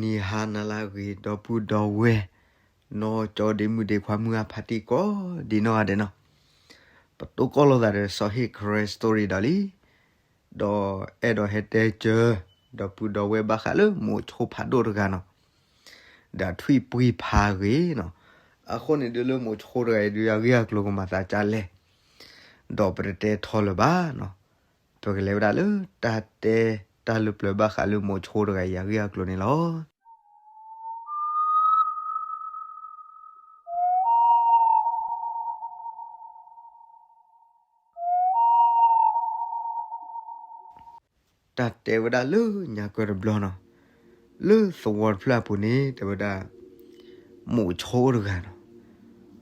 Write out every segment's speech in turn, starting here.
ဂီၤနံၤဟါနၤလၢအဂ့ၤ ဒီပုၢ်ဒီဝဲၢ် နီၢ်ကၠီဒ့မုၣ်ဒ့ခွါမုၢ်အဖါတံၢ်ကိးဒ်နီၢ်ဂၤဒဲးနီၤ, ပတိၢ်ကီၢ်လိာ်သးဒီးစီၤဟ့ၣ် Karen Story ဒီးလံ, ဒီးအဲၣ်ဒိးဟဲတဲစၢၤ ဒီပုၢ်ဒီဝဲၢ်ဘၣ်ဃးလၢမိၤဆိဖးဒိၣ်တဂၤနီၤ, ဒီးထွံၣ်ပှံၢ်ဖးဂ့ၤနီၤ, အဃိန့ၣ်ဒုးလၢမိၤဆိတဂၤအံၤဒုး အဂ့ၢ်အကျိၤကမၤသးဒ်လဲၣ်, ဒီးပတတဲထီလၢၤဘၣ်နီၤ, ပကလဲၤဝဲဒၣ်လၢတၢ်တဲတၢ်လၢပျၢၤဘၣ်ဃးလၢမိၤဆိတဂၤအံၤအဂ့ၢ်အကျိၤန့ၣ်လီၤ. တၢ်တဲဝဲဒၣ်လၢညါကၢတဘျီနီၤ, လၢသဝီတဖျၢၣ်အပူၤန့ၣ် တဲဝဲဒၣ် မိၤဆိအိၣ်တဂၤနီၤ,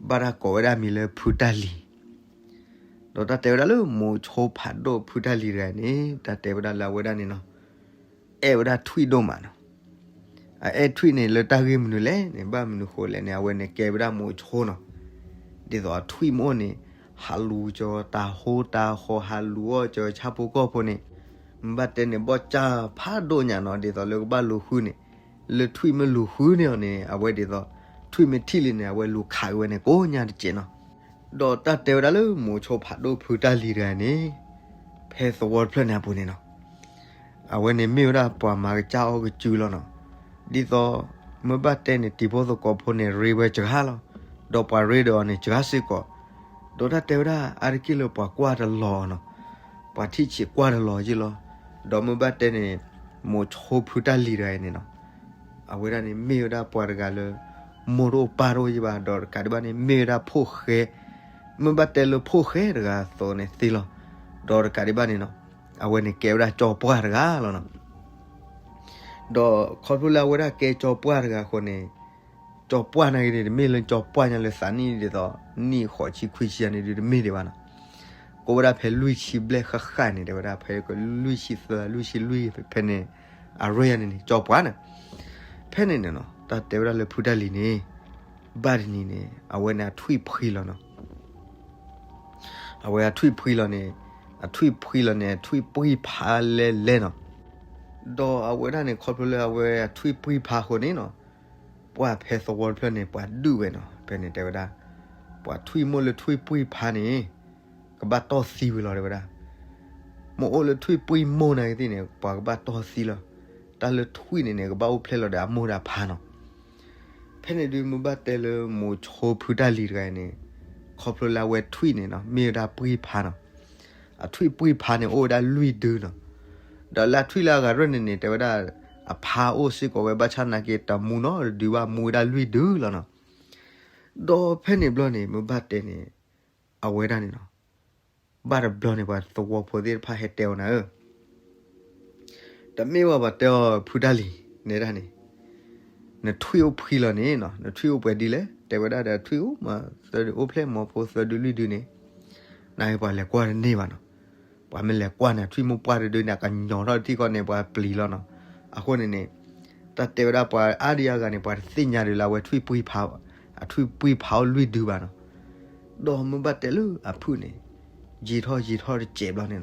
ဘၣ်တၢ်ကိးဝဲဒၣ်မံၤလၢဖုတၢ်လံၤ, ဒီးတၢ်တဲဝဲဒၣ်လၢမိၤဆိဖးဒိၣ်ဖုတၢ်လံၤတဂၤန့ၣ် တၢ်တဲဝဲဒၣ်လၢအဝဲဒၣ်န့ၣ်နီၤ, အဲၣ်ဝဲဒၣ်ထွံၣ်ဒိၣ်မးနီၤ, အအဲၣ်ထွံၣ်န့ၣ်လၢတၢ်ဂ့ၢ်မနုၤလဲၣ်န့ၣ် ဘၣ်မနုၤဃိလဲၣ်န့ၣ် အဝဲန့ၣ်ကဲဝဲဒၣ်မိၤဆိနီၤ, ဒ်သိးအထွံၣ်မ့ၢ်အိၣ်န့ၣ် ဟးလူၤကၠီၤတၤဟိတၤဃီ ဟးလူၤအီၣ်ကၠီၤဆၣ်ဖိကီၢ်ဖိန့ၣ်, မ့ၢ်ဘၣ်တဲန့ၣ် ဘီၣ်ကၢ်ဖးဒိၣ်ညါနီၤ, ဒ်သိးလၢကဘၣ်လူၤဃုန့ၣ်, လၢထွံၣ်မ့ၢ်လူၤဃုန့ၣ်အီၤန့ၣ် အဝဲဒ်သိး ထွံၣ်မ့ၢ်ထံၣ်လံန့ၣ် အဝဲလူၤခးက့ၤဝဲန့ၣ်ကိးညါတစဲးနီၤ, ဒီးတၢ်တဲဝဲဒၣ်လၢမိၤဆိဖးဒိၣ်ဖုတၢ်လံၤတဂၤန့ၣ် ဖဲသဝီတဖျၢၣ်န့ၣ်အပူၤန့ၣ်နီၤ, အဝဲန့ၣ်မ့ၢ်ဝဲဒၣ်ပှၤမၤကစၢ်အီၣ်ကစုလီၤနီၤ, ဒ်သိး မ့ၢ်ဘၣ်တဲန့ၣ် တံၤဖိသကိးဖိန့ၣ် ရ့ဝဲစှၤလီၤ, ဒီးပှၤရ့ဒီးအီၤန့ၣ် စှၤစ့ၢ်ကီး, ဒီးတၢ်တဲဝဲဒၣ်အါတက့ၢ်လၢပှၤကွၢ်တလီၤအီၤနီၤ, ပှၤထံၣ်ဆံးကွၢ်တလီၤယ့ၢ်လီၤ, ဒီးမ့ၢ်ဘၣ်တဲန့ၣ် မိၤဆိဖုတၢ်လံၤတဂၤအံၤန့ၣ်နီၤ အဝဲဒၣ်န့ၣ်မ့ၢ်ဝဲဒၣ်ပှၤတဂၤလၢ မိၢ်တအိၣ်ပၢ်တအိၣ်ယဲၢ်ဘၣ်, ဒီးတကးဒံးဘၣ်န့ၣ် မ့ၢ်ဝဲဒၣ်ဖိၣ်ဃဲ, မ့ၢ်ဘၣ်တဲလၢဖိၣ်ဃဲတဂၤအသိးန့ၣ်သ့လီၤ, ဒီးတကးဒံးဘၣ်န့ၣ်နီၤ, အဝဲန့ၣ်ကဲဝဲဒၣ်ကၠီပှၢ်တဂၤလီၤနီၤ, ဒီးခီဖျိလၢအဝဲဒၣ်ကဲကၠီပှၢ်တဂၤအဃိန့ၣ်, ကၠီပှၢ်နာ်က့န့ၣ် တမ့ၢ်လၢကၠီပှၢ်ညါလၢသးနံၣ်ဒ်သိး နံၣ်ဃိးဆံခွံဆံန့ၣ်ဒုးတမ့ၢ်ဒံးဘၣ်နီၤ, ကအိၣ်ဝဲဒၣ်ဖဲလွံၢ်ဆံဘျဲၣ်ဃၣ်ဃၣ်န့ၣ် တဲဝဲဒၣ်ဖဲလွံၢ်ဆံသၢ လွံၢ်ဆံလွံၢ်ဖဲန့ၣ်, အရ့ယါန့ၣ်န့ၣ် ကၠီပှၢ်န့ၣ်, ဖဲန့ၣ်န့ၣ်နီၤ တၢ်တဲဝဲဒၣ်လၢဖုတၢ်လံၤန့ၣ်, ဘၣ်တနံၤန့ၣ် အဝဲန့ၣ်အထွံၣ်ဖှံလီၤနီၤ, အဝဲအထွံၣ်ဖှံလီၤန့ၣ်, အထွံၣ်ဖှံလီၤန့ၣ် အထွံၣ်ပှံၢ်ဖးလဲလဲနီၤ, ဒီးအဝဲဒၣ်န့ၣ် ခီဖျိလၢအဝဲအထွံၣ်ပှံၢ်ဖးအဃိန့ၣ်နီၤ, ပှၤဖဲသဝီတဖျၢၣ်န့ၣ် ပှၤဒုးဝဲနီၤ, ဖဲန့ၣ်တဲဝဲဒၣ်, ပှၤထွံၣ်မိၢ်လၢထွံၣ်ပှံၢ်ဖးန့ၣ် ကဘၣ်တီၢ်သံဝံၤလီၤတဲဝဲဒၣ်, မ့ၢ်အိၣ်လၢထွံၣ်ပှံၢ်မိၢ်နာ်က့သ့ၣ်န့ၣ် ပှၤကဘၣ်တီၢ်သံလီၤ, တၢ်လၢထွံၣ်န့ၣ်န့ၣ် ကဘၣ်အိၣ်ဖျဲၣ်လီၤဒီးအမိၢ်ဒီးအဖါနီၤ, ဖဲန့ၣ်ဒုး မ့ၢ်ဘၣ်တဲလၢမိၤဆိဖုတၢ်လံၤတဂၤအံၤန့ၣ်, ခီဖျိလၢအဝဲထွံၣ်န့ၣ်နီၤ မ့ၢ်ဝဲဒၣ်ပှံၢ်ဖးနီၤ, အထွံၣ်ပှံၢ်ဖးန့ၣ် အိၣ်ဝဲဒၣ်လွံၢ်ဒုနီၤ, ဒီးလၢအထွံၣ်လၢအဂၤရဲၣ်န့ၣ်န့ၣ် တဲဝဲဒၣ်, အဖါအိၣ်စ့ၢ်ကီးဝဲဘၣ်ဆၣ်နာ်က့တမူနီတဒုဘၣ် မူဝဲဒၣ်လွံၢ်ဒုလီၤနီၤ, ဒီးဖဲန့ၣ်ဘျီန့ၣ် မ့ၢ်ဘၣ်တဲန့ၣ်, အဝဲဒၣ်န့ၣ်နီၤ, ဘၣ်တဘျီန့ၣ် ပှၤသဝီဖိသ့ၣ်တဖၣ်ဟဲတဲအီၤနၤဧၢ တမ့ၢ်ဘၣ်ပှၤတဲအီၤဖုတၢ်လံၤ, နဲဒၣ်န့ၣ်, နထွံၣ်အိၣ်ဖှံလီၤန့ၣ်နီၤ နထွံၣ်အိၣ်ပှဲၤဒ်လဲၣ်, တဲဝဲဒၣ်ဒီးထွံၣ်အိၣ်မး, သၢဒုအိၣ်ဖျဲၣ်မီၤဖိသၢဒုလွံၢ်ဒုန့ၣ်, နာ်က့ပှၤလဲၤကွၢ်တန့ၢ်ဘၣ်နီၤ, ပှၤမ့ၢ်လဲၤကွၢ်န့ၣ် ထွံၣ်မိၢ်ပှၢ်တဒုန့ၣ် အကညီၤထီၣ်တထံၣ်ဃီန့ၣ် ပှၤပျံၤလီၤနီၤ, အဃိန့ၣ်န့ၣ်, တၢ်တဲဝဲဒၣ်ပှၤအါဒံအါဂၤန့ၣ် ပှၤတသ့ၣ်ညါဒုးလၢအဝဲထွံၣ်ပှံၢ်ဖး, အထွံၣ်ပှံၢ်ဖးအိၣ်လွံၢ်ဒုဘၣ်နီၤ, ဒီးမ့ၢ်ဘၣ်တဲလၢအဖုၣ်န့ၣ်, ယံာ်ထီၣ်ယံာ်ထီၣ်တစဲးဘျီန့ၣ်နီၤ,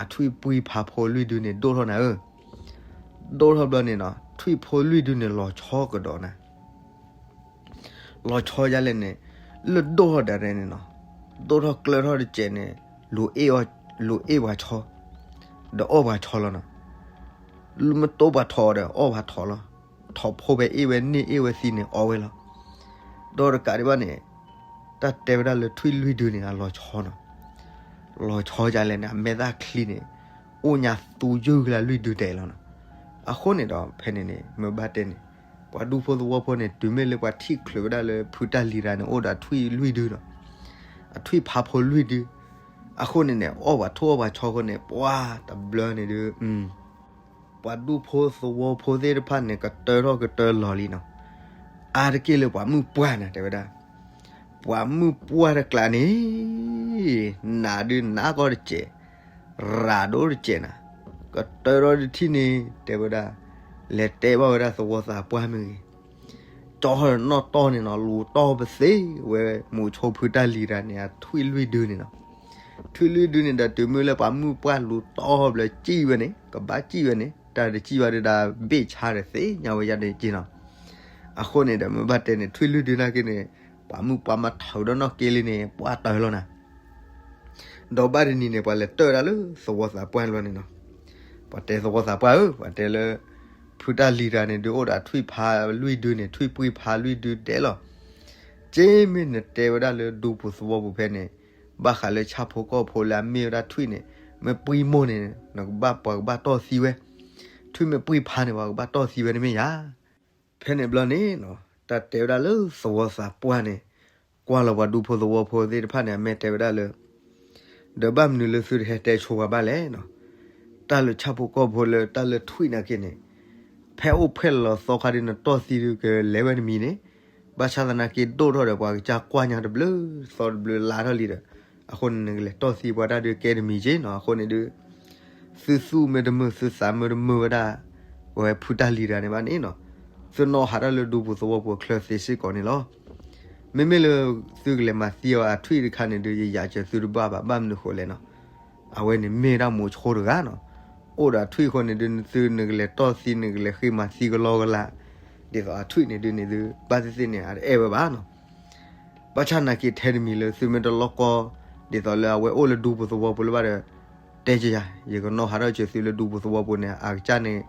အထွံၣ်ပှံၢ်ဖးဖိလွံၢ်ဒုန့ၣ် ဒိၣ်ထီၣ်နၤဧၢ, ဒိၣ်ထီၣ်ဘျီန့ၣ်နီၤ ထွံၣ်ဖိလွံၢ်ဒုန့ၣ် လီၤဆီကဒီးနၤ, လီၤဆီဒ်လဲၣ်န့ၣ်, လၢဒိၣ်ထီၣ်ဒၣ်ရဲၣ်န့ၣ်နီၤ, ဒိၣ်ထီၣ်ကျၢၤထီၣ်တစဲးန့ၣ်, လူၤအ့ၣ်ပှၤဆီ, ဒီးအီၣ်ပှၤဆီလီၤနီၤ, လၢမ့ၢ်တိၢ်ပှၤထိးဒီးအီၣ်ပှၤထိးလီၤ, ထိးဖိဖဲအ့ၣ်ဝဲန့ၢ်အ့ၣ်ဝဲသံန့ၣ် အီၣ်ဝဲလီၤ, ဒီးတကးဒံးဘၣ်န့ၣ်, တၢ်တဲဝဲဒၣ်လၢထွံၣ်လွံၢ်ဒုန့ၣ် အလီၤဆီနီၤ, လီၤဆီဒ်လဲၣ်န့ၣ် အမဲာ်သၣ်ချံန့ၣ်, အိၣ်ညါသူယုၢ်ကလၢလွံၢ်ဒုဒဲးလီၤနီၤ, အဃိန့ၣ်ဒီးဖဲန့ၣ်န့ၣ် မ့ၢ်ဘၣ်တဲန့ၣ်, ပှၤဒူဖိသဝီဖိန့ၣ် တုၤမ့ၢ်လၢပှၤထံၣ်ချုးဝဲဒၣ်လၢဖုတၢ်လံၤတဂၤန့ၣ် အိၣ်ဒီးထွံၣ်လွံၢ်ဒုနီၤ, အထွံၣ်ဖးဖိလွံၢ်ဒု, အဃိန့ၣ်န့ၣ် အီၣ်ပှၤထိၣ်အီၣ်ပှၤဆီဃိန့ၣ် ပှၤတဘျီန့ၣ်ဒုး, ပှၤဒူဖိသဝီဖိသ့ၣ်တဖၣ်န့ၣ် ကတၢထီၣ်ကတၢလီၤလံနီၤ, အါတက့ၢ်လၢပှၤမုၣ်ပှၢ်နၤတဲဝဲဒၣ်, ပှၤမုၣ်ပှၢ်တကျးန့ၣ်, နးဒုးနးကီၢ်တစဲး, ရၤဒိၣ်တစဲးနၤ, ကတၢထီၣ်တထံၣ်န့ၣ် တဲဝဲဒၣ်, လဲၤတဲဘၣ်ဝဲဒၣ်သဝီသးပှၢ်မ့ၢ်ဂ့ၤ, ကၠီထီၣ်နီၣ်တီၢ်န့ၣ်နီၤ လူၤတီၢ်ပသ့ဝဲ မိၤဆိဖုတၢ်လံၤတဂၤန့ၣ် အထွံၣ်လွံၢ်ဒုန့ၣ်နီၤ, ထွံၣ်လွံၢ်ဒုန့ၣ်ဒီး တုၤမ့ၢ်လၢပှၤမုၣ်ပှၢ်လူၤတီၢ်ဘျီ စံၣ်ဝဲန့ၣ် ကဘၣ်စံၣ်ဝဲန့ၣ်, တၢ်တစံၣ်ဘၣ်ဒုး တၢ်ဘ့ၣ်ဆါဒီးသ့ၣ်ညါဝဲယါန့ၣ်က့နီၤ. အဃိန့ၣ်ဒီး မ့ၢ်ဘၣ်တဲန့ၣ် ထွံၣ်လွံၢ်ဒုနာ်က့န့ၣ် ပှၤမုၣ်ပှၢ်မၤထီၣ်ဒီးနီၣ်က့လံန့ၣ် ပှၤတၢၢ်လီၤနၤ. ဒီးဘၣ်တနံၤန့ၣ် ပှၤလဲၤတၢၢ်ဒၣ်လၢသဝီသးပှၢ်လီၤန့ၣ်နီၤ. ပှၤတဲသဝီသးပှၢ်ဧၢ, ပှၤတဲလၢ ဖုတၢ်လံၤတဂၤန့ၣ်ဒုး အိၣ်ဒီးထွံၣ်ဖးလွံၢ်ဒုန့ၣ် ထွံၣ်ပှံၢ်ဖးလွံၢ်ဒုဒဲးလီၤ. က့မ့ၢ်နတဲဝဲဒၣ်လၢဒူပူၤသဝီပူၤဖဲန့ၣ် ဘၣ်ဃးလၢဆၣ်ဖိကီၢ်ဖိလၢအမ့ၢ်ဝဲဒၣ်ထွံၣ်န့ၣ် မ့ၢ်ပှံၢ်မိၢ်န့ၣ် နကဘၣ်ပှၤကဘၣ်တီၢ်သံဝဲ, ထွံၣ်မ့ၢ်ပှံၢ်ဖးန့ၣ် ပှၤကဘၣ်တီၢ်သံဝဲတမ့ၢ်ဧါ. ဖဲန့ၣ်ဘျီန့ၣ် တၢ်တဲဝဲဒၣ်လၢသဝီသးပှၢ်န့ၣ် ကွၢ်လီၤပှၤဒူဖိသဝီဖိသ့ၣ်တဖၣ်န့ၣ် အမဲာ်တဲဝဲဒၣ်လၢ ဒီးဘၣ်မနုၤလၢသုတဟဲတဲဆိပှၤဘၣ်လဲၣ်နီၤ. တၢ်လၢဆၣ်ဖိကီၢ်ဖိလၢတၢ်လၢထွံၣ်နာ်က့န့ၣ် ဖဲအိၣ်ဖှဲၣ်လီၤသီခါဒုး နတီၢ်သံဒုးကလဲၤဝဲတမံၤန့ၣ်, ဘၣ်ဆၣ်သနာ်က့ဒိၣ်ထီၣ်ဒီး ပှၤကစၢ်ကွၢ်ညါတဘျုးသီတဘျုးလါထီၣ်လံဒီး အဃိန့ၣ် နကလဲၤတီၢ်သံပှၤတၢ်ဒုးကဲတမံၤက့နီၤ. အဃိန့ၣ်ဒုး သုသူၣ်မ့ၢ်တမုာ် သုသးမ့ၢ်တမုာ်ဝဲဒၣ် အဝဲဖုတၢ်လံၤတဂၤန့ၣ်ဘၣ်န့ၣ်နီၤ, သုနီၣ်ဟးထီၣ်လၢဒူပူၤသဝီပူၤအချၢသ့စ့ၢ်ကီးန့ၣ်လီၤ. မ့မ့ၢ်လၢ သုကလဲၤမၤသံအီၤအထွံၣ်တခါန့ၣ်ဒုး ယယၤစၢၤသုတဘၣ်ဘၣ် ဘၣ်မနုၤဃိလဲၣ်နီၤ. အဝဲန့ၣ်မ့ၢ်ဒၣ်မိၤဆိတဂၤနီၤ. အိၣ်ဒီးအထွံၣ်အဃိန့ၣ်ဒုး သုနကလဲၤတီၢ်သံ နကလဲၤဃ့မၤသံကလီကလး ဒ်သိးအထွံၣ်န့ၣ်ဒုးန့ၣ်ဒုး ဘၣ်သ့ၣ်သ့ၣ်န့ၣ် အတအဲၣ်ဝဲဘၣ်နီၤ. ဘၣ်ဆၣ်နာ်က့ထဲတမံၤလၢသုမ့ၢ်တလိၣ်ကီ ဒ်သိးလၢအဝဲအိၣ်လၢဒူပူၤသဝီပူၤလၢၤဘၣ်ဒီး တဲက့ၤယၤ, ယကနီၣ်ဟးထီၣ်စၢၤသုလၢဒူပူၤသဝီပူၤန့ၣ် အကစၢ်န့ၣ်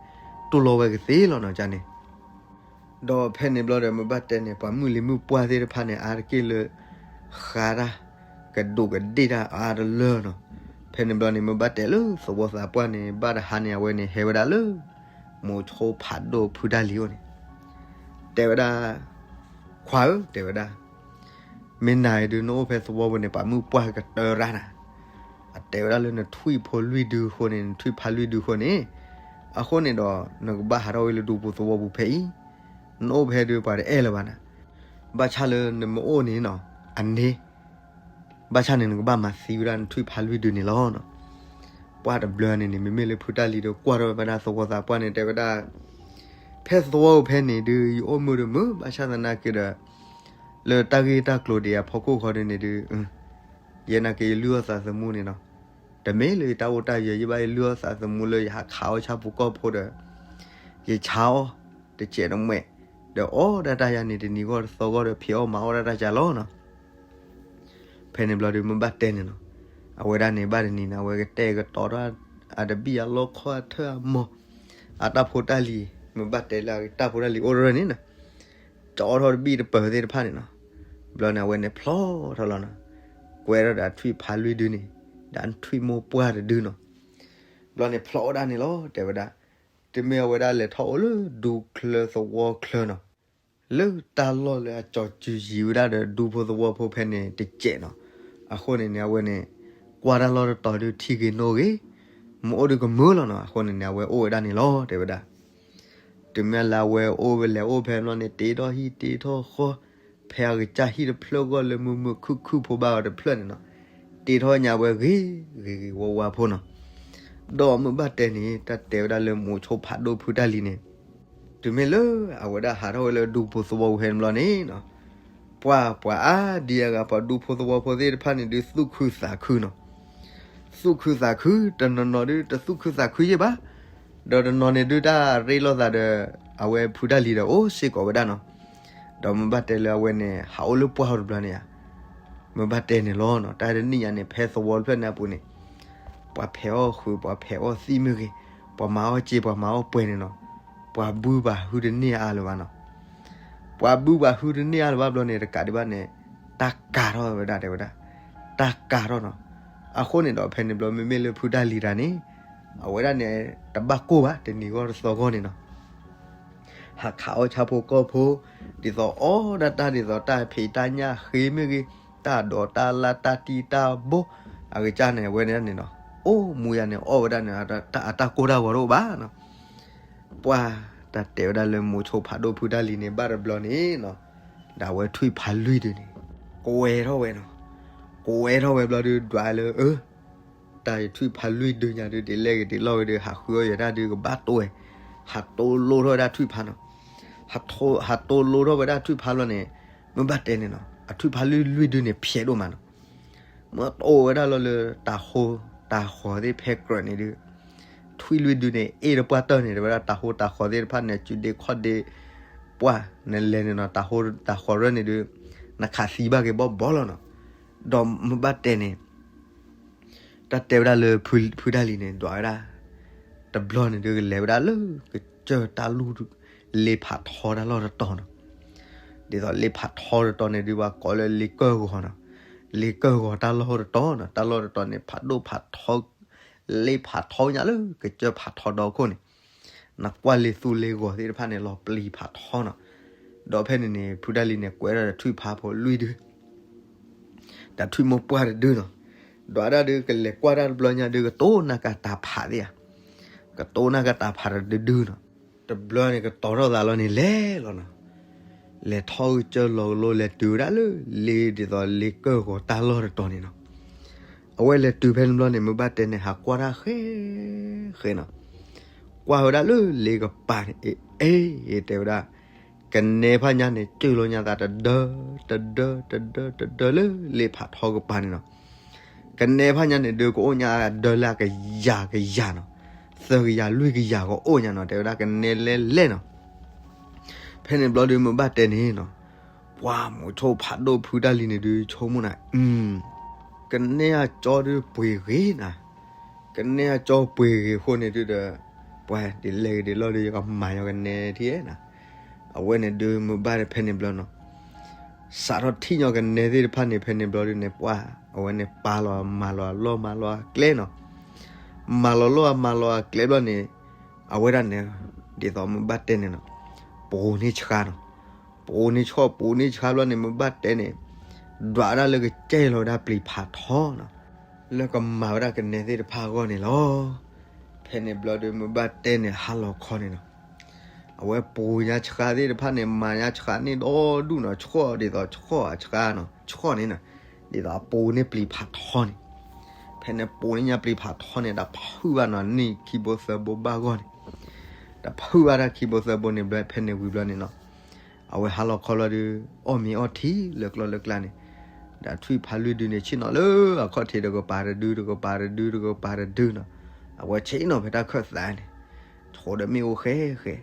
တူၢ်လိာ်ဝဲကသ့လီၤနီၤ ကန့ၣ်. ဒီးဖဲန့ၣ်ဘျီဒီး မ့ၢ်ဘၣ်တဲန့ၣ် ပှၤမုၣ်လံၤမုၣ်ပှၢ်သ့ၣ်တဖၣ်န့ၣ် အါတက့ၢ်လၢ ဃါတၢ် ကဒူးကဒ့ၣ်တၢ်အါတလၢနီၤ. ဖဲန့ၣ်ဘျီန့ၣ် မ့ၢ်ဘၣ်တဲလၢသဝီသးပှၢ်န့ၣ် ဘၣ်တဟါန့ၣ် အဝဲန့ၣ်ဟဲဝဲဒၣ်လၢ မိၤဆိဖးဒိၣ်ဖုတၢ်လံၤအိၣ်န့ၣ် တဲဝဲဒၣ်, ခွါဧၢ, တဲဝဲဒၣ်, မ့ၢ်နၤအံၤဒုး နအိၣ်ဖဲသဝီပူၤန့ၣ် ပှၤမုၣ်ပှၢ်ကတၢၢ်ရၣ်နၤ, အတဲဝဲဒၣ်လၢနထွံၣ်ဖိလွံၢ်ဒုအဃိန့ၣ် နထွံၣ်ဖးလွံၢ်ဒုအဃိန့ၣ်, အဃိန့ၣ်ဒီး နကဘၣ်ဟးထီၣ်ဝဲလၢဒူပူၤသဝီပူၤဖဲအံၤ, နအိၣ်ဖဲဒုးပှၤတအဲၣ်လၢၤဘၣ်နၤ, ဘၣ်ဆၣ်လၢနမ့ၢ်အိၣ်န့ၣ်နီၤ, အန့ၣ် ဘၣ်ဆၣ်န့ၣ် နကဘၣ်မၤသံဝဲဒၣ်နထွံၣ်ဖးလွံၢ်ဒုန့ၣ်လီၤ. ပှၢ်တဘျီန့ၣ်န့ၣ် မ့မ့ၢ်လၢဖုတၢ်လံၤဒီး ကွၢ်ထီၣ်ဝဲဒၣ်သဝီသးပှၢ်န့ၣ် တဲဝဲဒၣ်, ဖဲသဝီပူၤဖဲန့ၣ်ဒုး ယအိၣ်မုာ်တမုာ် ဘၣ်ဆၣ်သနာ်က့ဒီး လၢတၢ်ဂ့ၢ်တၢ်ကျိၤဒံးအဖီခိၣ်ဃီဒုးန့ၣ်ဒုး ယဲနာ်က့ယလုၢ်အီၣ်သးသမူန့ၣ်နီၤ, တမ့ၢ်လၢယတၢ်အိၣ်တၢ်ယၢၤ ယဘၣ်ယလုၢ်အီၣ်သးသမူလၢယဟးခးအီၣ်ဆၣ်ဖိကီၢ်ဖိဒီး ယဆါအီၣ်တစဲးတမှဲး, ဒီးအီၣ်ဒၣ်တၢ်ယၤန့ၣ် တနံၤဂီၢ်တသီဂီၢ်ဒီး ဖံးအီၣ်မၤအီၣ်ဒၣ်တၢ်ယၤလီၤနီၤ. ဖဲန့ၣ်ဘျီဒုး မ့ၢ်ဘၣ်တဲန့ၣ်နီၤ, အဝဲဒၣ်န့ၣ် ဘၣ်တနံၤန့ၣ် အဝဲကတဲာ်ကတီၤထီၣ် အတဘံၣ်အလီခီအထၢၣ်အမီၤ, အတၢ်ဖိတၢ်လံၤ, မ့ၢ်ဘၣ်တဲလၢအတၢ်ဖိတၢ်လံၤအိၣ်ရၢန့ၣ်နီၤ, ကၠီထီၣ်တဘံၣ်တပၢၤသ့ၣ်တဖၣ်န့ၣ်နီၤ. ဘျီန့ၣ် အဝဲန့ၣ်ဖျီထီၣ်လီၤနီၤ, ကွဲထီၣ်ဒီးထွံၣ်ဖးလွံၢ်ဒုန့ၣ်, ဒီးထွံၣ်မိၢ်ပှၢ်တဒုနီၤ. ဘျီန့ၣ်ဖျီဝဲဒၣ်န့ၣ်လီၤ တဲဝဲဒၣ်, တမ့ၢ်အဝဲဒၣ်လဲၤထီၣ်အိၣ်လၢဒူချၢသဝီချၢနီၤ, လၢတၢ်လီၢ်လၢအကၠီၤစုၤယံၤဝဲဒၣ်ဒီးဒူဖိသဝီဖိဖဲန့ၣ်တစဲးနီၤ. အဃိန့ၣ်န့ၣ် အဝဲန့ၣ် ကွၢ်တၢ်လီၢ်တတီၤဒုးထံဂ့ၤနိဂ့ၤ, မ့ၢ်အိၣ်ဒုးကမုာ်လီၤနီၤ. အဃိန့ၣ်န့ၣ် အဝဲအိၣ်ဝဲဒၣ်န့ၣ်လီၤ တဲဝဲဒၣ်. တုၤမ့ၢ်လၢအဝဲအိၣ်ဝဲလဲၤအိၣ်ဖဲန့ၣ်ဘျီန့ၣ် တ့ထီၣ်ဟံၣ်တ့ထီၣ်ဃီ, ဖဲအကစၢ်ဟံၣ်တဖျၢၣ်ဂီၢ်လၢမုာ်မုာ်ခုၣ်ခုၣ်ဖိဘၣ်အီၤတဖျၢၣ်န့ၣ်နီၤ, တ့ထီၣ်ညါဝဲဂ့ၤဂ့ၤဂ့ၤဝါဝါဖိနီၤ. ဒီးမ့ၢ်ဘၣ်တဲန့ၣ် တၢ်တဲဝဲဒၣ်လၢမိၤဆိဖးဒိၣ်ဖုတၢ်လံၤန့ၣ်, တုၤမ့ၢ်လၢအဝဲဒၣ်ဟးထီၣ်ဝဲလၢဒူဖိသဝီပူၤဖဲန့ၣ်ဘျီန့ၣ်နီၤ, ပှၢ်ပှၤအါဒံအါဂၤ ပှၤဒူဖိသဝီဖိသ့ၣ်တဖၣ်န့ၣ်ဒုး သူၣ်ခုသးခုနီၤ. သူၣ်ခုသးခု, တနီၤနီၤဒုး တသူၣ်ခုသးခုယဲၢ်ဘၣ်. ဒီးတနီၤန့ၣ်ဒုး တၢ်ရ့လိာ်သးဒီး အဝဲဖုတၢ်လံၤဒီး အိၣ်စ့ၢ်ကီးဝဲဒၣ်နီၤ. ဒီးမ့ၢ်ဘၣ်တဲလၢအဝဲန့ၣ် ဟးအိၣ်လၢပှၢ်အီၤတဘျီန့ၣ်ဧါ, မ့ၢ်ဘၣ်တဲန့ၣ်လီၤနီၤ. တၢ်တနံၣ်ညါန့ၣ် ဖဲသဝီတဖျၢၣ်န့ၣ်အပူၤန့ၣ် ပှၤဖဲးအီၣ်ဃုာ် ပှၤဖဲးအီၣ်သံမ့ၢ်ဂ့ၤ, ပှၤမၤအီၣ်စ့ ပှၤမၤအီၣ်ပှဲၤန့ၣ်နီၤ, ပှၤဘုပှၤဟုတန့ၢ်အါလၢၤဘၣ်နီၤ. ပှၤဘုပှၤဟုတန့ၢ်အါလၢၤဘၣ်ဘျီန့ၣ် တကးဒံးဘၣ်န့ၣ် တၢ်ကၤထီၣ်ဝဲဒၣ် တဲဝဲဒၣ်, တၢ်ကၤထီၣ်နီၤ. အဃိန့ၣ်ဒီး ဖဲန့ၣ်ဘျီ မ့မ့ၢ်လၢဖုတၢ်လံၤတၢ်န့ၣ် အဝဲဒၣ်န့ၣ် တဘၣ်ကိၢ်ဘၣ် တနံၤဂီၢ်တသီဂီၢ်န့ၣ်နီၤ. ဟးခးအီၣ်ဆၣ်ဖိကီၢ်ဖိ, ဒ်သိးအီၣ်ဒၣ်တၢ်ဒ်သိးတၢ်ဖံးတၢ်ညၣ်ဃ့မ့ၢ်ဂ့ၤ, တၢ်ဒိးတၢ်လၢ်တၢ်တံၢ်တၢ်ဘိ, အကစၢ်န့ၣ် အဝဲန့ၣ်န့ၣ်နီၤ, အိၣ်မူယၤန့ၣ် အီၣ်ဝဲဒၣ်န့ၣ် အတၢ်ကိၢ်တၢ်ဂီၤတအိၣ်ဘၣ်နီၤ. ပှၢ်တၢ်တဲဝဲဒၣ်လၢမိၤဆိဖးဒိၣ်ဖုတၢ်လံၤန့ၣ် ဘၣ်တဘျီန့ၣ်နီၤ, ဒီးအဝဲထွံၣ်ဖးလွံၢ်ဒုန့ၣ် ကွဲထီၣ်ဝဲနီၤ. ကွဲထီၣ်ဝဲဘျီဒုး ဒွးလၢ အၢ တၢ်ယထွံၣ်ဖးလွံၢ်ဒုညါဒုး ဒ်လဲၣ်ဂ့ၤဒ်လဲၣ်ဂ့ၤဒုး ဟးဃုအီၣ်ယဲဒၣ်ဒုး ကဘၣ်တိၢ်ဝဲ, ဟးတိၢ်လိထီၣ်ဝဲဒၣ်ထွံၣ်ဖးနီၤ. ဟးတိၢ်လိထီၣ်ဝဲဒၣ်ထွံၣ်ဖးလီၤန့ၣ်, မ့ၢ်ဘၣ်တဲန့ၣ်နီၤ, အထွံၣ်ဖးလွံၢ်လွံၢ်ဒုန့ၣ် ဖျဲးဒိၣ်မးနီၤ. မ့ၢ်တိၢ်ဝဲဒၣ်လီၤလၢတၤဟီ, တၤဟီသ့ၣ်ဖဲကြၢးန့ၣ်ဒုး, ထွံၣ်လွံၢ်ဒုန့ၣ် အ့ၣ်တပှၢ်တၢၢ်န့ၣ် တဲဝဲဒၣ် တၤဟိတၤဃီၤသ့ၣ်တဖၣ်န့ၣ် စုဒ့ခီၣ်ဒ့ ပှၢ်နလဲၤန့ၣ်နီၤ တၤဟိတၤဃီၤရၢၢ်န့ၣ်ဒုး နခးသံဘၣ်က့ၤဘီၣ်ဘီလီၤနီၤ. ဒီးမ့ၢ်ဘၣ်တဲန့ၣ် တၢ်တဲဝဲဒၣ်လၢဖုတၢ်လံၤန့ၣ် ဒွးဝဲဒၣ် တဘျီန့ၣ်ဒုး ကလဲၤဝဲဒၣ်လၢကစၢၢ်တၢ်လူၢ် လ့ဖးထီတၢ်လီၢ်တတီၤနီၤ. ဒ်သိးလ့ဖးထီတတီၤန့ၣ်ဒုး ပှၤကိးလၢလ့ကၢၢ်ဂီၤနီၤ. လ့ကၢၢ်ဂီၤတၢ်လီၢ်တတီၤနီၤ. တၢ်လီၢ်တတီၤန့ၣ် ဖးဒိၣ်ဖးထီ လ့ဖးထီညါလၢကစၢၢ်ဖးထီဒီခိၣ်န့ၣ် နကွၢ်လ့သူလ့ဂီၤသ့ၣ်တဖၣ်န့ၣ် လီၤပျံၤဖးထီနီၤ. ဒီးဖဲန့ၣ်န့ၣ် ဖုတၢ်လံၤန့ၣ် ကွဲးဒၣ်ဒီးထွံၣ်ဖးဖိလွံၢ်ဒု ဒီးထွံၣ်မိၢ်ပှၢ်တဒုနီၤ. ဒီးဒၣ်ဒုး ကလဲၤကွၢ်တၢ်တဘျီညါဒုး ကတိၤနၢ်ကၢ်တၢ်ဖးသ့ဧါ. ကတိၤနၢ်ကၢ်တၢ်ဖးတဒုဒုနီၤ. တဘျီန့ၣ် ကတီၤထီၣ်သးလီၤန့ၣ်လဲၤလီၤနီၤ. လဲၤထီၣ်ကစၢၢ်လီၤကလိ လဲၤတုၤဝဲဒၣ်လၢ လ့ဒ်သိးလ့ကၢၢ်ဂီၤတၢ်လီၢ်တတီၤန့ၣ်နီၤ. အဝဲလဲၤတုၤဖဲန့ၣ်ဘျီန့ၣ် မ့ၢ်ဘၣ်တဲန့ၣ် ဟးကွၢ်တၢ်ဃဲ ဃဲနီၤ. ကွၢ်ဝဲဒၣ်လၢလ့ကပၤန့ၣ် အ့ အ့ တဲဝဲဒၣ် ကနဲဖးညါန့ၣ် ကၢၢ်လီၤညါသးတဒၢ တဒၢ တဒၢ တဒၢ လၢလ့ဖးထီကပၤန့ၣ်နီၤ. ကနဲဖးညါန့ၣ်ဒုး ကအိၣ်ညါအဒၢလၢအကယၤကယၤနီၤ. သၢကယၤလွံၢ်ကယၤကအိၣ်ညါနီၤ. တဲဝဲဒၣ်ကနဲလဲလဲနီၤ. ဖဲန့ၣ်ဘျီဒုး မ့ၢ်ဘၣ်တဲန့ၣ်နီၤ. ပှၤမိၤဆိဖးဒိၣ်ဖုတၢ်လံၤန့ၣ်ဒုး ဆိကမိၣ်နၤ အ ကနဲအကၠီဒုးပှ့ၤဂ့ၤနၤ. ကနဲအကၠီပှ့ၤဂ့ၤအဃိန့ၣ်ဒုးဒီး ပှၤဒ်လဲၣ်ဂ့ၤဒ်လဲၣ်ဒုး ယကမၤညီကနဲထံၣ်နၤ. အဝဲန့ၣ်ဒုးမ့ၢ်ဘၣ်ဖဲန့ၣ်ဘျီနီၤ. စးထီၣ်ထံၣ်ညီကနဲသ့ၣ်တဖၣ်န့ၣ် ဖဲန့ၣ်ဘျီဒုးန့ၣ် ပှၤ အဝဲန့ၣ်ပာ်လီၤမၤလီၤအလီၢ်မၤလီၤအကျဲနီၤ. မၤလီၤလီၢ်မၤလီၤအကျဲဘျီန့ၣ် အဝဲဒၣ်န့ၣ် ဒ်သိးမ့ၢ်ဘၣ်တဲန့ၣ်နီၤ. ပှိၤန့ၢ်ဆှါနီၤ. ပှိၤန့ၢ်ဆှါ ပှိၤန့ၢ်ဆှါဘျီန့ၣ် မ့ၢ်ဘၣ်တဲန့ၣ် ဒွးဒၣ်လၢကစဲလီၤဝဲဒၣ်ပျံၤဖးထီနီၤ. လၢကမၤဝဲဒၣ်ကနဲသ့ၣ်တဖၣ်အဂီၢ်န့ၣ်လီၤ. ဖဲန့ၣ်ဘျီဒုး မ့ၢ်ဘၣ်တဲန့ၣ် ဟါလီၤခီန့ၣ်နီၤ. အဝဲပှိၤညါဆှါသ့ၣ်တဖၣ်န့ၣ် မၤညါဆှါန့ၢ်ဒီဒူၣ်နီၤ. ဆှီၣ်ဒ်သိးဆှီၣ်အဆှါနီၤ. ဆှီၣ်န့ၣ်နီၤ. ဒ်သိးအပှိၤန့ၢ်ပျံၤဖးထီန့ၣ်. ဖဲန့ၣ်ပှိၤန့ၢ်ညါပျံၤဖးထီန့ၣ် တၢ်ဖုၣ်ဘၣ်နီၤ န့ၢ်ခံဘိသၢဘိဘၣ်ဂီၢ်န့ၣ်. တၢ်ဖုၣ်ဘၣ်တၢ်ခံဘိသၢဘိန့ၣ်ဘျီ ဖဲန့ၣ်ဝံၤဘျီန့ၣ်နီၤ. အဝဲဟါလီၤခီလီၤဒုး အီၣ်မ့ၤအီထံလၢကျီၢ်လၢကျါန့ၣ် ဒီးထွံၣ်ဖးလွံၢ်ဒုန့ၣ် ဆ့ၣ်နီၤလၢအခီၣ်ထံးတကပၤတဒု တကပၤတဒု တကပၤတဒုနီၤ. အဝဲဆ့ၣ်နီၤဖဲတၢ်ခၢၣ်သးန့ၣ် ဆိဒီးမ့ၣ်အူဃဲဃဲ.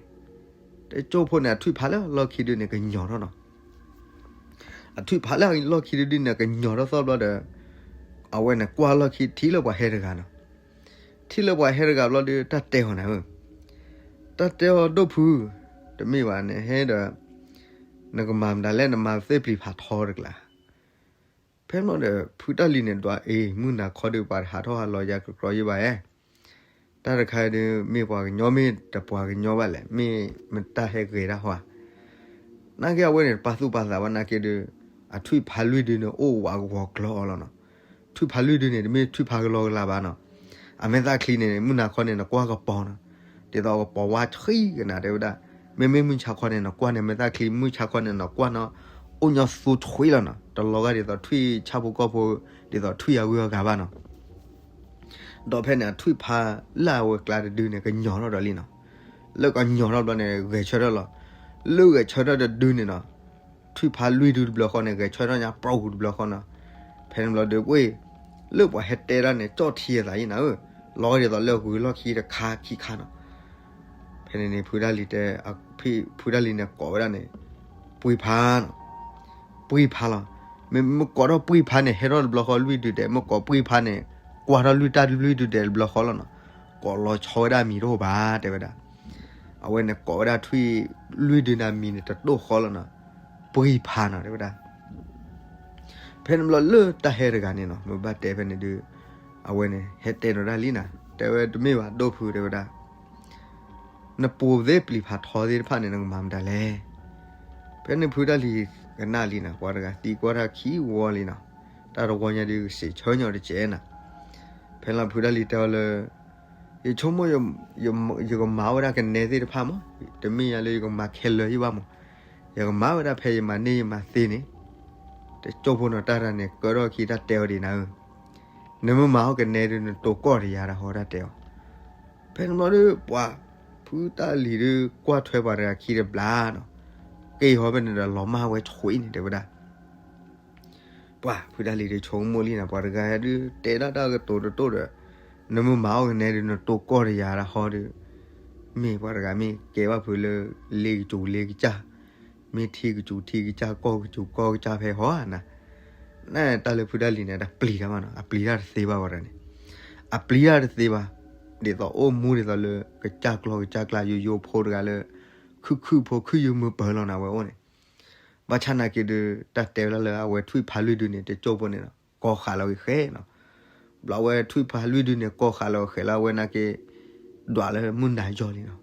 တကၠိၢ်ဖိန့ၣ် အထွံၣ်ဖးလၢအလီၢ်ခံဒုန့ၣ် ကညီၤထီၣ်နီၤ. အထွံၣ်ဖးလၢအလီၢ်ခံဒုဒုန့ၣ် ကညီၤထီၣ်သီၣ်ဘျီဒီး အဝဲန့ၣ်ကွၢ်လီၢ်ခံထံၣ်လၢပှၤဟဲတဂၤနီၤ. ထံၣ်လၢပှၤဟဲတဂၤဘျီဒီး တၢ်တဲအီၤနၤဧၢ, တၢ်တဲအီၤဒိၣ်ဖု, တမ့ၢ်ဘၣ်နဟဲဒီး နကမၤမတၤလဲၣ် နမၤသ့ၣ်ပျံၤဖးထီတကျါ. ဖဲမ့ၢ်ဒီး ဖုတၢ်လံၤန့ၣ်ဒွးအ့ၣ် မုၢ်နၤခီဒုးပှၤတဟးထီၣ်ဟးလီၤယၤကကြီယဘၣ်ဧါ. တၢ်တခါဒုး မ့ၢ်ပှၤကညီမ့ၢ်တပှၤကညီဘၣ်လဲၣ် မ့ၢ်မတၢ်ဟဲဂဲၤတၢ်ဟီဧါ. နာ်က့အဝဲန့ၣ် တပာ်သူၣ်ပာ်သးဘၣ်နာ်က့ဒုး အထွံၣ်ဖးလွံၢ်ဒုန့ၣ် အိၣ်ဝးဂီၤကျီအီၤလီၤနီၤ. ထွံၣ်ဖးလွံၢ်ဒုန့ၣ် တမ့ၢ်ထွံၣ်ဖးကလီကလးဘၣ်နီၤ. အမဲာ်သၣ်ချံန့ၣ် မုၢ်နၤခီန့ၣ် နကွၢ်ကပီၤနီၤ. ဒ်သိးကပီၤဝါဆှံကနၤတဲဝဲဒၣ်. မ့မ့ၢ်မုၢ်ဆါခီန့ၣ် နကွၢ်န့ၣ် အမဲာ်သၣ်ချံ မုၢ်ဆါခီန့ၣ် နကွၢ်နီၤ အိၣ်ညီသူဆွံလီၤနီၤ. တလီၤဂာ်ဒ်သိးထွံၣ်ဆၣ်ဖိကီၢ်ဖိ ဒ်သိးထွံၣ်အဂုၤအဂၤဘၣ်နီၤ. ဒီးဖဲန့ၣ် အထွံၣ်ဖးလၢအဝဲကျါတဒုန့ၣ် ကညီၤထီၣ်ဒီးလံနီၤ. လၢကညီၤထီၣ်ဘျီန့ၣ် ဂဲၤဆၢထၢၣ်လီၤ. လၢဂဲၤဆၢထၢၣ်တဒုန့ၣ်နီၤ ထွံၣ်ဖးလွံၢ်ဒုတဘျီဃီန့ၣ် ဂဲၤဆၢထၢၣ်ညါပျီပူၤတဘျီဃီနီၤ. ဖဲန့ၣ်ဘျီဒုးပှ့ၤ လၢပှၤဟဲတဲဒၣ်န့ၣ် ကၠီၣ်ထံအသးအံၤနၤဧၢ, လီၤဂာ်ဒ်သိးလၢဂုၤလီၢ်ခံတခါခံခါနီၤ. ဖဲန့ၣ်န့ၣ် ဖုတၢ်လံၤတဲ ဖုတၢ်လံၤန့ၣ်ကိးဝဲဒၣ်န့ၣ် ပှံၤဖးနီၤ. ပှံၤဖးလီၤ. မ့ၢ်မ့ၢ်ကိးထီၣ်ပှံၤဖးန့ၣ် ဟဲထီၣ်တဘျီဃီလွံၢ်ဒုဒဲး, မ့ၢ်ကိးပှံၤဖးန့ၣ် ကွၢ်ထီၣ်လွံၢ်တၢ်လွံၢ်ဒုဒဲးတဘျီဃီလီၤနီၤ. ကိးလီၤဆီဝဲဒၣ်အမံၤတအိၣ်ဘၣ် တဲဝဲဒၣ်. အဝဲန့ၣ်ကိးဝဲဒၣ်ထွံၣ်လွံၢ်ဒုန့ၣ်အမံၤန့ၣ် တတိၢ်ဃီလီၤနီၤ. ပှံၤဖးနီၤ တဲဝဲဒၣ်. ဖဲန့ၣ်ဘျီလၢတၢ်ဟဲတဂၤန့ၣ်နီၤ မ့ၢ်ဘၣ်တဲဖဲန့ၣ်ဒုး အဝဲန့ၣ် ဟဲတဲနီၤဒၣ်လံနၤ တဲဝဲတမ့ၢ်ဘၣ်ဒိၣ်ဖု တဲဝဲဒၣ်. နပှ့ၤသ့ၣ်ပျံၤဖးထီသ့ၣ်တဖၣ်န့ၣ် နကမၤမတၤလဲၣ်. ဖဲန့ၣ်ဖုတၢ်လံၤကနၣ်လံနၤ ပှၤတဂၤသံကွၢ်တၢ်ခံဝီလံနီၤ. တၢ်တဝီညါဒုးကစံးဆၢညီတကဲးနၤ. ဖဲလီၤဖုတၢ်လံၤတဲအီၤလၢ ယဆိကမိၣ် ယကမၤဝဲဒၣ်ကနဲသ့ၣ်တဖၣ်မး, တမ့ၢ်ယၤလၢယကမၤခဲလၢာ်ယဘၣ်မး, ယကမၤဝဲဒၣ်ဖဲယမၤန့ၢ်ယမၤသ့န့ၣ်, တကၠိၢ်ဖိနီၤ တၢ်တဂၤန့ၣ် ကၢထီၣ်ခံတၢ်တဲအီၤဒံးနၤဧၢ, နမ့ၢ်မၤအီၣ်ကနဲဒုး နတိၤကီၢ်တယၤတၢ်ဟီတၢ်တဲအီၤ. ဖဲန့ၣ်ဘျီဒုး ပှၤဖုတၢ်လံၤဒုး ကွၢ်ထွဲပှၤတဂၤခံတဘျီနီၤ, က့ၤဟီဖဲန့ၣ်ဒီး လီၤမၢ်ဝဲဆွံန့ၣ် တဲဝဲဒၣ်. ပှၤဖုတၢ်လံၤဒုးဆိကမိၣ်လံနၤ ပှၤတဂၤဒုး တဲဒၣ်တၢ်ကတိၤတတိၢ်ဒီး နမ့ၢ်မၤအီၣ်ကနဲဒုး နတိၢ်ကီၢ်တယၤတၢ်ဟီဒီး, မ့ၢ်ပှၤတဂၤမ့ၢ်ကဲဘၣ်ဖုးလၢ လ့ကစူၤလ့ကစၢ်, မ့ၢ်ထံကစူၤထံကစၢ် ကီၢ်ကစူၤကီၢ်ကစၢ်ဖဲဟီဧါနၤ, နတၢ်လၢဖုတၢ်လံၤန့ၣ် တပျံၤတၢ်ဘၣ်နီၤ, အပျံၤတၢ်တသ့ဘၣ်ဝဲဒၣ်န့ၣ်, အပျံၤတၢ်တသ့ဘၣ်, ဒ်သိးအိၣ်မူဒ်သိးလၢ ကစၢ်ကျီၢ်ကစၢ်ကျါ ယိယိဖိတဂၤလၢ ခုၣ်ခုၣ်ဖိခုၣ်ယုၢ်မုာ်ပၢၤလီၤန့ၣ် အဝဲအိၣ်န့ၣ်, ဘၣ်ဆၣ်နာ်က့ဒုး တၢ်တဲဝဲဒၣ်လၢအဝဲထွံၣ်ဖးလွံၢ်ဒုန့ၣ် တကၠိဖိန့ၣ်နီၤ ကီၢ်ဃာ်လီၤဂ့ၤဃဲနီၤ, ဘျီအဝဲထွံၣ်ဖးလွံၢ်ဒုန့ၣ် ကီၢ်ဃာ်လီၤဂ့ၤဃဲလၢအဝဲနာ်က့ ဒွးလၢမုၢ်နၤယီၤလံနီၤ,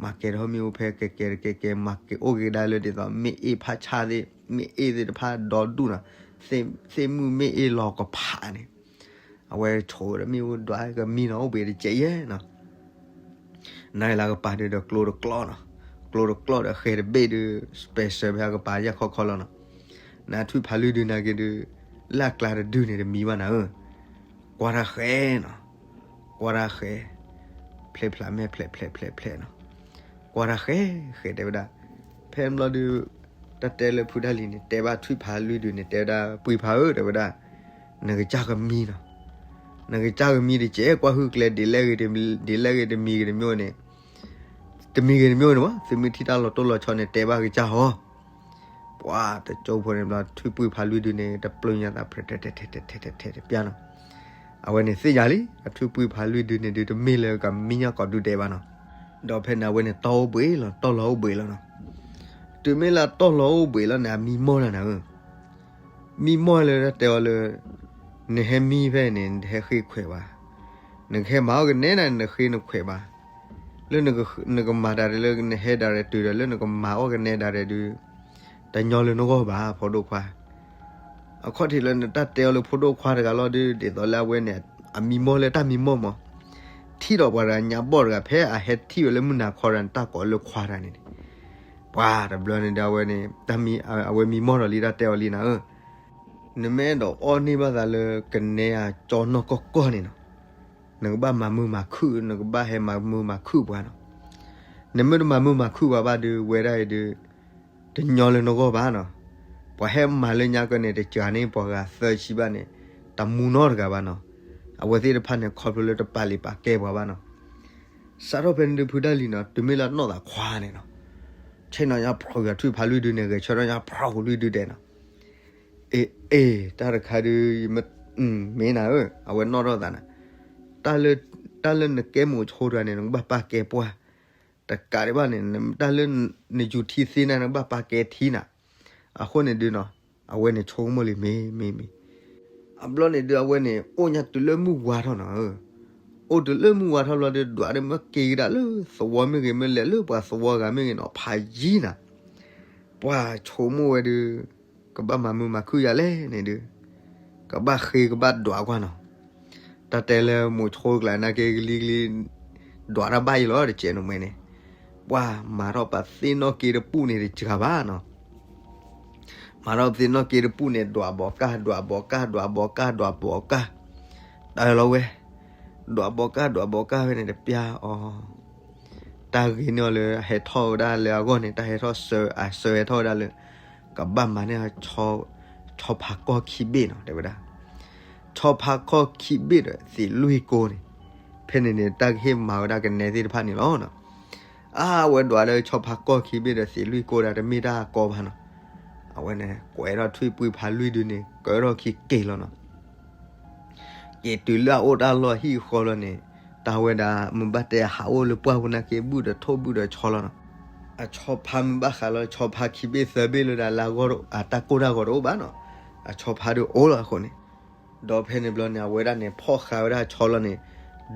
မၤကဲထီၣ်မ့ၣ်အူဖဲကဲကဲတကဲကဲ မၤက့ၤအိၣ်က့ၤဒၣ်လၢဒ်သိး မ့ၣ်အ့ၣ်ဖးဆၣ်သ့ၣ် မ့ၣ်အ့ၣ်သ့ၣ်တဖၣ်ဒီဒူၣ်နီၤ, သ့ၣ်မုၣ်မ့ၣ်အ့ၣ်လီၤကဖးန့ၣ်, အဝဲဆိးဒီးမ့ၣ်အူဒွးကမံနီၤ အိၣ်ဘှံးတကဲယဲနီၤ နၤလၢကပၤဒုးဒီးကျိတကျီနီၤ, ကျိတကျီဒီးဃဲတဘ့ၣ်ဒုး special ဖဲကပၤယၢ်ခီခီလီၤနီၤ, နထွံၣ်ဖးလွံၢ်ဒုန့ၣ်က့ဒုး လၢအကျါတဒုန့ၣ်တမံဘၣ်နၤဧၢ, ကွၢ်တၢ်ဃဲနီၤ, ကွၢ်တၢ်ဃဲ, ဖျဲးဖျါမဲာ်ဖျဲးဖျဲးဖျဲးဖျဲးနီၤ, ကွၢ်တၢ်ဃဲ ဃဲတဲဝဲဒၣ်, ဖဲဘျီဒုး တၢ်တဲလၢဖုတၢ်လံၤန့ၣ် တဲဘၣ်ထွံၣ်ဖးလွံၢ်ဒုန့ၣ် တဲဝဲဒၣ် ပှံၤဖးဧၢ တဲဝဲဒၣ်, နကစၢ်ကမံနီၤ, နကစၢ်ကမံတကဲ ကွၢ်ဟုၣ်ကျဲ ဒ်လဲၣ်ဂ့ၤတမံၤဂ့ၤတမံၤဂ့ၤတမံၤန့ၣ်, တမံၤဂ့ၤတမံၤန့ၣ်မး သုမ့ၢ်ထံၣ်တၢ်လီၤတိၢ်လီၤဆီန့ၣ် တဲဘၣ်ကစၢ်ဟီ, ပှၤတကၠိဖိန့ၣ်ဘျီ ထွံၣ်ပှံၤဖးလွံၢ်ဒုန့ၣ် တပျုၢ်ညါသးဖဲထဲထဲထဲထဲထဲထဲတပျၢ်နီၤ, အဝဲန့ၣ်သ့ၣ်ညါလံ အထွံၣ်ပှံၤဖးလွံၢ်ဒုန့ၣ်ဒုး တမ့ၢ်လၢကမံညါကိးဒုဒဲးဘၣ်နီၤ, ဒီးဖဲန့ၣ်အဝဲန့ၣ်တီၢ်အိၣ်ဘှံးလီၤ တီၢ်လီၤအိၣ်ဘှံးလီၤနီၤ, တုၤမ့ၢ်လၢတီၢ်လီၤအိၣ်ဘှံးလီၤန့ၣ် အမံမီၢ်လီၤနၤဧၢ မံမီၢ်လၢတၢ်တဲအီၤလၢ နဟဲမံဖဲန့ၣ် နတဟဲဃ့ခွဲးဘၣ်, နကဟဲမၤအီၣ်ကနဲနၤ နဃ့နခွဲးဘၣ်, လၢနကမၤတၢ်ဒီးလၢ နဟဲဒၣ်ဒီးတုၤဒီးလၢနကမၤအီၣ်ကနဲဒၣ်ဒီးဒုး တညီလၢနဂီၢ်ဘၣ် ဖိဒိၣ်ခွါ, အခီၣ်ထံးလၢနတၢ်တဲအီၤလၢဖိဒိၣ်ခွါတဂၤလီၤဒုး ဒ်သိးလၢအဝဲန့ၣ် အမံမီၢ်လၢတၢ်မံမီၢ်မး, ထံၣ်ဒီးပှၤတဂၤညါဘီၣ်တဂၤ ဖဲအဟဲထံၣ်ဝဲလၢမုၢ်နၤခီတဂၤန့ၣ် တၢ်ကိးလၢခွါတဂၤန့ၣ်, ပှၤတဘျီန့ၣ်ဒီးအဝဲန့ၣ် တၢ်မံ အဝဲမံမီၢ်ဒီးလံ တၢ်တဲအီၤလံနၤဧၢ, နမ့ၢ်အဲၣ်ဒိးအီၣ်န့ၢ်ဘၣ်သးလၢကနဲအကၠီနီၢ်ကီၢ်ကီၢ်န့ၣ်နီၤ, နကဘၣ်မၤမုာ်မၤခုၣ် နကဘၣ်ဟဲမၤမုာ်မၤခုၣ်ပှၤနီၤ, နမ့ၢ်တမၤမုာ်မၤခုၣ်ပှၤဘၣ်ဒုး ဝဲဒၣ်အံၤဒုး တညီလၢနဂီၢ်ဘၣ်နီၤ, ပှၤဟဲမၤလၢညါကၢန့ၣ် တစှၤန့ၢ်ပှၤဂၤသၢဆံဘၣ်န့ၣ် တမူနီတဂၤဘၣ်နီၤ, အဝဲသ့ၣ်တဖၣ်န့ၣ် ခီဖျိလၢတပာ်လုၢ်ပာ်ကဲပှၤဘၣ်နီၤ, စးထီၣ်ဖဲန့ၣ်ဒုးဖုတၢ်လံၤနီၤ တုၤမ့ၢ်လၢအနီၢ်သးခွါန့ၣ်နီၤ, ဆ့ၣ်နီၤညါဖျိယွၤထွံၣ်ဖးလွံၢ်ဒုန့ၣ် ဂဲၤဆၢထၢၣ်ညါဖျိလွံၢ်ဒုဒဲးနီၤ, အ့ အ့ တၢ်တခါဒုး မ့ၢ်နၤဧၢ အဝဲနီၣ်ထီၣ်သးနၤ, တၢ်လၢနကဲမိၤဆိတဂၤန့ၣ် နကဘၣ်ပာ်ကဲပှၢ်, တကးဒံးဘၣ်န့ၣ် တၢ်လၢနယူၤထံသ့နၤ နကဘၣ်ပာ်ကဲထံနၤ, အဃိန့ၣ်ဒုးနီၤ အဝဲန့ၣ်ဆိကမိၣ်လံမ့ၢ်မ့ၢ်မ့ၢ် အဘျီန့ၣ်ဒုးအဝဲန့ၣ် အိၣ်ညါတုၤလၢမုၢ်ဝါထီၣ်နီၤ, အိၣ်တုၤလၢမုၢ်ဝါထီၣ်ဘျီဒုး ဒွးဒုးမ့ၢ်က့ၤကဒါလၢသဝီမ့ၢ်ဂ့ၤ မ့ၢ်လဲၤလၢပှၤသဝီဂၤမ့ၢ်ဂ့ၤနီၤ ဖးယံၤနၤ, ပှၤဆိကမိၣ်ဝဲဒုး ကဘၣ်မၤမုာ်မၤခုၣ်ယၤလဲၣ်န့ၣ်ဒုး ကဘၣ်ဃ့ကဘၣ်ဒွးကွၢ်နီၤ, တၢ်တဲလၢမိၤဆိတကျါနာ်က့ကလံၤကလံၤ ဒွးတၢ်ဘၣ်အံၤလီၤ တကဲးနမဲာ်န့ၣ်, ပှၤမၤထီၣ်ပသ့ၣ်နီၣ်က့တပူၤန့ၣ်တစှၤဘၣ်နီၤ မၤထီၣ်ပသ့ၣ်နီၣ်က့တပူၤန့ၣ် ဒွးဘီးကၢ် ဒွးဘီးကၢ် ဒွးဘီးကၢ် ဒွးဘီးကၢ်, တၢ်လီၤဝဲ, ဒွးဘီးကၢ် ဒွးဘီးကၢ်ဖဲန့ၣ်တပျၢ်အီၤ, တၢ်ဂ့ၤန့ၢ်အီၤလၢအဟဲထီၣ်ဝဲဒၣ်လၢအဂီၢ်န့ၣ် တၢ်ဟဲထီၣ်စၢၤ အစၢၤဟဲထီၣ်ဝဲဒၣ်လၢ ကဘၣ်မၤန့ၢ် ဆီဖါကီၢ်ခံဘ့ၣ်နီၤ တဲဝဲဒၣ်, ဆီဖါကီၢ်ခံဘ့ၣ်ဒီးသံးလွံၢ်ကိန့ၣ်, ဖဲန့ၣ်န့ၣ် တၢ်ကဟ့ၣ်မၤဝဲဒၣ်ကနဲသ့ၣ်တဖၣ်န့ၣ်လီၤ. အဝဲဒွးလၢဆီဖါကီၢ်ခံဘ့ၣ်ဒီးသံးလွံၢ်ကိဒီး တမ့ၢ်တၢ်ကီဘၣ်နီၤ, အဝဲန့ၣ် ကွဲးထီၣ်ထွံၣ်ပှံၤဖးလွံၢ်ဒုန့ၣ် ကၢထီၣ်ခံက့ၤလီၤနီၤ. က့ၤတုၤလၢအအိၣ်တၢ်လီၢ်ဟံၣ်ဃီလီၤန့ၣ်, တၢ်ဝဲဒၣ်မ့ၢ်ဘၣ်တဲအဟးအိၣ်လၢပှၢ်ပူၤနာ်က့ ဘုၣ်ဒီးထိၣ်ဘုၣ်ဒီးဆီလီၤနီၤ. အဆီဖါမ့ၢ်ဘၣ်ဃးလီၤ ဆီဖါခံဘ့ၣ်သၢဘ့ၣ်လၢဒၣ်လၢအဂီၢ် အတၢ်ကိၢ်တၢ်ဂီၤတအိၣ်ဘၣ်နီၤ, အဆီဖါဒုးအိၣ်လီၤအဃိန့ၣ်, ဒီးဖဲန့ၣ်ဘျီန့ၣ် အဝဲဒၣ်န့ၣ် ဖီၣ်ဃာ်ဝဲဒၣ်အဆီလီၤန့ၣ်,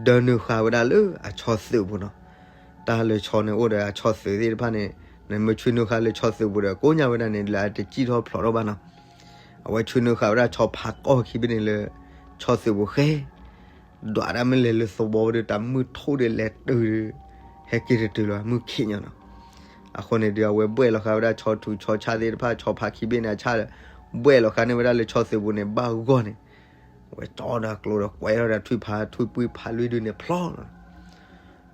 ဒၢနုာ်ဃာ်ဝဲဒၣ်လၢအဆီသုးပူၤနီၤ. တၢ်လၢဆီန့ၣ်အိၣ်ဒီးအဆီသုးသ့ၣ်တဖၣ်န့ၣ်, နမ့ၢ်ဆွံနုာ်ဃာ်လၢဆီသုးပူၤဒီး ကိးညါဝဲဒၣ်န့ၣ် လၢအတစံၣ်ထီၣ်ဖျိးထီၣ်ဘၣ်နီၤ. အဝဲဆွံနုာ်ဃာ်ဝဲဒၣ်ဆီဖါကီၢ်ခံဘ့ၣ်န့ၣ်လၢ ဆီသုးပူၤဃဲ ဒွးဒၣ်မ့ၢ်လဲၤလၢသဝီဝဲဒီး တၢ်မုၢ်ထူၣ်ဒီးလဲၤတုၤဒီး ဟဲက့ၤတတုၤလီၤ မုၢ်ခံညါနီၤ. အဃိန့ၣ်ဒုး အဝဲဘှဲၣ်လီၤဃာ်ဝဲဒၣ်ဆီထူးဆီဆၣ်သ့ၣ်တဖၣ် ဆီဖါခံဘ့ၣ်န့ၣ်အဆၣ်ဒီး ဘှဲၣ်လီၤဃာ်န့ၢ်ဝဲဒၣ်လၢဆီသုးပူၤန့ၣ် ဘၣ်ဂီၢ်န့ၣ်, အဝဲကၠီဒီးကျိဒီးကွဲးထီၣ်ဒီးထွံၣ်ဖါ ထွံၣ်ပှံၤဖးလွံၢ်ဒုန့ၣ်ဖျိလီၤ.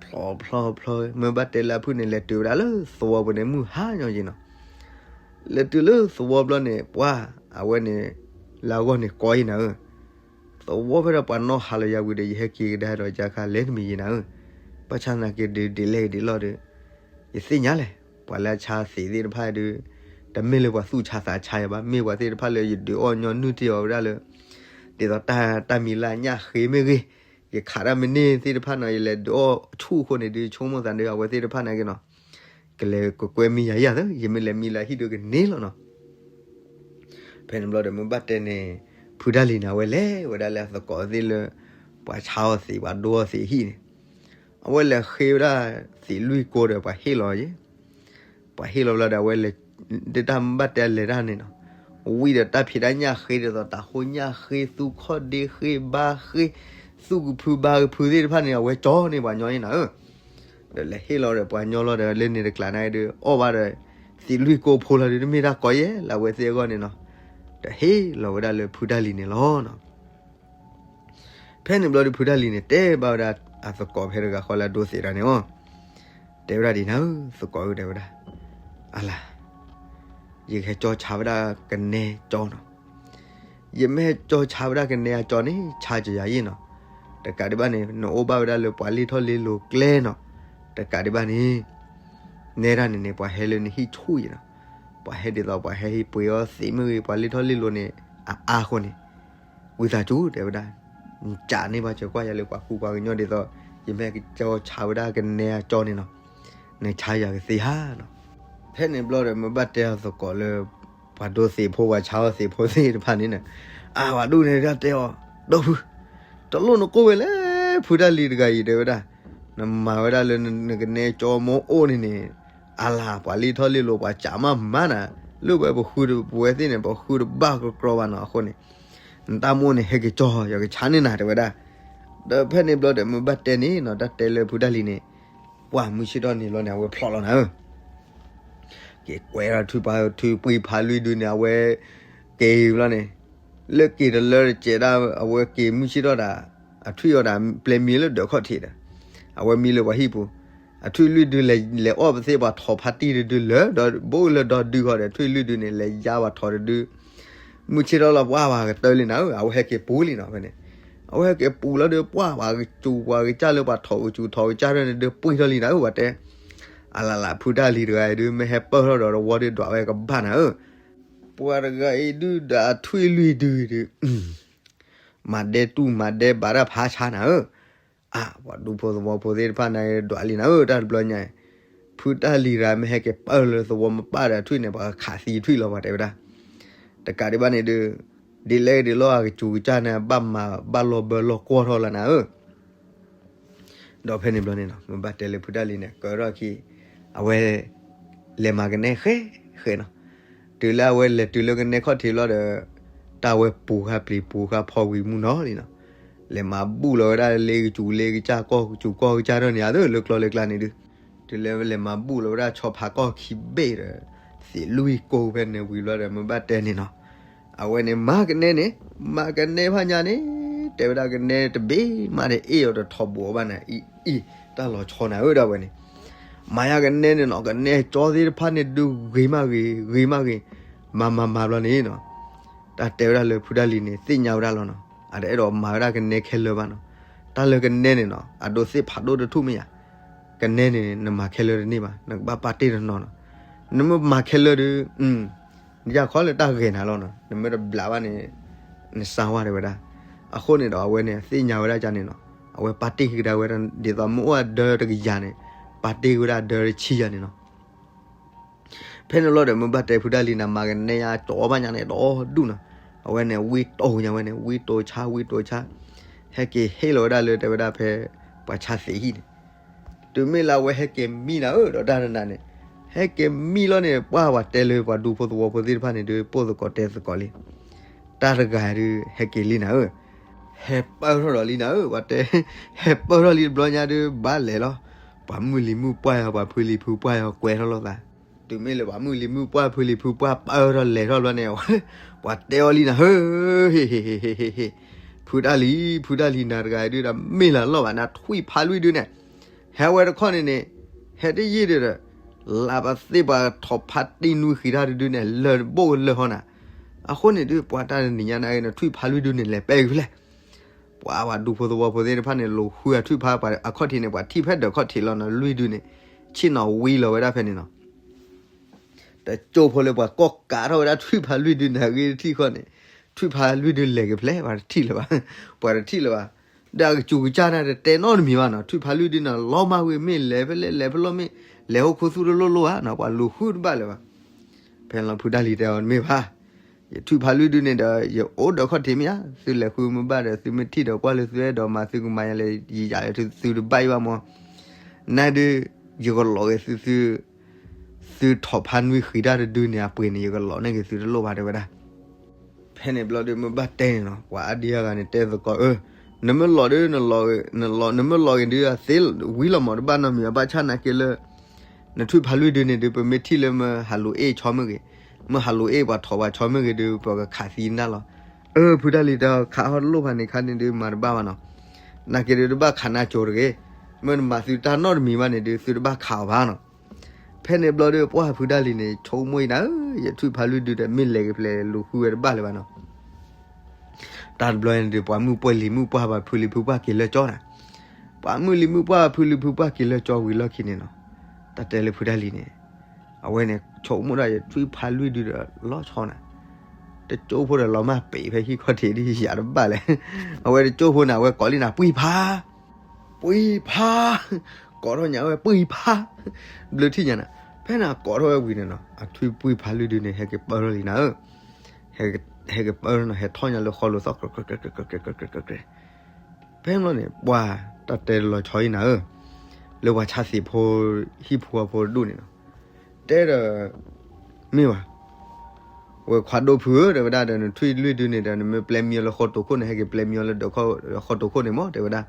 ဖျိဖျိဖျိ မ့ၢ်ဘၣ်တဲလၢအဖုၣ်န့ၣ် လဲၤတုၤဝဲဒၣ်လၢသဝီပူၤန့ၣ် မုၢ်ဟါညီယံၤနီၤ. လဲၤတုၤလၢသဝီဘျီန့ၣ် ပှၤ အဝဲန့ၣ် လၢအဂီၢ်န့ၣ်ကီအံၤနၤဧၢ, သဝီဖဲဒီးပှၤနီၣ်ဟးလီၤယၤဝံၤဒီး ယဟဲက့ၤကဒါဒီး ယခါလဲၤတမံၤယံၤနၤဧၢ, ဘၣ်ဆၣ်သနာ်က့ဒုး ဒ်လဲၣ်ဒ်လဲၣ်ဒီး ယသ့ၣ်ညါလဲၣ်, ပှၤလၢအဆါသ့ၣ်သ့ၣ်တဖၣ်ဒုး တမ့ၢ်လၢပှၤသူၣ်ဆါသးဆါယၤဘၣ်, မ့ၢ်ပှၤသ့ၣ်တဖၣ်လၢယဒုးအီၣ်ညီနုၢ်တ့ၢ်အီၤဝဲဒၣ်လၢ ဒ်သိးတၢ်မံၤလၢညၣ်ဃ့မ့ၢ်ဂ့ၤ, ယခးတၢ်မ့ၢ်န့ၢ်သ့ၣ်တဖၣ်နီၤ ယလဲၤဒုးအီၣ်ဆူၣ်အဃိန့ၣ်ဒုး ဆိကမိၣ်သးဒုး အဝဲသ့ၣ်တဖၣ်နာ်က့နီၤ ကလဲၤကကွဲမံယၤယၤသၢ ယမ့ၢ်လဲၤမံလၢဟံၣ်ဒုးကန့ၢ်လီၤနီၤ. ဖဲန့ၣ်ဘျီဒီး မ့ၢ်ဘၣ်တဲန့ၣ် ဖုတၢ်လံၤန့ၣ် အဝဲလဲၤဝဲဒၣ်လၢအသကိးသ့ၣ်လၢ ပှၤဆါအီၤသ့ၣ် ပှၤဒိအီၤသ့ၣ်ဟံၣ်န့ၣ်, အဝဲလဲၤဃ့ဝဲဒၣ်သ့ၣ်လွံၢ်ကိဒီး ပှၤဟ့ၣ်လီၤယဲ, ပှၤဟ့ၣ်လီၤဘျီဒီး အဝဲလဲၤ ဒ်တၢ်မ့ၢ်ဘၣ်တဲလဲၤတၢ်န့ၣ်နီၤ, ဝံၤဒီးတၢ်ဖံးတၢ်ညၣ်ဃ့ဒ်သိး တၤဟိညၣ်ဃ့ သူခီၣ်ဒ့ဃ့ ဘါဃ့, သူကဖုဘါကဖုသ့ၣ်တဖၣ်န့ၣ် အဝဲကၠီန့ၢ်ပှၤညီအံၤနၤဧၢ ဒီးလဲၤဟ့ၣ်လီၤဒီးပှၤညီလီၤဒီး လၢန့ၣ်တကျးန့ၣ်ဒုး အီၣ်ဘၣ်ဒီး သ့ၣ်လွံၢ်ကိဖိလီၤဒုး တမ့ၢ်တၢ်ကီယဲလၢအဝဲသ့ၣ်အဂီၢ်န့ၣ်နီၤ, ဒီးဟ့ၣ်လီၤဝဲဒၣ်လၢဖုတၢ်လံၤန့ၣ်လီၤနီၤ. ဖဲန့ၣ်ဘျီဒီး ဖုတၢ်လံၤန့ၣ် တဲဘၣ်ဝဲဒၣ်အသကိးဖဲတဂၤဃီလၢအဒိသ့ၣ်တၢ်န့ၣ်အီၤ, တဲဝဲဒၣ်ဒ်နၤဧၢ သကိးဧၢ တဲဝဲဒၣ်, အလၤ ယကဟဲကၠီဆါဝဲဒၣ်ကနဲကၠီနီၤ, ယမ့ၢ်ဟဲကၠီဆါဝဲဒၣ်ကနဲအကၠီန့ၣ် ဆါကယၤယ့ၣ်နီၤ, တကးဒံးဘၣ်န့ၣ် နအိၣ်ဘၣ်ဝဲဒၣ်လၢပှၤလ့ၢ်ထီၣ်လ့ၢ်လိၤကျဲနီၤ, တကးဒံးဘၣ်န့ၣ် နဲဒၣ်န့ၣ်န့ၣ် ပှၤဟဲလၢနဟံၣ်ဆူၣ်ယံၤနီၤ, ပှၤဟဲဒ်သိးပှၤဟဲဟ့ၣ်ပှ့ၤအီၤသ့ၣ်မ့ၢ်ဂ့ၤ ပှၤလ့ၢ်ထီၣ်လ့ၢ်လိၤန့ၣ် အအါအဃိန့ၣ် ဝံသးစူၤ တဲဝဲဒၣ်, နကးန့ၢ်ဘၣ်စၢၤကွၢ်ယၤလၢပှၤကူပှၤကညီဒ်သိး ယမ့ၢ်ကၠီဆါဝဲဒၣ်ကနဲအကၠီန့ၣ်နီၤ, နဆါယၤကသ့ဧါနီၤ. ဖဲန့ၣ်ဘျီဒီး မ့ၢ်ဘၣ်တဲအီၤသကိးလၢ ပှၤဒိသ့ၣ်ဖိ ပှၤဆါအီၤသ့ၣ်ဖိသ့ၣ်တဖၣ်န့ၣ်နီၤ, အဝဲဒၣ်န့ၣ်ဒၣ်တဲအီၤ, ဒီပုၢ်, တလိၣ်နကိၢ်ဝဲလဲၣ် ဖုတၢ်လံၤတဂၤအံၤ တဲဝဲဒၣ်, နမၤဝဲဒၣ်လၢနကနဲကၠီမိၢ်အိၣ်န့ၣ်န့ၣ်, အလၤ ပှၤလ့ၢ်ထီၣ်လ့ၢ်လိၤ ပှၤကးမးမးနၤ, လၢဝဲပဃုပဝဲသ့ၣ်န့ၣ် ပဃုတဘၣ်ကကြီဘၣ်နီၤ အဃိန့ၣ် နတၢ်မိၣ်န့ၣ် ဟဲက့ၤကၠီ ယကဆါန့ၢ်နၤ တဲဝဲဒၣ်. ဒီးဖဲန့ၣ်ဘျီဒီး မ့ၢ်ဘၣ်တဲန့ၣ်နီၤ တၢ်တဲလၢဖုတၢ်လံၤန့ၣ်, ပှၢ်မုၢ်ဆ့ၣ်ထီၣ်န့ၣ်ဘျီန့ၣ် အဝဲဖျိးလီၤနၤဧၢ, က့ၤကွဲးထူပှၤထူပှံၤဖးလွံၢ်ဒုန့ၣ် အဝဲက့ၤဘျီန့ၣ်, လၢက့ၤတလၢတစဲးဒၣ် အဝဲက့ၤမုၢ်ဆ့ၣ်ထီၣ်ဒၣ်, အထွံၣ်အီၤဒၣ် ပျဲမံလၢဒၢးခီၣ်ထံးဒီး, အဝဲမံလၢပှၤဟံၣ်ပူၤ, အထွံၣ်လွံၢ်ဒုလဲၤအီၣ်ပသ့ၣ်ပှၤထိးဖါတံၢ်တဒုလၢာ်ဒီး ဘူးလၢဒီဒုဃီဒီး ထွံၣ်လွံၢ်ဒုန့ၣ် လဲၤယါပှၤထိးတဒု မုၢ်ဆ့ၣ်ထီၣ်လီၤပှၢ်ပှၤကတၢၢ်လံနၤဧၢ, အဝဲဟဲက့ၤပူၤလံနီၤဖဲန့ၣ်, အဝဲဟဲက့ၤပူၤလီၤဒီး ပှၢ်ပှၤကစူၤပှၤကစၢ်လၢပှၤထိးကစူၤထိးကစၢ်ထီၣ်န့ၣ်ဒုး ပှ့ၤထီၣ်လံနၤဧၢ ပှၤတဲ, အလလး ဖုတၢ်လံၤတဂၤအံၤဒုး မ့ၢ်ဟဲပၢၢ်ထီၣ်ဒီးတဝီဒုးဒွးဝဲကဘၣ်နၤဧၢ, ပှၤတဂၤအံၤဒုးဒီးအထွံၣ်လွံၢ်ဒုဒုး မၤဒဲတူၢ်မၤဒဲဘးတၢ်ဖးဆါနၤဧၢ, အါ ပှၤဒူဖိသဝီဖိသ့ၣ်တဖၣ်န့ၣ် ဒွးလံနၤဧၢ တၢ်တဘျီညါအံၤ, ဖုတၢ်လံၤတဂၤမ့ၢ်ဟဲက့ၤပၢၢ်လၢသဝီမပၢ်ဒီးထွံၣ်န့ၣ် ပှၤခးသံထွံၣ်လီၤ ပှၤတဲဝဲဒၣ်, တကးဒံးဘၣ်န့ၣ်ဒုး, ဒ်လဲၣ်ဒ်လဲၣ်အကစူၤကစၢ်န့ၣ် ဘၣ်မၤဘၣ်လီၤဘၢလီၤကွီၢ်ထီၣ်လီၤနၤဧၢ ဒီးဖဲန့ၣ်ဘျီန့ၣ်နီၤ မ့ၢ်ဘၣ်တဲလၢဖုတၢ်လံၤန့ၣ် ကၢထီၣ်ခံ, အဝဲ လဲၤမၤကနဲဃဲဃဲနီၤ, တုၤလၢအဝဲလဲၤတုၤလၢကနဲခီၣ်ထံးလီၤဒီး, တၢ်ဝဲပူၤဃာ်ပျံၤပူၤဃာ်ဖီဝံၤမုၢ်နီၤလံနီၤ, လဲၤမၤဘူၣ်လီၤဝဲဒၣ်လၢလ့ကစူၤလ့ကစၢ်ကီၢ်ကစူၤကီၢ်ကစၢ်ထီၣ်န့ၣ် အသးလၢကျီလၢကျါန့ၣ်ဒုး, တုၤလၢလဲၤမၤဘူၣ်လီၤဝဲဒၣ်ဆီဖးကီၢ်ခံဘ့ၣ်ဒီး, သ့ၣ်လွံၢ်ကိဖဲန့ၣ်ဝံၤဘျီဒီး မ့ၢ်ဘၣ်တဲန့ၣ်နီၤ အဝဲန့ၣ်မၤကနဲန့ၣ်, မၤကနဲဖးညါန့ၣ်, တဲဝဲဒၣ်ကနဲတဘ့ၣ်မးန့ၣ် အ့ၣ်အီၤတထီၣ်ဘိးအီၤဘၣ်န့ၣ်, အံၤ, အံၤ, တၢ်လီၤဆီနၤဧၢ ဒၣ်ဝဲန့ၣ်, မၤယါကနဲန့ၣ်နီၤ ကနဲကၠီသ့ၣ်တဖၣ်န့ၣ်ဒုးဂ့ၤမးဂ့ၤ, ဂ့ၤမးဂ့ၤ, မၤမၤမၤဘျီန့ၣ်နီၤ, တၢ်တဲဝဲဒၣ်လၢဖုတၢ်လံၤန့ၣ် သ့ၣ်ညါဝဲဒၣ်လီၤနီၤ, အတအဲၣ်ဒိးမၤဝဲဒၣ်ကနဲခဲလၢာ်ဘၣ်နီၤ, တၢ်လၢကနဲန့ၣ်နီၤ အဒိးသ့ၣ်ဖးဒိၣ်တထူၣ်မ့ၢ်ယၤ, ကနဲန့ၣ် နမၤခဲလၢာ်တန့ၢ်ဘၣ်, နကဘၣ်ပာ်တ့ၢ်တနီၤနီၤ, နမ့ၢ်မၤခဲလၢာ်ဒီး, နယၢ်ခီလၢတၢ်ဂဲၤနၤလီၤနီၤ, နမ့ၢ်တဘျးဘၣ်န့ၣ်, နစၢ်ဝါတဲဝဲဒၣ်, အဃိန့ၣ်ဒီးအဝဲန့ၣ် သ့ၣ်ညါဝဲဒၣ်ကန့ၣ်နီၤ, အဝဲပာ်တ့ၢ်ကဒါဝဲဒၣ် ဒ်သိးမ့ၢ်အိၣ်အဒၢတကယၤန့ၣ်, ပာ်တ့ၢ်ဝဲဒၣ်ဒၢတဆံယၤန့ၣ်နီၤ ဖဲန့ၣ်လီၤဒီး မ့ၢ်ဘၣ်တဲဖုတၢ်လံၤန့ၣ် မၤကနဲယါကၠီဘၣ်ညါန့ၣ် ဒီဒူၣ်နီၤ, အဝဲန့ၣ် ဝံတိၢ်ညါဝဲန့ၣ် ဝံတိၢ်ဆါ ဝံတိၢ်ဆါ, ဟဲက့ၤဟ့ၣ်လီၤဝဲဒၣ်လၢတဲဝဲဒၣ်ဖဲ ပှၤဆါသ့ၣ်ဟံၣ်န့ၣ်, တုၤမ့ၢ်လၢအဝဲဟဲက့ၤမံနၤဧၢ ဒီးတၢ်တနၤန့ၣ်, ဟဲက့ၤမံလီၤန့ၣ် ပှၢ်ပှၤတဲလၢပှၤဒူဖိသဝီဖိသ့ၣ်တဖၣ်န့ၣ်ဒုး ပိၢ်သကိးတဲသကိးလံ တၢ်တဂၤဒုး ဟဲက့ၤလံနၤဧၢ, ဟဲပၢၢ်ထီၣ်ဒီးလံနၤဧၢ ပှၤတဲ, ဟဲပၢၢ်ထီၣ်လံတဘျီညါဒုး ဘၣ်လဲၤလီၤ, ပှၤမုၢ်လံၤမုၢ်ပှၢ်ယီၤ ပှၤဖုလံၤဖုပှၢ်ယီၤ ကွဲထီၣ်လိာ်သး, တုၤမ့ၢ်လၢပှၤမုၢ်လံၤမုၢ်ပှၢ်ဖုလံၤဖုပှၢ်ပၢၢ်ထီၣ်လဲၤထီၣ်ဘျီန့ၣ်, ပှၤတဲအီၤလံနၤဧၢ, ဟ့ၣ်ဟ့ၣ်ဟ့ၣ်ဟ့ၣ်ဟ့ၣ်, ဖုတၢ်လံၤ ဖုတၢ်လံၤနၤတဂၤဒုးဒီးမ့ၢ်လၢလီၢ်ဘၣ် နထွံၣ်ဖးလွံၢ်ဒုန့ၣ်, ဟဲဝဲတခီန့ၣ်န့ၣ်, ဟဲတယံာ်ဒီး, လၢပသ့ၣ်ပှၤထိးဖးတံၢ်နွံဃံးတၢ်တဒုန့ၣ် လၢဘိၣ်ကလၢဟီနၤ, အဃိန့ၣ်ဒုး ပှၤတၢ်တနံၤညါန့ၣ် နထွံၣ်ဖးလွံၢ်ဒုန့ၣ် လဲၤပဲာ်ကဖျဲၣ် ပှၤပှၤဒူဖိသဝီဖိသ့ၣ်တဖၣ်န့ၣ် လူၤဃုအထွံၣ်ဖးပှၤအခီၣ်ထံးန့ၣ် ပှၤထံၣ်ဖဲဒၢးခီၣ်ထံးလီၤနီၤ လွံၢ်ဒုန့ၣ် ဆ့ၣ်နီၤဝံလီၤဝဲဒၣ်ဖဲန့ၣ်နီၤ. တကၠိဖိလၢပှၤကိးကးထီၣ်ဝဲဒၣ်ထွံၣ်ဖးလွံၢ်ဒုန့ၣ် အဂ့ၢ်တထံၣ်ဃီန့ၣ် ထွံၣ်ဖးလွံၢ်ဒုလဲၤက့ၤဖဲလဲၣ် ပှၤတထံၣ်လၢၤဘၣ်, ပှၤတထံၣ်လၢၤဘၣ်. ဒီးအကစူၤကစၢ်န့ၣ် တတဲနီတမံၤဘၣ်နီၤ ထွံၣ်ဖးလွံၢ်ဒုန့ၣ် လီၤမၢ်ဝံၤ မ့ၢ်လဲၤဖဲလဲၣ်လဲၤဖဲလဲၣ်မ့ၢ် လဲၤဟီၣ်ခိၣ်သူတလိၣ်လိၣ်ဧါနီၤ ပှၤလူၤဃုတဘၣ်လၢၤဘၣ်. ဖဲန့ၣ်လီၤဖုတၢ်လံၤတဲအီၤ တမ့ၢ်ဘၣ်, ယထွံၣ်ဖးလွံၢ်ဒုန့ၣ်ဒီး ယအိၣ်ဒီးခီၣ်ထံးမ့ၢ်ဧါ, သုလဲၤဃုမ့ၢ်ဘၣ်ဒီး သုမ့ၢ်ထံၣ်ဒီးကွၢ်လၢသုအဲၣ်ဒိးမၤသုကမၤယၤလဲၣ် ယယၤလၢသုတဘၣ်အံၤဘၣ်မၢ်, နဒုး ယကလီၤက့ၤသု သု သုထီၣ်ဖးနွံဃံးတၢ်တဒုန့ၣ် အပှ့ၤန့ၣ် ယကလီၤန့ၢ်က့ၤသုတလိၣ်ဘၣ်တဲဝဲဒၣ်. ဖဲန့ၣ်ဘျီဒုး မ့ၢ်ဘၣ်တဲန့ၣ်နီၤ ပှၤအါဒံအါဂၤန့ၣ် တဲသကိးအၢ, နမ့ၢ်လီၤဒုး နလီၤ နမ့ၢ်လီၤက့ၤဒုး အသ့ဝံလီၤမၢ် တဘၣ်နီတမံၤ အဘၣ်ဆၣ်နာ်က့လၢ နထွံၣ်ဖးလွံၢ်ဒုန့ၣ်ဒုး ပမ့ၢ်ထံၣ်လၢမ့ၢ်ဟးလူၤအ့ၣ်ဆီမ့ၢ်ဂ့ၤ, မ့ၢ်ဟးလူၤအ့ၣ်ပှၤထီၣ်ပှၤဆီမ့ၢ်ဂ့ၤဒုး ပကခးသံနၢ်လီၤ. အၢ ဖုတၢ်လံၤတဲ ခးဟီၣ်တလိၣ်ဖးန့ၣ်ခါန့ၣ်ဒုး မၤတဘၣ်ဘၣ်နီၤ, နာ်က့ဒုး တဘၣ်ခးနၢ်ကၠိၤတဂ့ၤ, မ့ၢ်နမၤသုတၢ်နီတမံၤဘၣ်န့ၣ်ဒုး သုတဘၣ်ခးအီၤဘၣ်နီၤ. ဖဲန့ၣ်ဘျီဒုး ပှၢ်ဖုတၢ်လံၤန့ၣ် ဆိကမိၣ်အံၤနၤဧၢ, ယထွံၣ်ဖးလွံၢ်ဒုဒီး မ့ၢ်လဲၤက့ၤဖဲလဲၣ် လူၤဃုဝဲတဘၣ်လၢၤဘၣ်နီၤ. တၢ်တဘျီန့ၣ်ဒုး ပှၤမုၣ်ပှၢ်လံၤမုၣ်ပှၢ်ဘၣ် ဖုလံၤဖုပှၢ်က့ၤလၢကၠီနၤ, ပှၤမုၣ်လံၤမုၣ်ပှၢ်ဖုလံၤဖုပှၢ်က့ၤလၢကၠီဝံၤလီၢ်ခံန့ၣ်နီၤ, တၢ်တဲလၢဖုတၢ်လံၤန့ၣ် အဝဲန့ၣ် ဆိကမိၣ်ဒၣ်ယထွံၣ်ဖးလွံၢ်ဒုဒီးလီၤဆီနၤ, တကၠိဖိဒီးလီၤမၢ်ပံာ်ဖဲဟံၣ်ခီၣ်ထံးဒ်ယၤတဘၣ်လဲၣ်, အဝဲတကၠိဖိန့ၣ် အဝဲကိးလံနၤ ပှံၢ်ဖး ပှံၢ်ဖး, ကိးထီၣ်ညါဝဲပှံၢ်ဖး, ဘျၢထံၣ်ညါနၤ, ဖဲန့ၣ်ကိးထီၣ်ဝဲဝံၤန့ၣ်နီၤ အထွံၣ်ပှံၢ်ဖးလွံၢ်ဒုန့ၣ် ဟဲက့ၤပၢထီၣ်လံနၤဧၢ, ဟဲက့ၤပၢထီၣ်နီၤ ဟဲထီၣ်ညါလၢဃီလိၤသီၣ် ကြဲးကြဲးကြဲးကြဲးကြဲးကြဲးကြဲးကြဲးကြဲး, ဖဲန့ၣ်ဘျီန့ၣ် ပှၤတၢ်တဲလီၤဆီအံၤနၤဧၢ, လၢပှၤဆါသ့ၣ်ဖိ ဟံၣ်ဖိဃီဖိတဒူၣ်န့ၣ်နီၤ, တဲဒီး မ့ၢ်ဘၣ် ဝဲခွါဒိၣ်ဖုဧၢ တဲဝဲဒၣ်ဒီး နထွံၣ်လွံၢ်ဒုန့ၣ်ဒီး နမ့ၢ်ပျဲမံအီၤလၢဃီတိၤခိၣ်န့ၣ် ဟဲက့ၤပျဲမံအီၤလၢဃီတိၤခိၣ်န့ၣ်မၢ် တဲဝဲဒၣ်.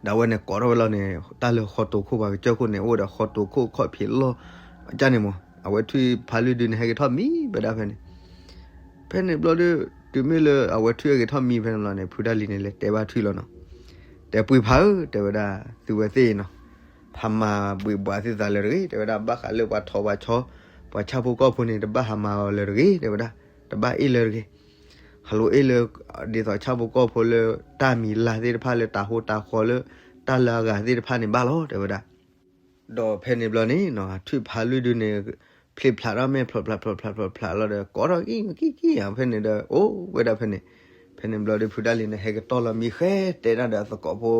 ဒီးအဝဲန့ၣ်ကိးထီၣ်ဝဲလီၤန့ၣ် တၢ်လၢဃီတိၤခိၣ်ပှၤကစၢၢ်ခိၣ်န့ၣ် အိၣ်ဒီးဃီတိၤခိၣ်ခီၣ်ဖံးလီၢ်ကၢ်န့ၣ်မၢ် အဝဲထွံၣ်ဖးလွံၢ်ဒုန့ၣ် ဟဲက့ၤထီၣ်မံဝဲဒၣ်ဖဲန့ၣ်. ဖဲန့ၣ်ဘျီဒီး တုၤမ့ၢ်လၢအဝဲထွံၣ်ဟဲက့ၤထီၣ်မံဖဲန့ၣ်လီၤန့ၣ် ဖုတၢ်လံၤန့ၣ် လဲၤတဲဘၣ်ထွံၣ်လီၤနီၤ, တဲပှံၢ်ဖးဧၢ တဲဝဲဒၣ် သုဝဲသ့ၣ်နီၤ ဟးမၤဘှံးဘှးသုသးလၢၤတဂ့ၤ တဲဝဲဒၣ် ဘၣ်ဃးလၢပှၤထီၣ်ပှၤဆီ ပှၤဆၣ်ဖိကီၢ်ဖိန့ၣ် တဘၣ်ဟးမၤအီၤလၢၤတဂ့ၤ တဲဝဲဒၣ်, တဘၣ်အ့ၣ်လၢၤတဂ့ၤ. ဟးလိၤအ့ၣ်လၢ ဒ်သိးဆၣ်ဖိကီၢ်ဖိလၢတၢ်မံၤလၢ်သ့ၣ်တဖၣ်လၢတၢ်ဟိတၢ်ဃီလၢ တၢ်လၢအဂၤသ့ၣ်တဖၣ်န့ၣ်ဘၣ်လီၤ တဲဝဲဒၣ်. ဒီးဖဲန့ၣ်ဘျီန့ၣ်နီၤ ထွံၣ်ဖးလွံၢ်ဒုန့ၣ် ဖျ့ဖျးထီၣ်မ့ၢ်ဖျိးဖျးဖျိးဖျိးဖျိးလီၤဒီး ကိးထီၣ်ကံကံကံ ဖဲန့ၣ်ဒီး အိၣ်ဝဲဒၣ်ဖဲန့ၣ်. ဖဲန့ၣ်ဘျီဒီး ဖုတၢ်လံၤန့ၣ် ဟဲကတီၢ်လီၤမံဃဲတဲဒၣ်ဒီးအသကိးဖိ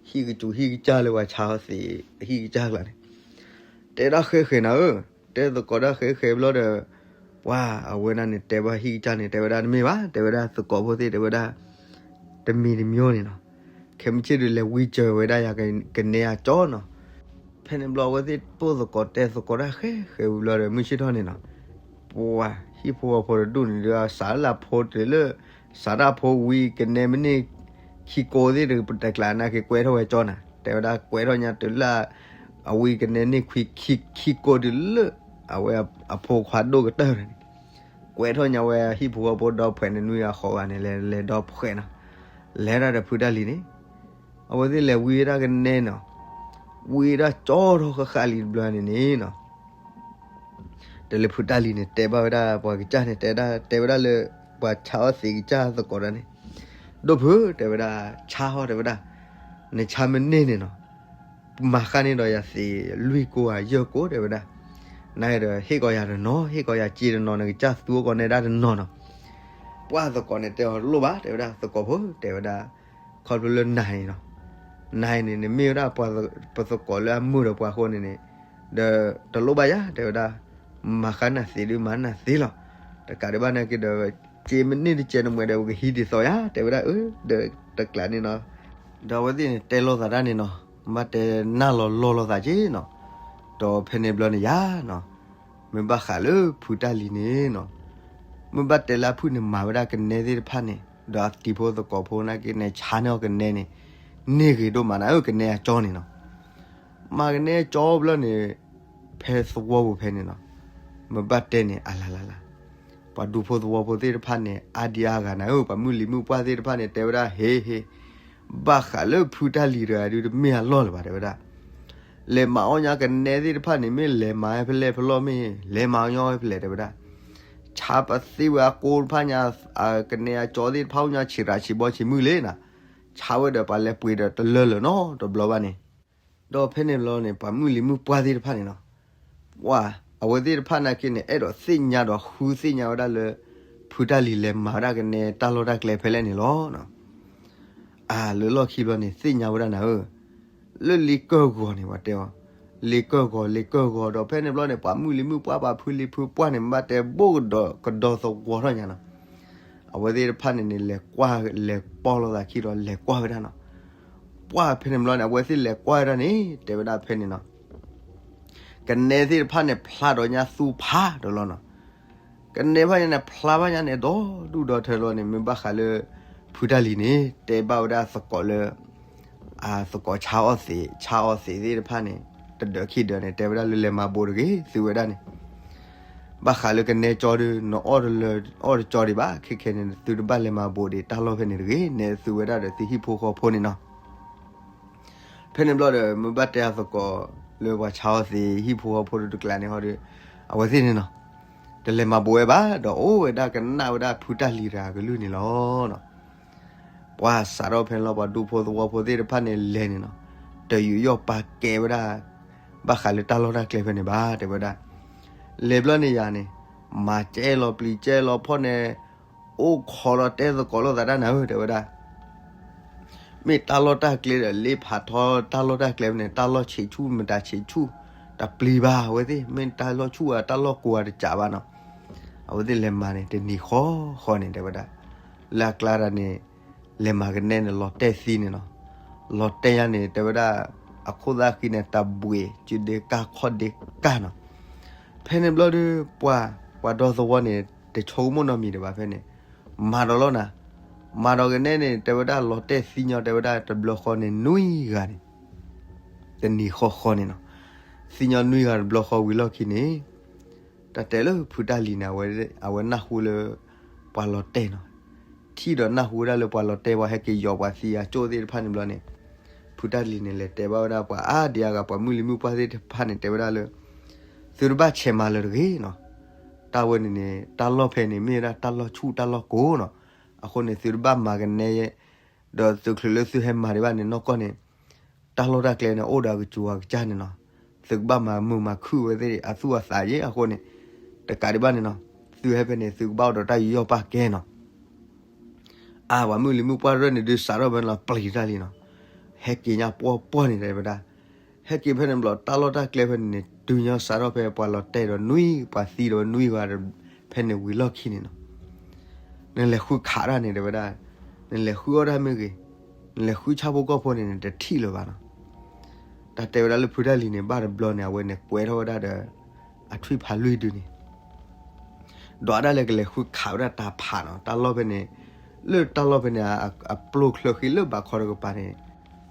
ဟံၣ်ကစူၤဟံၣ်ကစၢ်လၢပှၤဆါအီၤသ့ၣ် ဟံၣ်ကစၢ်ကျါန့ၣ် တဲဒၣ်ဃဲဃဲနၤဧၢ, တဲသကိးဒၣ်ဃဲဃဲဘျီဒီး ပှၤအဝဲဒၣ်န့ၣ် တဲဘၣ်ဟံၣ်ကစၢ်န့ၣ် တဲဝဲဒၣ်တမ့ၢ်ဘၣ် တဲဝဲဒၣ်သကိးဖိသ့ၣ် တဲဝဲဒၣ် တမံၤတမံၤန့ၣ်နီၤ, ခဲမုၢ်ဆ့ၣ်ဒုးလဲၤဝံစၢၤဝဲဒၣ်ယၤကနဲအကၠီနီၤ. ဖဲန့ၣ်ဘျီအဝဲသ့ၣ်ပိာ်သကိးတဲသကိးတၢ်ဃဲဃဲဝံၤဘျီဒီး မုၢ်ဆ့ၣ်ထီၣ်န့ၣ်နီၤ, ပှၤဟံၣ်ဖိဃီဖိတဒူၣ်န့ၣ်ဒီး စးလၢအဖိတုၤလၢ စးတၢ်ဖိဝံကနဲမ့ၢ်န့ၢ်ခံကိးသ့ၣ်တကျးနာ်က့ ကွဲထီၣ်ဝဲကၠီနၤ, တဲဝဲဒၣ်ကွဲထီၣ်ညါတုၤလၢ အဝံကနဲန့ၢ်ခွံခံ ခံကိးတုၤလၢ အဝဲအဖိခွါဒိၣ်ကတၢၢ်န့ၣ် ကွဲထီၣ်ညါဝဲဟံၣ်ဖိဃီဖိဒီဖှဲးန့ၣ် နွံဂၤဃိးဂၤန့ၣ် လဲၤလဲၤဒီဖှဲးနီၤ, လဲၤဒၣ်ဒီးဖုတၢ်လံၤန့ၣ် အဝဲသ့ၣ်လဲၤဝံဝဲဒၣ်ကနဲနီၤ, ဝံဝဲဒၣ်ကၠီထီၣ်ဃၣ်ဃၣ်လံတဘျီန့ၣ်န့ၣ်နီၤ, တဲလၢဖုတၢ်လံၤန့ၣ် တဲဘၣ်ဝဲဒၣ်ပှၤကစၢ်န့ၣ် တဲဒၣ် တဲဝဲဒၣ်လၢ ပှၤဆါအီၣ်သ့ၣ်ကစၢ်သကိးတၢ်န့ၣ်, ဒိၣ်ဖု တဲဝဲဒၣ် ဆါဟီၣ် တဲဝဲဒၣ်, နဆါမ့ၢ်န့ၢ်န့ၣ်နီၤ မၤဃၣ်န့ၢ်ဒီးယၤသ့ၣ်လွံၢ်ကိဧါယဲၢ်ကိ တဲဝဲဒၣ်, နဒီးဟ့ၣ်ကီးယၤတနီၤ ဟ့ၣ်ကီးယၤစ့တနီၤ နကစၢ်သူအီၣ်ကီးနဲဒၣ်တနီၤနီၤ, ပှၢ်သကိးန့ၣ် တဲအီၤတလိၣ်ဘၣ် တဲဝဲဒၣ် သကိးဖိ တဲဝဲဒၣ်, ခီဖျိလၢနၤန့ၣ်နီၤ, နၤန့ၣ် နမ့ၢ်ဝဲဒၣ်ပှၤပသကိးလၢအမုာ်ဒီးပှၤအဃိန့ၣ်န့ၣ်, ဒီးတလိၣ်ဘၣ်ယၤ တဲဝဲဒၣ်, မၤဃၣ်နၤသ့ဒုးမၤနၤသ့လီၤ, တကးဒံးဘၣ်နာ်က့ဒီး စ့မ့ၢ်န့ၢ်တစဲးတမှဲးဒီး ပကဟံးဒ်သိးယၤ တဲဝဲဒၣ်, အၢ ဒီးတကျးန့ၣ်နီၤ, ဒီးအဝဲသ့ၣ်န့ၣ် တဲလိာ်သးတၢ်န့ၣ်နီၤ, ဘၣ်တဲနၢ်လီၤလီၤလိာ်သးက့နီၤ, ဒီးဖဲန့ၣ်ဘျီန့ၣ်ယၤနီၤ, မ့ၢ်ဘၣ်ဃးလၢဖုတၢ်လံၤန့ၣ်နီၤ, မ့ၢ်ဘၣ်တဲလၢအဖုၣ်န့ၣ်မၤဝဲဒၣ်ကနဲသ့ၣ်တဖၣ်န့ၣ် ဒီးအတံၤဖိသကိးဖိနာ်က့န့ၣ် ဆါန့ၢ်အီၤကနဲန့ၣ်, န့ၢ်ဂ့ၤဒိၣ်မးနၤဧၢ ကနဲအကၠီန့ၣ်နီၤ မၤကနဲကၠီဘျီန့ၣ်, ဖဲသဝီပူၤဖဲန့ၣ်နီၤ, မ့ၢ်ဘၣ်တဲန့ၣ် အလၤလၤလၤ, ပှၤဒူဖိသဝီဖိသ့ၣ်တဖၣ်န့ၣ် အါဒံအါဂၤနၤဧၢ ပှၤမုၢ်လံၤမုၢ်ပှၢ်သ့ၣ်တဖၣ်န့ၣ် တဲဝဲဒၣ် ဟ့ ဟ့, ဘၣ်ဃးလၢဖုတၢ်လံၤတဂၤဒုးတမ့ၢ်အလီၢ်လၢၤဘၣ် တဲဝဲဒၣ်, လဲၤမၤအီၣ်ညါကနဲသ့ၣ်တဖၣ်န့ၣ် မ့ၢ်လဲၤမၤဝဲဖဲလဲၣ်ဖဲလဲၣ်မ့ၢ် လဲၤမၤအီၣ်ညါဝဲဖဲလဲၣ် တဲဝဲဒၣ်, ဆါပသ့ဝဲအကိတဖၣ်ညါ, ကနဲအကၠီသ့ၣ်တဖၣ်အိၣ်ညါဆံးရးဆံးဘီဆံးမုၢ်လံနီၤ, ဆါဝဲဒီးပှၤလဲၤပှ့ၤဒီးတလၢလၢၤနီတဘျီဘၣ်န့ၣ်, ဒီးဖဲန့ၣ်ဘျီန့ၣ် ပှၤမုၢ်လံၤမုၢ်ပှၢ်သ့ၣ်တဖၣ်န့ၣ်နီၤ, ပှၤ အဝဲသ့ၣ်တဖၣ်နာ်က့န့ၣ် အဲၣ်ဒိးသ့ၣ်ညါဒီးဃုသ့ၣ်ညါဝဲဒၣ်လၢ ဖုတၢ်လံၤလဲၤမၤဝဲဒၣ်ကနဲတၢ်လီၢ်တၢ်ကျဲဖဲလဲၣ်န့ၣ်လီၤ. အၢ လၢလီၢ်ခံဘျီန့ၣ် သ့ၣ်ညါဝဲဒၣ်နၤဧၢ, လၢလ့ကၢၢ်ဂီၤန့ၣ် ပှၤတဲအီၤ, လ့ကၢၢ်ဂီၤ လ့ကၢၢ်ဂီၤ ဒီးဖဲန့ၣ်ဘျီန့ၣ် ပှၤမုၢ်လံၤမုၢ်ပှၢ် ပှၤဖုလံၤဖုပှၢ်န့ၣ် မ့ၢ်ဘၣ်တဲဘိၣ်ကဒီးသဝီထီၣ်ညါနီၤ, အဝဲသ့ၣ်တဖၣ်န့ၣ်န့ၣ် လဲၤကွၢ် လဲၤပိာ်လိာ်သးခံဒီးလဲၤကွၢ်ဝဲဒၣ်နီၤ, ပှၢ်ဖဲန့ၣ်ဘျီန့ၣ် အဝဲသ့ၣ်လဲၤကွၢ်ဝဲဒၣ်န့ၣ် တဲဝဲဒၣ်ဖဲန့ၣ်နီၤ, ကနဲသ့ၣ်တဖၣ်န့ၣ် ဖျါဒီးညါသူဖးဒီးလီၤနီၤ, ကနဲဖၣ်ညါန့ၣ် ဖျါဖၣ်ညါန့ၣ် ဒီဒူၣ်ဒီထၢလီၤန့ၣ် မ့ၢ်ဘၣ်ဃးလၢ ဖုတၢ်လံၤန့ၣ် တဲဘၣ်ဝဲဒၣ်သကိးလၢ အသကိးဆါအီၣ်သံး ဆါအီၣ်သံးသ့ၣ်တဖၣ်န့ၣ် တဒၢးခံဒၢးန့ၣ် တဲဝဲဒၣ်လၢလဲၤမၤဘိးတဂ့ၤ သုဝဲဒၣ်န့ၣ်, ဘၣ်ဃးလၢကနဲကၠီဒုး နအီၣ်တလၢ အီၣ်တကၠီဒံးဘၣ် ခဲခဲန့ၣ် သုတဘၣ်လဲၤမၤဘိးဒံးတၢ်လီၢ်ဖဲန့ၣ်တဂ့ၤ နဲသုဝဲဒၣ်ဒီးသုဟံၣ်ဖိဃီဖိန့ၣ်နီၤ. ဖဲန့ၣ်ဘျီဒီး မ့ၢ်ဘၣ်တဲအသကိးလၢပှၤဆါအီၣ်သံးဟံၣ်ဖိဃီဖိတကျါန့ၣ်ဟီဒီး အဝဲသ့ၣ်န့ၣ်နီၤ တလဲၤမၤဘိးဝဲဘၣ် ဒီးအိၣ်ဝဲဒၣ်ကနၣ်ဝဲဒၣ်ဖုတၢ်လံၤတဂၤကလုၢ်န့ၣ်လီၤ. ပှၤစးထီၣ်ဖဲန့ၣ်လီၤ ပှၤဒူဖိသဝီဖိသ့ၣ်တဖၣ်န့ၣ်လဲၤန့ၣ်နီၤ, တယူးယီၣ်ပာ်ကဲဝဲဒၣ် ဘၣ်ဃးလၢတၢ်လီၢ်တၢ်ကျဲဖဲန့ၣ်ဘၣ် တဲဝဲဒၣ်. လဲၤဘျီန့ၣ်ယၤန့ၣ် မၤကဲလီၤပျံၤကဲလီၤဖီၣ်န့ၣ် အိၣ်ခိးလီၤတဲသကိးလိာ်သးတၢ်နၤဧၢ တဲဝဲဒၣ်. မ့ၢ်တၢ်လီၢ်တၢ်ကျဲဒီး လ့ဖးထီတၢ်လီၢ်တၢ်ကျဲဖဲန့ၣ် တၢ်လီၢ်ဆံးဆူၣ်မတၤဆံးဆူၣ် တပျံၤဘၣ် အဝဲသ့ၣ် မ့ၢ်တၢ်လီၢ်ဆူၣ်ဧါ တၢ်လီၢ်ကိးဧါတစးဘၣ်နီၤ. အဝဲသ့ၣ်လဲၤမၤန့ၣ် တနံၤဃီဃီန့ၣ် တဲဝဲဒၣ်. လၢအကျါတၢ်န့ၣ် လဲၤမၤကနဲန့ၣ် လီၤတဲာ်သံန့ၣ်နီၤ. လီၤတဲာ်ညါန့ၣ် တဲဝဲဒၣ် အခိၣ်သၣ်ဃံန့ၣ် တၢ်ဘှံးစုဒ့ကၢ်ခီၣ်ဒ့ကၢ်နီၤ. ဖဲန့ၣ်ဘျီဒီး ပှၤ ပှၤဒီသဝီန့ၣ် တဆိကမိၣ်နီတမံၤဒံးဘၣ်ဖဲန့ၣ် မၤဒီးလီၤနၤ. မၤဒီးကနဲန့ၣ် တဲဝဲဒၣ်လီၤတဲာ်သံညီ တဲဝဲဒၣ်တဘျီဃီန့ၣ် နွံဂၤန့ၣ် တနံၤဃီဃီန့ၣ်နီၤ. သံညီနွံဂၤတဘျီဃီဝံၤလီၢ်ခံန့ၣ် တၢ်တဲလၢဖုတၢ်လံၤန့ၣ် အဝဲနၢ်ဟူလၢ ပှၤလီၤတဲာ်နီၤ. ထံၣ်ဒီးနၢ်ဟူဝဲဒၣ်လၢပှၤလီၤတဲာ် ပှၤဟဲက့ၤယီၤပှၤသံအကၠိၣ်သ့ၣ်တဖၣ်န့ၣ်ဘျီန့ၣ် ဖုတၢ်လံၤန့ၣ် လဲၤတဲဘၣ်ဝဲဒၣ်ပှၤအါဒံအါဂၤ ပှၤမုၢ်လံၤမုၢ်ပှၢ်သ့ၣ်တဖၣ်န့ၣ် တဲဝဲဒၣ်လၢ သုတဘၣ်ဆဲးမၤလၢၤတဂ့ၤနီၤ. တၢ်ဝဲန့ၣ်န့ၣ် တၢ်လီၢ်ဖဲန့ၣ် မ့ၢ်ဝဲဒၣ်တၢ်လီၢ်ဆူၣ်တၢ်လီၢ်ကိးနီၤ. အဃိန့ၣ် သုတဘၣ်မၤကနဲ ဒီးသုချုးလၢသုဟဲမၤဒံးဘၣ်န့ၣ် နီၢ်ကီၢ်န့ၣ် တၢ်လီၢ်တၢ်ကျဲန့ၣ် အိၣ်ဒီးအကစူၤအကစၢ်န့ၣ်နီၤ. သုကဘၣ်မၤမုာ်မၤခုၣ်ဝဲသ့ၣ်အသူၣ်အသးယ့ၢ်အဃိန့ၣ် တကးဒံးဘၣ်န့ၣ်နီၤ သုဟဲဖဲန့ၣ် သုကဘၣ်အိၣ်ဒီးတၢ်ယူးယီၣ်ပာ်ကဲနီၤ. အါ ပှၤမုၢ်လံၤမုၢ်ပှၢ်ရဲၣ်န့ၣ်ဒုး စးထီၣ်ဖဲန့ၣ်လီၤ ပျံၤတၢ်လံနီၤ. ဟဲက့ၤညါပှီၢ်ပှီၢ်န့ၣ်တဲဝဲဒၣ်. ဟဲက့ၤဖဲန့ၣ်ဘျီ တၢ်လီၢ်တၢ်ကျဲဖဲန့ၣ်န့ၣ် တုၤညီစးထီၣ်ဖဲပှၤလီၤတဲာ်ဒီးနွံ ပှၤသံဒီးနွံဂၤ ဖဲန့ၣ်ဝံၤလီၢ်ခံန့ၣ်နီၤ. နလဲၤဃုခးတၢ်န့ၣ်တဲဝဲဒၣ်, နလဲၤဃုအီၣ်တၢ်မ့ၢ်ဂ့ၤ, နလဲၤဃုဆၣ်ဖိကီၢ်ဖိန့ၣ် နတထံၣ်လၢၤဘၣ်နီၤ. တၢ်တဲဝဲဒၣ်လၢဖုတၢ်လံၤန့ၣ် ဘၣ်တဘျီန့ၣ် အဝဲန့ၣ်ကွဲထီၣ်ဝဲဒၣ်ဒီး အထွံၣ်ဖးလွံၢ်ဒုန့ၣ် ဒွးဒၣ်လဲာ်ကလဲၤဃုခးဝဲဒၣ်တၢ်ဖးနီၤ. တၢ်လီၢ်ဖဲန့ၣ်, လၢတၢ်လီၢ်ဖဲန့ၣ် အပျိၢ်ချၢဃံလၢဘးခီတကပၤန့ၣ်,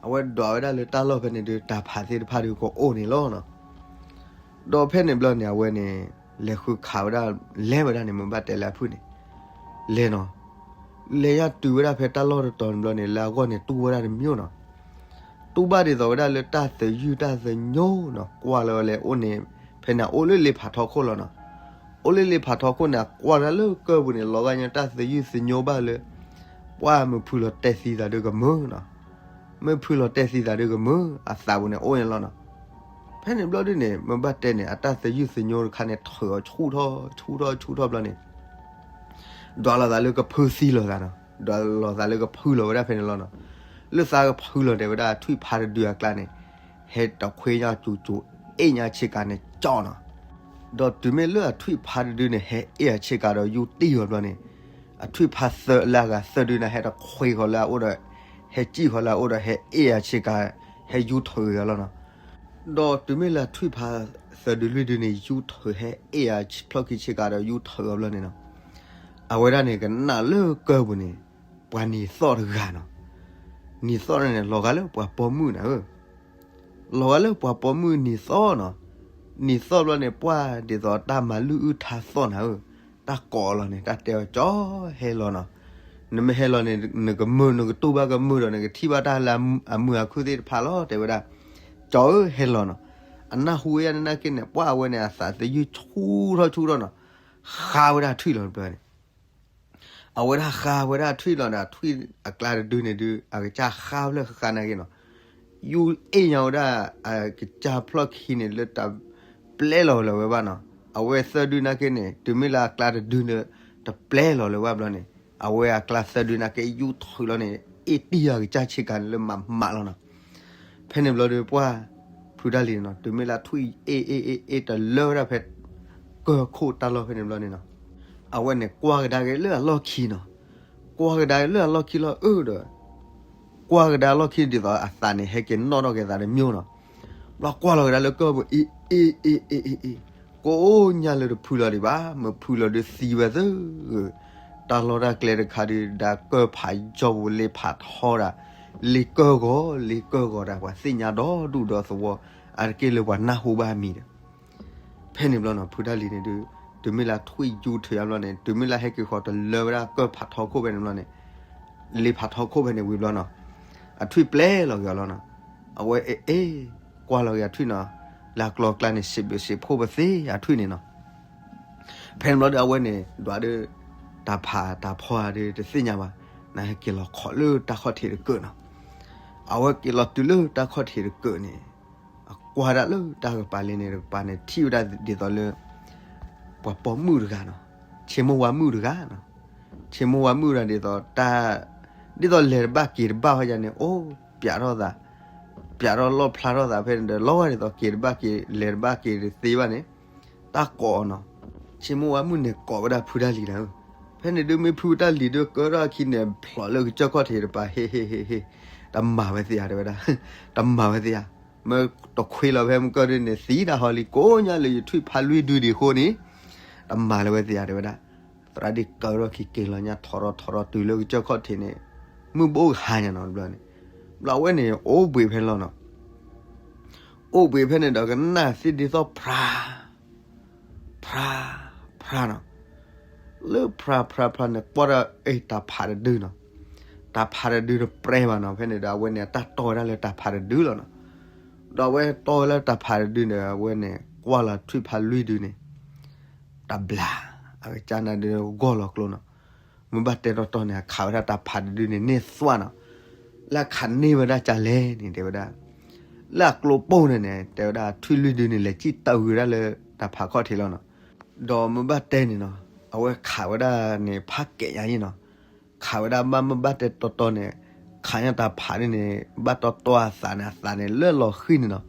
အဝဲဒွးဝဲဒၣ်လၢတၢ်လီၢ်ဖဲန့ၣ်ဒုး တၢ်ဖးသ့ၣ်တဖၣ်ဒုးကအိၣ်န့ၣ်လီၤနီၤ. ဒီးဖဲန့ၣ်ဘျီန့ၣ် အဝဲန့ၣ် လဲၤဃုခးဝဲဒၣ် လဲၤဝဲဒၣ်န့ၣ် မ့ၢ်ဘၣ်တဲလၢအဖုၣ်န့ၣ်, လဲၤနီၤ, လဲၤယါတုၤဝဲဒၣ်ဖဲတၢ်လီၢ်တတီၤန့ၣ်ဘျီန့ၣ် လၢအဂီၢ်န့ၣ် တူၢ်ဝဲဒၣ်တမံၤနီၤ. တူၢ်ဘၣ်ဒ်သိးဝဲဒၣ်လၢတၢ်သယုၢ်တၢ်သညိနီၤ, ကွၢ်လၢလဲၤအိၣ်န့ၣ်, ဖဲန့ၣ်အအိၣ်လၢလ့ဖးထီခိၣ်လီၤနီၤ. အိၣ်လၢလ့ဖးထီခိၣ်န့ၣ် အကွၢ်ဒၣ်လၢကၢၢ်ပူၤန့ၣ် လီၤဂာ်ညါတၢ်သယုၢ်သညိဘၣ်လၢ ပှၢ်မုၢ်ဖုလီၤတဲာ်သံသးဒုးကမုာ်နီၤ. မုၢ်ဖုလီၤတဲာ်သံသးဒုးကမုာ် အသးပူၤန့ၣ်အိၣ်န့ၣ်လီၤနီၤ. ဖဲန့ၣ်ဘျီဒုန့ၣ် မ့ၢ်ဘၣ်တဲန့ၣ် အတၢ်သယုၢ်သညိတခါန့ၣ် ထုးအီၤဆူၣ်ထီၣ် ဆူၣ်ထီၣ်ဆူၣ်ထီၣ်ဘျီန့ၣ် ဒွးလိာ်သးလၢကဖုသံလိာ်သးနီၤ, ဒွးလိာ်သးလၢကဖုလီၤဝဲဒၣ်ဖဲန့ၣ်လီၤနီၤ. လၢသးကဖုလီၤတဲဝဲဒၣ်ထွံၣ်ဖးတဒုအကျါန့ၣ် ဟဲတခွ့ညါကၠူၤကၠူၤ အ့ၣ်ညါဆ့ကၤန့ၣ်ကၠီနီၤ. ဒီးတုၤမ့ၢ်လၢအထွံၣ်ဖးတဒုန့ၣ် ဟဲအ့ၣ်အဆ့ကၤဒီးယူတံၢ်အီၤဘျီန့ၣ် အထွံၣ်ဖးသၢလၢအဂၤသၢဒုန့ၣ် ဟဲတခွ့ဃီၤလၢအအိၣ်ဒီး ဟဲစံၣ်ဃီၤလၢအအိၣ်ဒီး ဟဲအ့ၣ်အဆ့ကၤ ဟဲယူထုးအီၤလီၤနီၤ. ဒီးတုၤမ့ၢ်လၢထွံၣ်ဖးသၢဒုလွံၢ်ဒုန့ၣ် ယူထုးဟဲအ့ၣ်အဖျီၣ်ခံဆ့ကၤဒီး ယူထုးအီၤဘျီန့ၣ်နီၤ. အဝဲဒၣ်န့ၣ် ကနၣ်လၢကၢၢ်ပူၤန့ၣ် ပှၤနံၤသီၣ်တဂၤနီၤ. နံၤသီၣ်န့ၣ် လီၤဂာ်လၢပှၤပိာ်မုၣ်နၤဧၢ. လီၤဂာ်လၢပှၤပိာ်မုၣ်နံၤသီၣ်နီၤ. နံၤသီၣ်ဘျီန့ၣ် ပှၢ်ဒ်သိးတၢ်မၤလုၢ်အုၣ်ထါသီၣ်နၤဧၢ. တၢ်ကိးလီၤန့ၣ် တၢ်တဲအီၤကၠီ ဟဲလီၤနီၤ. နမ့ၢ်ဟဲလီၤန့ၣ် နကမုာ် နကတူၢ်ဘၣ်ကမုာ်ဒီး နကထံၣ်ဘၣ်တၢ်လၢအမုာ်အခုၣ်သ့ၣ်တဖၣ်လီၤ တဲဝဲဒၣ်. ကၠီဧၢ ဟဲလီၤနီၤ. အနၢ်ဟူဝဲယါန့ၣ်နာ်က့န့ၣ် ပှၢ်အဝဲန့ၣ် အသးသယုၢ်ဆူၣ်ထီၣ်ဆူၣ်ထီၣ်နီၤ. ဃါဝဲဒၣ်ထွံၣ်လီၤတဘျီန့ၣ် အဝဲဒၣ်ဃါဝဲဒၣ်ထွံၣ်လီၤဒီး ထွံၣ်အကျါတဒုန့ၣ်ဒုး အကစၢ်ဃါဖျၢၣ်ဃါနာ်က့နီၤ, ယူၢ်အ့ၣ်ညါဝဲဒၣ် အကစၢ်ဖျီၣ်ခံန့ၣ်လၢတပျဲလီၤလၢၤဝဲဘၣ်နီၤ, အဝဲသၢဒုနာ်က့န့ၣ် တုၤမ့ၢ်လၢအကျါတဒုန့ၣ် တပျဲလီၤလၢၤဘၣ်ဘျီန့ၣ် အဝဲအကျါသၢဒုနာ်က့ ယူၢ်ထွံၣ်လီၤန့ၣ် အ့ၣ်တံၢ်အကစၢ်ဆ့ကၤန့ၣ်လၢမးမးလီၤနီၤ, ဖဲန့ၣ်ဘျီဒီးပှၢ် ဖုတၢ်လံၤန့ၣ်နီၤ တုၤမ့ၢ်လၢထွံၣ်အ့ၣ်အ့ၣ်အ့ၣ်အ့ၣ်တလၢဝဲဒၣ်ဖဲ ကၢၢ်ခိၣ်တၢ်လီၢ်ဖဲန့ၣ်ဘျီန့ၣ်နီၤ, အဝဲန့ၣ်ကွၢ်ကဒါက့ၤလၢအလီၢ်ခံနီၤ, ကွၢ်ကဒါလၢအလီၢ်ခံလီၤအၢဒီး ကွၢ်ကဒါလီၢ်ခံဒ်သိးအသးန့ၣ် ဟဲက့ၤနီၣ်ထီၣ်က့ၤသးတမံၤနီၤ, ဘျီကွၢ်လီၤကဒါလၢကၢၢ်ပူၤအ့ၣ်အ့ၣ်အ့ၣ်အ့ၣ်အ့ၣ်, ကိးညါလၢတဖုလီၤဒံးဘၣ်, မ့ၢ်ဖုလီၤဒုးသံဝဲသၢဂ့ၤ, တၢ်လီၢ်တၢ်ကျဲတခါဒုး ဒၣ်ကၢၢ်ဖးယီၢ်ပူၤလ့ဖးထီဒၣ်, လ့ကၢၢ်ဂီၤ လ့ကၢၢ်ဂီၤဒၣ် ပှၤသ့ၣ်ညါဒီဒူၣ်ဒီသဝီ, အါတက့ၢ်လၢပှၤနၢ်ဟူဘၣ်မံၤဒီး ဖဲန့ၣ်ဘျီနီၤ ဖုတၢ်လံၤန့ၣ်ဒုး တုၤမ့ၢ်လၢထွံၣ်ယူၢ်ထွံၣ်အဘျီန့ၣ် တုၤမ့ၢ်လၢဟဲက့ၤဃီၤတလၢဝဲဒၣ်ကၢၢ်ဖးထီခိၣ်ဖဲန့ၣ်ဘျီန့ၣ် လ့ဖးထီခိၣ်ဖဲန့ၣ်ဝံၤဘျီနီၤ, အထွံၣ်ပျဲလီၤက့ၤအီၤလီၤနီၤ, အဝဲအ့ၣ်အ့ၣ် ကွၢ်လီၤက့ၤအထွံၣ်နီၤ, လၢကျီကျါန့ၣ် စံးဘျုးစံးဖှိၣ်ပသ့အထွံၣ်န့ၣ်နီၤ, ဖဲန့ၣ်ဘျီဒီးအဝဲန့ၣ် ဒွးဒီး တၢ်ဖးတၢ်ဖီဧါဒီးတသ့ၣ်ညါဘၣ်, နဟဲက့ၤလီၤခီၣ်လၢတၢ်ခီၣ်ထံးတကၢၢ်နီၤ, အဝဲက့ၤလီၤတုၤလၢတၢ်ခီၣ်ထံးတကၢၢ်န့ၣ် အကွၢ်ဒၣ်လၢတၢ်ကပၤလံန့ၣ် တကပၤန့ၣ် ထံၣ်ဝဲဒၣ်ဒ်သိးလၢ ပှၤပိာ်မုၣ်တဂၤနီၤ, ဆ့မိၢ်ဝါမုၣ်တဂၤနီၤ, ဆ့မိၢ်ဝါမုၣ်တဂၤဒ်သိးတၢ် ဒ်သိးလဲၤတဘၣ်က့ၤတဘၣ်ဝဲယၤန့ၣ် အိၣ်ပျးထီၣ်သး, ပျးထီၣ်လီၣ်ဖျါထီၣ်သးဖဲန့ၣ်ဒီး လီၤဂာ်ဒ်သိးက့ၤတဘၣ်က့ၤ လဲၤတဘၣ်က့ၤတသ့ဘၣ်န့ၣ်, တၢ်ကိးအီၤနီၤ, ဆ့မိၢ်ဝါမုၣ်န့ၣ်ကိးဝဲဒၣ်ဖုတၢ်လံၤလီၤ, ဖဲန့ၣ်ဒုးမ့ၢ်ဖုတၢ်လံၤဒုးကၢထီၣ်အခံန့ၣ် ဖျိးလၢကစၢၢ်ခီၣ်ထံးတပၤ ဟ့ဟ့ဟ့ဟ့, တမၤဝဲသ့ဧါတဲဝဲဒၣ်, တမၤဝဲသ့ဧါ, မ့ၢ်တခွ့လီၤဖဲမုၢ်ကၢၢ်ဒုန့ၣ် သံတၢ်ဟီလံ ကိးညါလၢယထွံၣ်ဖးလွံၢ်ဒုဒံးအဃိန့ၣ်, တမၤလၢၤဝဲသ့ဧါတဲဝဲဒၣ်, သရၣ်ဒ်ကၢထီၣ်ခံက့ၤလီၤညါ ထီထီၣ်ထီထီၣ်တုၤလၢကစၢၢ်ခီၣ်ထံးန့ၣ်, မုၢ်ဘိကဟါညါနီၤတဘျီန့ၣ်, ဘျီအဝဲန့ၣ် အိၣ်ဘှံးဖဲန့ၣ်လီၤနီၤ, အိၣ်ဘှံးဖဲန့ၣ်ဒီးကနၣ်သ့ၣ်ဒ်သိးဖြါ ဖြါ ဖြါနီၤ, လၢဖြါဖြါဖြါန့ၣ် ကွၢ်ဒီး အ့ၣ် တၢ်ဖးတဒုနီၤ, တၢ်ဖးတဒုတပြဲဘၣ်နီၤ, ဖဲန့ၣ်ဒီးအဝဲန့ၣ် အတၢ်တီဝဲဒၣ်လၢတၢ်ဖးတဒုလီၤနီၤ, ဒီးအဝဲတီဝဲလၢတၢ်ဖးတဒုန့ၣ် အဝဲန့ၣ် ကွၢ်လီၤထွံၣ်ဖးလွံၢ်ဒုန့ၣ် တဘျါ, အကစၢ်န့ၣ်ဒုးဂီၢ်လီၤကျိနီၤ, မ့ၢ်ဘၣ်တဲတီတီန့ၣ် အခးဝဲဒၣ်တၢ်ဖးတဒုန့ၣ် န့ၢ်သွၣ်နီၤ, လၢအခးန့ၢ်ဝဲဒၣ်ကလဲၣ်န့ၣ် တဲဝဲဒၣ်, လၢအကျိပိၢ်န့ၣ်န့ၣ် တဲဝဲဒၣ်ထွံၣ်လွံၢ်ဒုန့ၣ် လဲၤစံၣ်တၢ်ဝံၤဝဲဒၣ်လၢတၢ်ဖးခီၣ်ထံးလီၤနီၤ, ဒီးမ့ၢ်ဘၣ်တဲန့ၣ်နီၤ, အဝဲခးဝဲဒၣ်န့ၣ် ဖးကဲးညါအံၤနီၤ, ခးဝဲဒၣ်ဘၣ်မ့ၢ်ဘၣ်တဲတီတီန့ၣ်, ခးညါတၢ်ဖးဒုန့ၣ် ဘၣ်တီတီအသးန့ၣ် အသးန့ၣ်လၢလီၤဃံၤန့ၣ်နီၤ,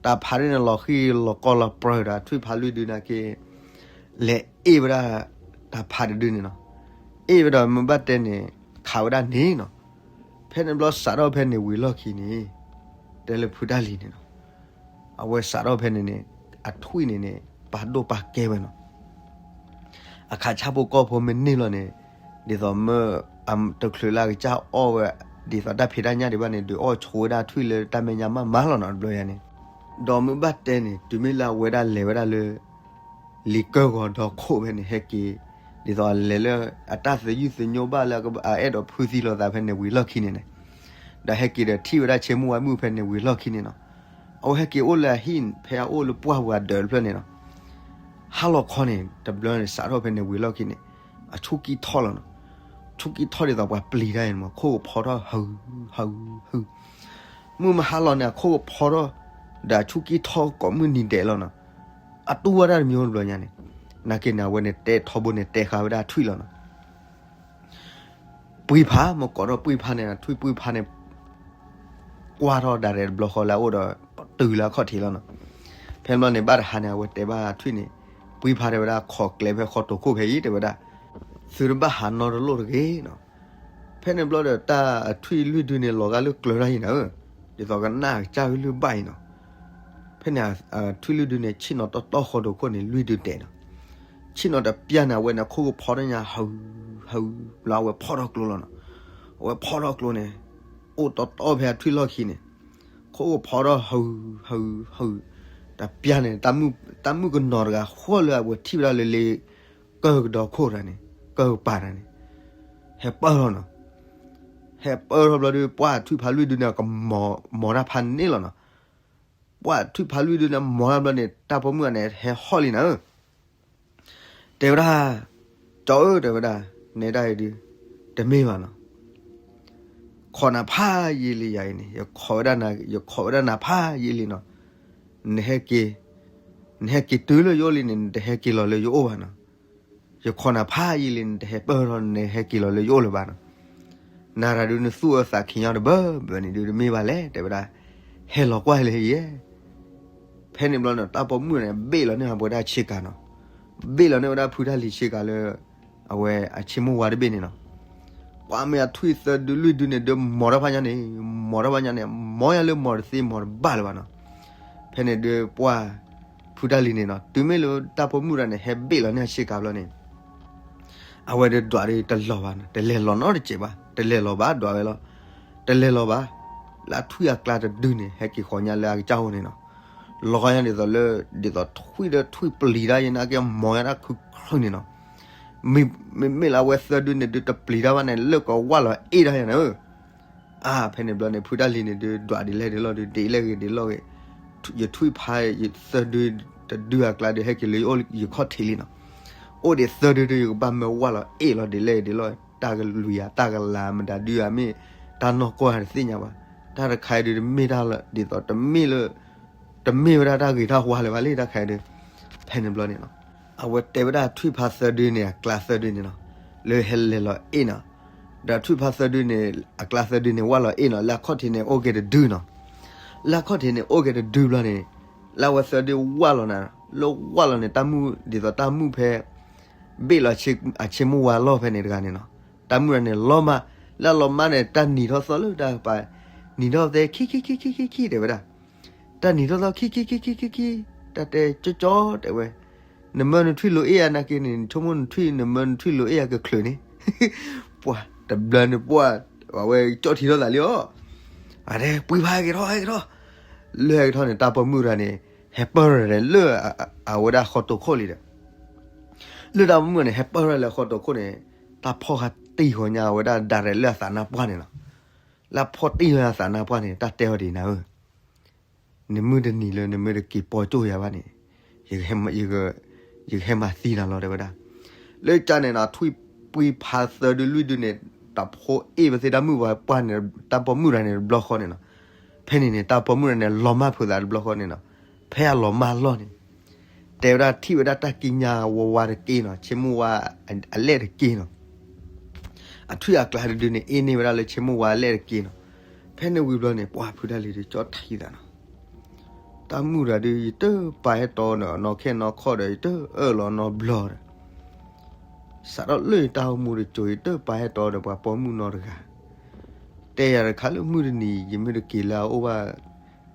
တၢ်ဖးဒုန့ၣ်လီၤဃံၤလီၤကီလီၤပြၢၤဒီး ထွံၣ်ဖးလွံၢ်ဒုနာ်က့ လဲၤအ့ၣ်ဝဲဒၣ် တၢ်ဖးတဒုန့ၣ်နီၤ, အ့ၣ်ဝဲဒီးမ့ၢ်ဘၣ်တဲန့ၣ် ခးဝဲဒၣ်န့ၣ်နီၤ, ဖဲန့ၣ်ဘျီစးထီၣ်ဖဲန့ၣ်ဝံၤလီၢ်ခံန့ၣ်, တဲလၢဖုတၢ်လံၤန့ၣ်နီၤ, အဝဲစးထီၣ်ဖဲန့ၣ်န့ၣ် အထွံၣ်န့ၣ်န့ၣ် ပာ်ဒိၣ်ပာ်ကဲဝဲနီၤ အခါဆၣ်ဖိကီၢ်ဖိမ့ၢ်န့ၢ်လီၤန့ၣ်, ဒ်သိးမ့ၢ် တချုးလၢအကစၢ်အီၣ်ဝဲ ဒ်သိးတၢ်ဖံးတၢ်ညၣ်ဒံးဘၣ်န့ၣ် ဒုးအီၣ်ဆိဝဲဒၣ်ထွံၣ်လၢတၢ်မဲာ်ညါမးမးလီၤနီၤ တဘျီယၤန့ၣ်, ဒီးမ့ၢ်ဘၣ်တဲန့ၣ် တုၤမ့ၢ်လၢအဝဲဒၣ်လဲၤဝဲဒၣ်လၢ လံာ်ကၢၢ်ဂီၤဒီခိၣ်ဖဲန့ၣ် ဟဲက့ၤ, ဒ်သိးလဲၤလၢ အတၢ်သယုၢ်သညိဘၣ်လၢအအဲၣ်ဒိးဖုသံလိာ်သးဖဲန့ၣ်ဝံၤလီၢ်ခံန့ၣ်န့ၣ်, ဒီးဟဲက့ၤဒီးထံၣ်ဝဲဒၣ်ဆ့မိၢ်ဝါမုၣ်ဖဲန့ၣ်ဝံၤလီၢ်ခံန့ၣ်နီၤ, အဝဲဟဲက့ၤအိၣ်လၢအဟံၣ်ဖဲအအိၣ်လၢပှၢ်ပူၤအဒၢးတဖျၢၣ်န့ၣ်နီၤ, ဟါလီၤခီန့ၣ် တဘျီန့ၣ် စးထီၣ်ဖဲန့ၣ်ဝံၤလီၢ်ခံန့ၣ်, အဆူၣ်ကံၢ်ထီၣ်လီၤနီၤ, ဆူၣ်ကံၢ်ထီၣ်ဒ်သိးပှၤပျံၤတၢ်အံၤန့ၣ်မး ခိၣ်ကဖီထီၣ် ဟု ဟု ဟု, မုၢ်မဟါလီၤန့ၣ် အခိၣ်ကဖီထီၣ် ဒီးအဆူၣ်ကံၢ်ထီၣ်ကိးမုၢ်နံၤဒဲးလီၤနီၤ, အတူၢ်ဝဲဒၣ်တမံၤအိၣ်တဘျီညါန့ၣ်, နာ်က့န့ၣ် အဝဲန့ၣ်တဲထီဘိန့ၣ် တဲဃာ်ဝဲဒၣ်ထွံၣ်လီၤနီၤ ပှံဖး မ့ၢ်ကိးထီၣ်ပှံဖးန့ၣ် ထွံၣ်ပှံဖးန့ၣ် ကွၢ်ထီၣ်ဒၣ်ရဲၣ်တဘျီဃီလၢအအိၣ်ဒီး တုၤလၢအခီၣ်ထံးလီၤနီၤ. ဖဲဘျီန့ၣ် ဘၣ်တဟါန့ၣ် အဝဲတဲဘၣ်ထွံၣ်န့ၣ် ပှံဖးတဲဝဲဒၣ် ခိးကျဲဖဲဃီတိာ်ခိၣ်ဖဲအံၤ တဲဝဲဒၣ် သုတဘၣ်ဟးနီတလိၣ်တဂ့ၤနီၤ. ဖဲန့ၣ်ဘျီဒီး တၢ်ထွံၣ်လွံၢ်ဒုန့ၣ် လီၤဂာ်လၢကျၢၤတၢ်အံၤနၤဧၢ, ဒ်သိးကနၣ်ကစၢ်ဝဲလုၢ်ဘၣ်အံၤနီၤ. ဖဲန့ၣ် ထွံၣ်လွံၢ်ဒုန့ၣ် ဆ့ၣ်နီၤတီတီဃီတိာ်ခိၣ်န့ၣ် လွံၢ်ဒုတဲာ်နီၤ. ဆ့ၣ်နီၤတပျၢ်န့ၣ် အဝဲန့ၣ် ခိၣ်ကဖီထီၣ်ညါ ဟု ဟု ဘျီအဝဲဖီၣ်ထီၣ်ကျိလီၤနီၤ. အဝဲဖီၣ်ထီၣ်ကျိန့ၣ် အိၣ်တီတီဖဲအထွံၣ်လီၢ်ခံန့ၣ် ခိၣ်ကဖီထီၣ် ဟု ဟု ဟု တပျၢ်န့ၣ် တၢ်မုၣ်ကနီၤတဂၤဃီလၢအဝဲထံၣ်ဝဲဒၣ်လၢလ့ကၢၢ်ကဒီခိၣ်တဂၤန့ၣ် ကၢၢ်ကပၤတဂၤန့ၣ် ဟဲပၢၢ်ထီၣ်နီၤ. ဟဲပၢၢ်ထီၣ်ဘျီဒီး ပှၢ်ထွံၣ်ဖးလွံၢ်ဒုန့ၣ် ကမီၤ မီၤတၢ်ဖးန့ၣ်လီၤနီၤ. ပှၢ်ထွံၣ်ဖးလွံၢ်ဒုန့ၣ် မီၤတၢ်ဘျီန့ၣ် တၢ်ပိာ်မုၣ်တဂၤန့ၣ် ဟဲဟီၣ်လံနၤဧၢ. တဲဝဲဒၣ်, ကၠီဧၢ တဲဝဲဒၣ်, နဲဒၣ်အံၤဒုး တမ့ၢ်ဘၣ်နီၤ. ခိးနၤဖးယံာ်လံယၤအံၤန့ၣ်, ယခိးဝဲဒၣ်နၤ, ယခိးဝဲဒၣ်နၤဖးယံာ်လံနီၤ. နဟဲက့ၤ, နဟဲက့ၤတုၤလၢယအိၣ်လံန့ၣ် နတဟဲက့ၤလီၤလၢယအိၣ်ဘၣ်နီၤ. ယခိးနၤဖးယံာ်လံ နတဟဲပၢၢ်ထီၣ် နဟဲက့ၤလီၤလၢယအိၣ်လၢၤဘၣ်နီၤ. နၤတၢ်ဒုး နသူၣ်အၢသးခံညီတဘၢဘၢန့ၣ်ဒုး တမ့ၢ်ဘၣ်လဲၣ် တဲဝဲဒၣ်, ဟဲလီၤကွၢ်လၢယဲ ဖဲန့ၣ်ဘျီန့ၣ် တၢ်ပိာ်မုၣ်န့ၣ် ဘ့ၣ်လီၤန့ၢ်အဝဲဒၣ်ဆ့ကၤနီၤ. ဘ့ၣ်လီၤန့ၢ်ဝဲဒၣ်ဖုတၢ်လံၤဆ့ကၤလၢ အဝဲအဆ့မိၢ်ဝါတဘ့ၣ်န့ၣ်နီၤ. ပှၤမ့ၢ်အထွံၣ်သၢဒုလွံၢ်ဒုန့ၣ် ဒုးမီၤတၢ်ဖးညါန့ၣ်, မီၤတၢ်ဖးညါန့ၣ် မီၤယါလၢမီၤတသ့မီၤတဘၣ်လၢၤဘၣ်နီၤ. ဖဲန့ၣ်ဒုးပှၢ်ဖုတၢ်လံၤန့ၣ်နီၤ, တုၤမ့ၢ်လၢတၢ်ပိာ်မုၣ်တဂၤန့ၣ် ဟဲဘ့ၣ်လီၤန့ၢ်အဆ့ကၤဘျီန့ၣ် အဝဲဒုးဒွးဒုးတလီၤဘၣ်နီၤ, တလဲၤလီၤနီတစဲးဘၣ်, တလဲၤလီၤဘၣ် ဒွးဝဲလီၤ, တလဲၤလီၤဘၣ်. လၢအထွံၣ်အကျါတဒုန့ၣ် ဟဲက့ၤဃီၤညါလၢအကစၢ်အိၣ်န့ၣ်နီၤ. လီၤဂာ်ညါဒ်သိးလၢ ဒ်သိးထွံၣ်ဒီးထွံၣ်ပျံၤတၢ်ယဲန့ၣ် ကဲမီၤညါတၢ်ခုၣ်ခုၣ်န့ၣ်နီၤ. မ့မ့ၢ်လၢအဝဲသၢဒုန့ၣ်ဒုးတပျံၤတၢ်ဘၣ်န့ၣ် လၢကဝၢ်လီၤအ့ၣ်တၢ်ယဲန့ၣ်ဧၢ. အါ ဖဲန့ၣ်ဘျီန့ၣ် ဖုတၢ်လံၤန့ၣ်ဒုး ဒွးဒ်လဲၣ်ဒ်လဲၣ်ဒုး ဒ်လဲၣ်ဂ့ၤဒ်လဲၣ်ဂ့ၤ, ယထွံၣ်ဖးသၢဒု တဒုအကျါဒုး ဟဲက့ၤလၢယအိၣ်ယခီၣ်ထံးလံနီၤ. အိၣ်ဒံးသၢဒုဒုး ယကဘၣ်မၢဝၢ်လီၤအ့ၣ်လီၤဒ်လဲၣ်ဂ့ၤဒ်လဲၣ်ဂ့ၤ, တၢ်ကလုာ်ယၤ တၢ်ကလၤမတၤဒုးဧါ မ့ၢ်တၢ်နီၢ်ကီၢ်ဧါတသ့ၣ်ညါဘၣ်. တၢ်တခါအံၤဒုး တမ့ၢ်တၢ်လၢ ဒ်သိးတမ့ၢ်လၢ တမ့ၢ်ဝဲဒၣ်တၢ်ဂ့ၤတၢ်ဝါလၢၤဘၣ်လံ တၢ်ခါအံၤဒုး. ဖဲန့ၣ်ဘျီန့ၣ်နီၤ အဝဲတဲဝဲဒၣ်ထွံၣ်ဖးသၢဒုန့ၣ် အကျါသၢဒုန့ၣ်နီၤ, လၢဟဲလဲၤလီၤအ့ၣ်နီၤ. ဒီးထွံၣ်ဖးသၢဒုန့ၣ် အကျါသၢဒုန့ၣ် ဝၢ်လီၤအ့ၣ်နီၤ, လၢအခီၣ်ထံးန့ၣ် အိၣ်က့ၤတဒုနီၤ. လၢအခီၣ်ထံးန့ၣ်အိၣ်က့ၤတဒုဘျီန့ၣ် လၢအဝဲသၢဒုဝၢ်လီၤနၤ, လၢဝၢ်လီၤန့ၣ် တၢ်မုၣ်ဒ်သိးတၢ်မုၣ်ဖဲ ဘ့ၣ်လီၤအဆ့မိၢ်ဝါလီၢ်ဖဲန့ၣ်တဂၤန့ၣ်နီၤ. တၢ်မုၣ်တဂၤန့ၣ် လီၤမၢ်, လၢအလီၤမၢ်န့ၣ် တၢ်နံၤထီၣ်သီလၢတၢ်ကပၤ, နံၤထီၣ်သဲ ခံခံခံခံခံခံ တဲဝဲဒၣ်. တၢ်နံၤထီၣ်သီ ခံခံခံခံခံခံ, တၢ်တဲကၠီကၠီ တဲဝဲ, နမၢနထွံၣ်လိၤအ့ၣ်ယၤနာ်က့န့ၣ် နဆိကမိၣ်နထွံၣ် နမၢနထွံၣ်လိၤအ့ၣ်ယၤကချုးန့ၣ်. ပှၢ်တဘျီန့ၣ် ပှၢ် အဝဲကၠီၣ်ထံထီၣ်သးလံအီၤ, အတဲ ပှံၤဖးဟဲက့ၤထီၣ် ဟဲက့ၤထီၣ်. လၢဟဲက့ၤထီၣ်န့ၣ် တၢ်ပိာ်မုၣ်တဂၤန့ၣ် ဟဲပၢၢ်ထီၣ်လၢအဝဲဒၣ်ဃီတိာ်ခိၣ်လံဒီး လၢတၢ်ပိာ်မုၣ်န့ၣ် ဟဲပၢၢ်ထီၣ်လၢဃီတိာ်ခိၣ်န့ၣ် တၢ်ဖီၣ်ဃာ်တံၢ်ဃီၤညါအဝဲဒၣ်ဒၣ်ရဲၣ်လၢအသးနါပှၢ်န့ၣ်လီၤ. လၢအဖီၣ်တံၢ်ဃီၤအသးနါပှၢ်န့ၣ် တၢ်တဲအီၤဒ်အံၤနၤဧၢ, နမုၢ်တနံၤလၢနမ့ၢ်တက့ၤပိာ်ကၠိၣ်ယၤဘၣ်န့ၣ် ယကဟဲမၤသံနၤလီၤ တဲဝဲဒၣ်. လၢကၠၢန့ၣ်နီၤ ထွံၣ်ပှံၤဖးသၢဒုလွံၢ်ဒုန့ၣ် တၢ်ဖိအ့ၣ်ဝဲသ့ၣ်တၢ်မုၣ်ပှၢ်န့ၣ် တၢ်ပိာ်မုၣ်တဂၤန့ၣ်တဘျီဃီန့ၣ်နီၤ. ဖဲန့ၣ်န့ၣ် တၢ်ပိာ်မုၣ်တဂၤန့ၣ် လီၤမၢ်ဖုးသးတဘျီဃီန့ၣ်နီၤ. ဖဲအလီၤမၢ်လီၢ်န့ၣ် တဲဝဲဒၣ်ထံၣ်ဝဲဒၣ်တၢ်ကံးညာ်ဝါဝါတက့ၢ်နီၤ, ဆ့မိၢ်ဝါအလဲၣ်တက့ၢ်နီၤ. အထွံၣ်အကျါတဒုန့ၣ် အ့ၣ်န့ၢ်ဝဲဒၣ်လၢဆ့မိၢ်ဝါအလဲၣ်တက့ၢ်နီၤ. ဖဲန့ၣ်ဝံၤဘျီန့ၣ် ပှၢ်ဖုတၢ်လံၤဒုးကၠီၣ်ထံသးနီၤ, တၢ်မုၣ်တဂၤဒုး ယတပာ်ဟဲတီနီၤ နီၢ်ခဲနီၢ်ခီၣ်ဒီး ယတအၢၣ်လီၤနီတဘျီဒီး စးထီၣ်လၢယတၢ်အိၣ်မူတစိၤ ယတပာ်ဟဲတီဒီးပှၤပိာ်မုၣ်နီတဂၤ. တဲယၤတခါလၢမုၢ်တနံၤ ယမ့ၢ်တက့ၤလၢအအိၣ်ဘၣ်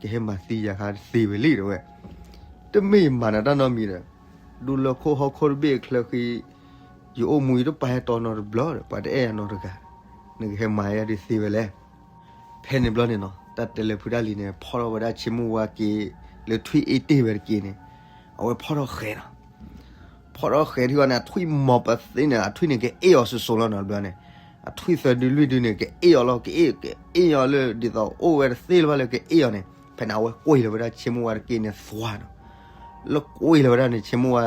ကဟဲမၤသံယၤခါတသ့ဝဲလံ တဲဝဲ. တမ့ၢ်ယမၤနၤတၢ်နီတမံၤဒီး ဒူလၢခိၣ်ဟီၣ်ခိၣ်တဘ့ၣ်အချၢဃံ ယအိၣ်မူယတပာ်ဟဲတီနီတဘျီဒီး ပှၤတအဲၣ်ယၤနီတဂၤ, နကဟဲမၤယၤဒ်သ့ဝဲလဲၣ်. ဖဲန့ၣ်ဘျီန့ၣ်နီၤ တၢ်တဲလၢဖုတၢ်လံၤန့ၣ် ဖီၣ်ထီၣ်ဝဲဒၣ်ဆ့မိၢ်ဝါက့ၤ လၢထွံၣ်အ့ၣ်တ့ၢ်ဝဲတက့ၢ်န့ၣ် အဝဲဖီၣ်ထီၣ်ဃဲၤနီၤ. ဖီၣ်ထီၣ်ဃဲၤထံၣ်ဝဲန့ၣ် အထွံၣ်မီၤပသ့န့ၣ် အထွံၣ်န့ၣ် ကအ့ၣ်အီၤစိၤစိၤလီၤနီၤ ဘျီန့ၣ်. အထွံၣ်သၢဒုလွံၢ်ဒုန့ၣ် ကအ့ၣ်အီၤလီၤ ကအ့ၣ် ကအ့ၣ်အီၤလၢ ဒ်သိးအိၣ်ဝဲတသ့လၢၤဘၣ်လၢကအ့ၣ်အီၤန့ၣ် ဖဲန့ၣ်အဝဲကွံာ်လီၤဝဲဒၣ်ဆ့မိၢ်ဝါတက့ၢ်န့ၣ်သွါနီၤ. လၢကွံာ်လီၤဝဲဒၣ်န့ၣ် ဆ့မိၢ်ဝါ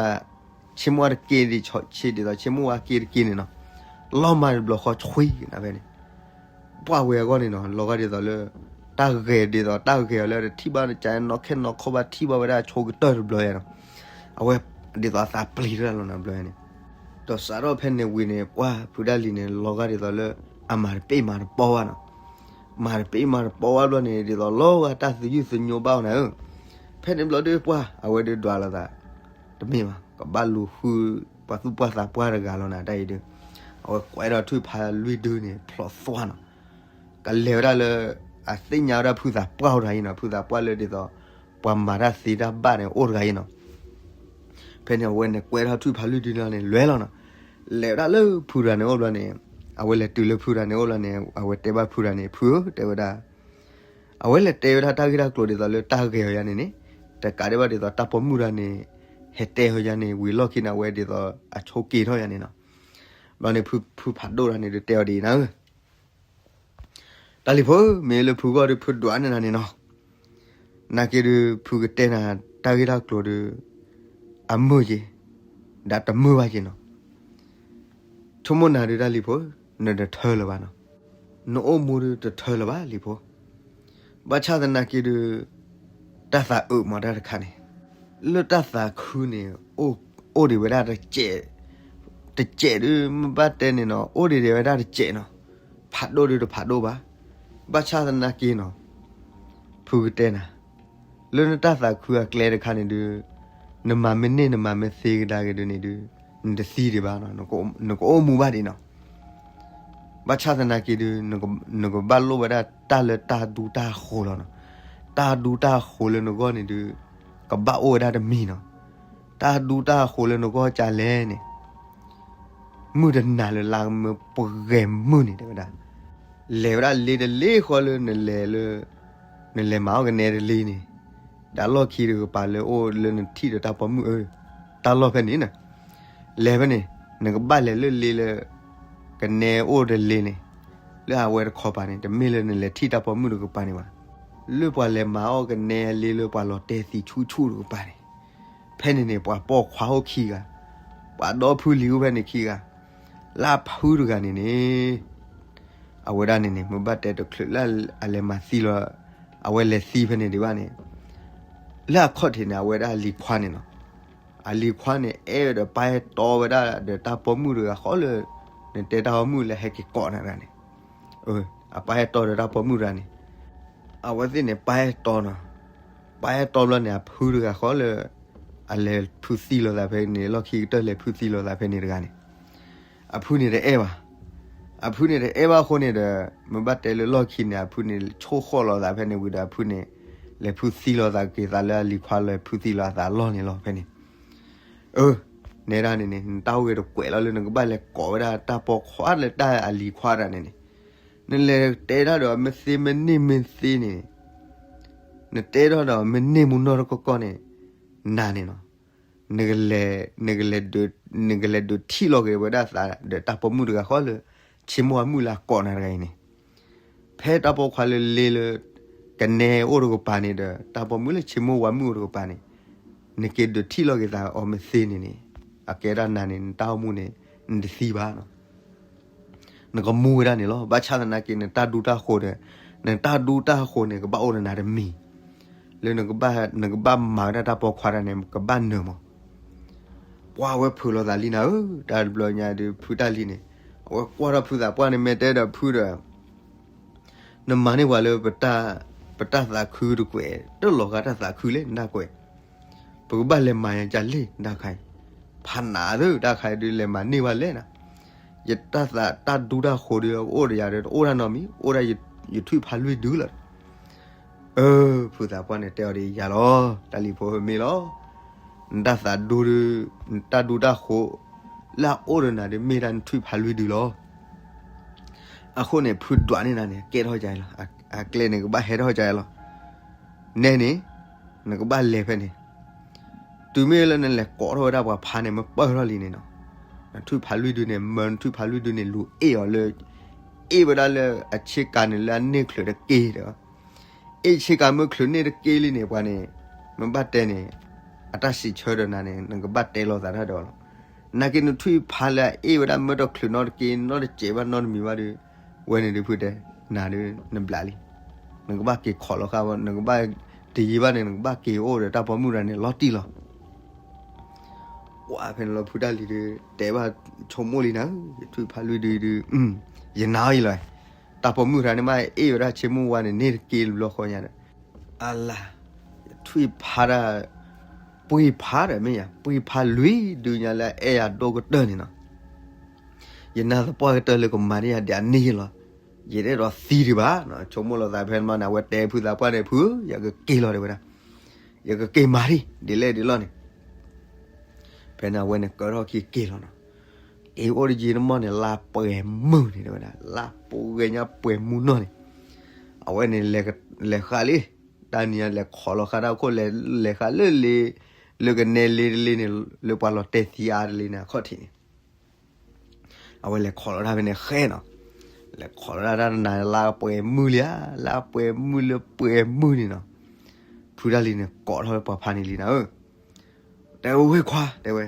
ဆ့မိၢ်ဝါတက့ၢ်ဒ်ဆီဆ့ ဒ်သိးဆ့မိၢ်ဝါက့ၤတက့ၢ်န့ၣ်နီၤ. လီၤမၢ်တဘျီဃီဆှံက့ၤနၤဖဲန့ၣ် ပှၢ်ဝဲအဂီၢ်န့ၣ်နီၤ လီၤဂာ်ဒ်သိးလၢ တၢ်ဂဲၤဒ်သိးတၢ်ဂဲၤအီၤလၢတထံၣ်ဘၣ်ကဲနီၢ်ခဲနီၢ်ခီၣ်ဘၣ် ထံၣ်ဘၣ်ဝဲဒၣ်အဆိကတၢၢ်တဘျီယါနီၤ. အဝဲဒ်သိးအသးပျံၤတၢ်လီၤနီၤဘျီန့ၣ်. ဒီးစးထီၣ်ဖဲန့ၣ်ဝံၤန့ၣ် ပှၢ်ဖုတၢ်လံၤန့ၣ် လီၤဂာ်ဒ်သိးလၢ အမၤတပ့ၢ်မၤတပီဘၣ်နီၤ. မၤတပ့ၢ်မၤတပီဘၣ်ဘျီန့ၣ် ဒ်သိးလီၤဂာ်တၢ်သယုၢ်သညိဘၣ်အီၤနၤဧၢ. ဖဲန့ၣ်ဘျီဒုးပှၢ် အဝဲဒုးဒွးလိာ်သး တမ့ၢ်ဘၣ် ကဘၣ်လူၤဃု ပှၤသူၣ်ပှၢ်သးပှၢ်တဂၤလီၤနၤ တၢ်အံၤဒုး. အဝဲကွဲထီၣ်ထွံၣ်ဖးလွံၢ်ဒုန့ၣ်ဖျိးသွါနီၤ. ကလဲၤဝဲဒၣ်လၢ အသ့ၣ်ညါဝဲဒၣ်ဖုသးပှၢ်အိၣ်တဂၤအံၤနီၤ ဖုသးပှၢ်လၢဒ်သိး ပှၤမၤတၢ်သ့တၢ်ဘၣ်န့ၣ် အိၣ်တဂၤအံၤနီၤ. ဖဲန့ၣ်အဝဲန့ၣ်ကွဲထီၣ်ထွံၣ်ဖးလွံၢ်ဒုန့ၣ်န့ၣ် လဲၤလီၤနီၤ. လဲၤဝဲဒၣ်လၢဖုတဂၤန့ၣ်အိၣ်ဘျီန့ၣ် အဝဲလဲၤတုၤလၢဖုတဂၤန့ၣ်အိၣ်ဘျီန့ၣ် အဝဲတဲဘၣ်ဖုတဂၤန့ၣ် ဖုဧၢ တဲဝဲဒၣ် အဝဲလဲၤတဲဝဲဒၣ်တၢ်ဂ့ၢ်တၢ်ကျိၤဒ်သိးလၢတၢ်ဂဲၤအီၤယါန့ၣ်န့ၣ် တကးဒံးဘၣ်ဒ်သိးတၢ်ပိာ်မုၣ်တဂၤန့ၣ် ဟဲတဲအီၤယါန့ၣ် ဝံၤလီၢ်ခံန့ၣ် အဝဲဒ်သိးအဆိက့ၤထီၣ်ယါန့ၣ်နီၤ. ဘျီန့ၣ် ဖုဖးဒိၣ်တဂၤန့ၣ် တဲအီၤဒ်အံၤနၤဧၢ တၢ်လံၤဖိ မ့ၢ်လၢဖုဂီၢ်ဒီး ဖုဒွးန့ၢ်နၤန့ၣ်နီၤ. နာ်က့ဒုး ဖုကတဲနၤတၢ်ဂ့ၢ်တၢ်ကျိၤဒီး အမုာ်က့ၤ, ဒီးတမုာ်ဘၣ်က့ၤနီၤ. ဆိကမိၣ်နၤဒုးတၢ်လံၤဖိ, နတထၢလၢၤဘၣ်နီၤ. နအိၣ်မူဒုးတထၢလၢၤဘၣ်လံၤဖိ. ဘၣ်ဆၣ်သနာ်က့ဒုး တၢ်သးအုးမးတၢ်တခါန့ၣ်, လၢတၢ်သးခုန့ၣ် အိၣ်ဒံးဝဲဒၣ်တစဲး, တစဲးဒုး မ့ၢ်ဘၣ်တဲန့ၣ်နီၤ အိၣ်ဒံးဒံးဝဲဒၣ်တစဲးနီၤ, ဖးဒိၣ်ဒုးတဖးဒိၣ်ဘၣ်. ဘၣ်ဆၣ်သနာ်က့နီၤ, ဖုကတဲနၤ, လၢနတၢ်သးခုအကျဲတခါန့ၣ်ဒုး, နမၤမ့ၢ်န့ၢ်နမၤမ့ၢ်သ့ကဒါက့ၤဒုးန့ၣ်ဒုး, နတသံဒံးဘၣ်နီၤ, နကအိၣ်မူဘၣ်ဒံးနီၤ. ဘၣ်ဆၣ်သနာ်က့ဒုး နကဘၣ်လိၣ်ဝဲဒၣ်တၢ်လၢတၢ်ဒူတၢ်ဃိၤလီၤနီၤ. တၢ်ဒူတၢ်ဃိၤလၢနဂီၢ်န့ၣ်ဒုး ကဘၣ်အိၣ်ဝဲဒၣ်တမံၤနီၤ. တၢ်ဒူတၢ်ဃိၤလၢနဂီၢ်ကလဲၣ်န့ၣ်, မုၢ်တနၤလၢလါမ့ၢ်ပှဲၤမုၢ်န့ၣ်တဲဝဲဒၣ်, လဲၤဝဲဒၣ်လ့တလ့ဃီလၢနလဲၤလၢ နလဲၤမၤအီၣ်ကနဲတလ့န့ၣ်, ဒီးလီၢ်ခံတကပၤလၢအိၣ်လၢနထံၣ်ဒီးတၢ်ပိာ်မုၣ်အၢ, တၢ်လီၢ်ဖဲန့ၣ်နီၤ, လဲၤဖဲန့ၣ်, နကဘၣ်လဲၤလၢလ့လၢ ကနဲအိၣ်တလ့န့ၣ်, လၢအဝဲတခီပၤန့ၣ် တမ့ၢ်လၢနလဲၤထံၣ်တၢ်ပိာ်မုၣ်တကပၤန့ၣ်ဘၣ်. လၢပှၤလဲၤမၤအီၣ်ကနဲအလ့လၢပှၤလီၤတဲာ်သံဆူၣ်ဆူၣ်တကပၤန့ၣ်, ဖဲန့ၣ်န့ၣ် ပှၤပိာ်ခွါအိၣ်ခံဂၤ, ပှၤဒီဖုလံၤအိၣ်ဖဲန့ၣ်ခံဂၤ, လၢအဖုတဂၤန့ၣ်န့ၣ် အဝဲဒၣ်န့ၣ်န့ၣ် မ့ၢ်ဘၣ်တဲတချုးလၢအလဲၤမၤသံလီၤ, အဝဲလဲၤသံဖဲန့ၣ်ဒံးဘၣ်န့ၣ်, လၢအခီၣ်ထံးန့ၣ် အဝဲဒၣ်အလံၤခွါန့ၣ်နီၤ, အလံၤခွါန့ၣ် အဲၣ်ဝဲဒီးပၢ်အဲၣ်တီဝဲဒၣ်ဒီးတၢ်ပိာ်မုၣ်တဂၤဃီလၢ နတဲတၢ်ပိာ်မုၣ်လၢဟဲက့ၤကိးနၤတဂၤန့ၣ်, အပၢ်အဲၣ်တီဒီးတၢ်ပိာ်မုၣ်တဂၤန့ၣ်, အဝဲသ့ၣ်န့ၣ် ပၢ်အဲၣ်တီနီၤ, ပၢ်အဲၣ်တီဘျီန့ၣ် အဖုတဂၤဃီလၢ အလဲၤဖုသံလိာ်သးဖဲန့ၣ် လီၢ်ခံကတၢၢ်လဲၤဖုသံလိာ်သးဖဲန့ၣ်တဂၤန့ၣ်, အဖုန့ၣ်တအဲၣ်ဘၣ်. အဖုန့ၣ်တအဲၣ်ဘၣ်အဃိန့ၣ်ဒီး မ့ၢ်ဘၣ်တဲလၢလီၢ်ခံန့ၣ် အဖုန့ၣ်ဆိၣ်ဃီၣ်လိာ်သးဖဲန့ၣ်ဝံၤဒီး အဖုန့ၣ် လဲၤဖုသံလိာ်သးက့ၤသးလၢအလံၤခွါလၢဖုသံလိာ်အသးအလီၢ်န့ၣ်လီၤဖဲန့ၣ်. အၢ, နဲဒၣ်န့ၣ်န့ၣ် နတၢ်အိၣ်ဂ့ၤတကွဲးလီၤလၢနကဘၣ်လဲၤကိးဝဲဒၣ်တၢ်ပိာ်ခွါလၢတၢ်အလံၤခွါတဂၤန့ၣ်န့ၣ်, နလဲၤတဲတၢ်ဒီးမ့ၢ်သ့မ့ၢ်န့ၢ်မ့ၢ်သ့န့ၣ်, နတဲထီၣ်ဒီးမ့ၢ်န့ၢ်မူနီၢ်တကီၢ်ကီၢ်န့ၣ်, နၤန့ၣ်နီၤ, နကလဲၤ, နကလဲၤဒုး, နကလဲၤဒုးထံၣ်လီၤက့ၤဝဲဒၣ်သးဒီးတၢ်ပိာ်မုၣ်တဂၤဃီလၢ ဆ့မိၣ်ဝါမုၣ်လၢအကိးနၤတဂၤအံၤန့ၣ်, ဖဲတၢ်ပိာ်ခွါလၢလ့လၢ ကနဲအိၣ်တကပၤန့ၣ်ဒီး တၢ်ပိာ်မုၣ်လၢဆ့မိၣ်ဝါမုၣ်အိၣ်တကပၤန့ၣ်, နက့ၤဒုးထံၣ်လီၤက့ၤသးအီၤမ့ၢ်သ့န့ၣ်န့ၣ်, အကဲဒၣ်နၤန့ၣ် နတၢ်အိၣ်မူန့ၣ် နတသံဘၣ်နီၤ. နကမူဝဲဒၣ်န့ၣ်လီၤ. ဘၣ်ဆၣ်သနာ်က့ နတၢ်ဒူတၢ်ဃိၤဒီး, နတၢ်ဒူတၢ်ဃိၤန့ၣ် ကဘၣ်အိၣ်ဒီးနၤတမံၤ, လၢနကဘၣ်, နကဘၣ်မၤဝဲဒၣ်တၢ်ပိာ်ခွါတဂၤန့ၣ် ကဘၣ်နၢၤမး. ပှၤဝဲဖုးလိာ်သးလံနၤဧၢ, တၢ်တဘျီညါဒုး ဖုတၢ်လံၤန့ၣ်, အဝဲကွၢ်ထီၣ်ဖုသးပှၢ်န့ၣ် မ့ၢ်တဲဒီးဖုဒီး နမၤန့ၢ်ပှၤလၢ ပတၢ်သးခုတကွဲး, တလီၤဂာ်တၢ်သးခုလဲၣ် နတၢ်ကွဲး, ပကဘၣ်လဲၤမၤယၤကလဲၣ် နတၢ်ခါအံၤ, ဖးနးသု တၢ်ခါအံၤဒုး လဲၤမၤန့ၢ်ပှၤလဲၣ်နၤ, ယတၢ်သးတၢ်ဒူတၢ်ဃိၤဒုး အိၣ်ဒီးယၤဒီး တအိၣ်တၢ်နီတမံၤ, အိၣ်ဒၣ်ယထွံၣ်ဖးလွံၢ်ဒုလီၤ. အၢ, ဖုသးပှၢ်န့ၣ်တဲအီၤဒ်အံၤယၤလီၤ, တၢ်လံၤဖိမ့ၢ်လီၤ, နတၢ်သးဒူဒုး, နတၢ်ဒူတၢ်ဃိၤ လၢအအိၣ်ဒီးနၤဒုး မ့ၢ်ဒၣ်နထွံၣ်ဖးလွံၢ်ဒုလီၤ. အဃိန့ၣ် ဖုဒွးန့ၢ်နၤန့ၣ် ကဲထီၣ်ကါအံၤလီၤ, အကျဲန့ၣ် ကဘၣ်ဟဲထီၣ်ကါအံၤလီၤ. နဲန့ၣ် နကဘၣ်လဲၤဖဲန့ၣ်, တုၤမ့ၢ်လၢနလဲၤကိးထီၣ်ဝဲဒၣ်ပှၤဖါန့ၣ် မ့ၢ်ပၢၢ်ထီၣ်လံန့ၣ်နီၤ, နထွံၣ်ဖးလွံၢ်ဒုန့ၣ် မၢနထွံၣ်ဖးလွံၢ်ဒုန့ၣ် လူၤအ့ၣ်အီၤလၢ, အ့ၣ်ဝဲဒၣ်လၢအဆ့ကၤန့ၣ် လၢအန့ၢ်ချုးတက့ၢ်ဒီး အ့ၣ်ဆ့ကၤမ့ၢ်ချုးန့ၢ်တက့ၢ်လံန့ၣ် ပှၤန့ၣ်, မ့ၢ်ဘၣ်တဲန့ၣ်, အတၢ်စံးဆၢဒီးနၤန့ၣ် နကဘၣ်တဲလိာ်သးတၢ်ဒီးအီၤလီၤ. နာ်က့နထွံၣ်ဖးလၢအအ့ၣ်ဝဲဒၣ်မၢတချုးနီတက့ၢ် နီတစဲးဘၣ်နီတမံၤဘၣ်ဒီး, ဝဲန့ၣ်ဒုးဖုတဲ, နၤဒုးနဘျးလံ, နကဘၣ်က့ၤခိးလီၤဃာ်ဘၣ်, နကဘၣ်တယံာ်ဘၣ်န့ၣ် နကဘၣ်က့ၤအိၣ်ဒီးတၢ်ပိာ်မုၣ်တဂၤန့ၣ် လီၤတံၢ်လီၤ. ပှၤဖဲန့ၣ်လီၤ ဖုတၢ်လံၤဒုး တဲဘၣ်ဆိကမိၣ်လံနၤဧၢ, ယထွံၣ်ဖးလွံၢ်ဒုဒုး, ယနာ်အီၤအံၤလီၤ. တၢ်ပိာ်မုၣ်တဂၤန့ၣ်မ့ၢ်အ့ၣ်ဝဲဒၣ်ဆ့မိၣ်ဝါန့ၣ် န့ၢ်တက့ၢ်လၢဘျီဃီညါဒီး, အလၤ, ယထွံၣ်ဖးဒၣ်, ပှ့ၤဖးဒီးမ့ၢ်ယၤ, ပှ့ၤဖးလွံၢ်ဒုညါလၢအအဲၣ်ယၤဒိၣ်ကတၢၢ်န့ၣ်နီၤ. ယနာ်သပှၢ်ကတၢၢ်လၢကမၤန့ၢ်ယၤဒ်အန့ၢ်လီၤ. ယတအဲၣ်ဒိးသံဒံးဘၣ်နီၤ, ဆိကမိၣ်လိာ်သးဖဲန့ၣ်မးန့ၣ် အဝဲတဲဖုသးပှၢ်န့ၣ် ဖုဧၢ, ယကက့ၤလီၤတဲဝဲဒၣ်, ယကက့ၤမၤဒံး ဒ်လဲၣ်ဒ်လဲၣ်န့ၣ် ဖဲန့ၣ်အဝဲန့ၣ်ကၢထီၣ်ခံက့ၤလီၤနီၤ. က့ၤအိၣ်တယံာ်တမီၢ်န့ၣ် လါပှဲၤမုၢ်န့ၣ်တဲဝဲဒၣ်, လါပှဲၤညါပှဲၤမုၢ်နီၢ်န့ၣ်, အဝဲန့ၣ် လဲၤဃာ်လံ, တၢ်နံၤညါလဲၤခိးလီၤဃာ်တၢ်အခိၣ်လဲၤ, လဲၤဃာ်လၢလ့, လၢကနဲလ့တလ့န့ၣ်, လၢပှၤလီၤတဲာ်သံအါတလ့န့ၣ် အခီၣ်ထံးန့ၣ် အဝဲလဲၤခိးလီၤတၢ်ဖဲန့ၣ်ဃဲနီၤ. လဲၤခိးလီၤတၢ်တၢ်တနၤလါပှဲၤမုၢ်လံဧါ, လါပှဲၤမုၢ်လၢပှဲၤမုၢ်န့ၣ်နီၤ. ဖုတၢ်လံၤန့ၣ်ကိးထီၣ်လၢပှၤဖါန့ၣ်လံနၤဧၢ, တဲဝဲခွါ, တဲဝဲ,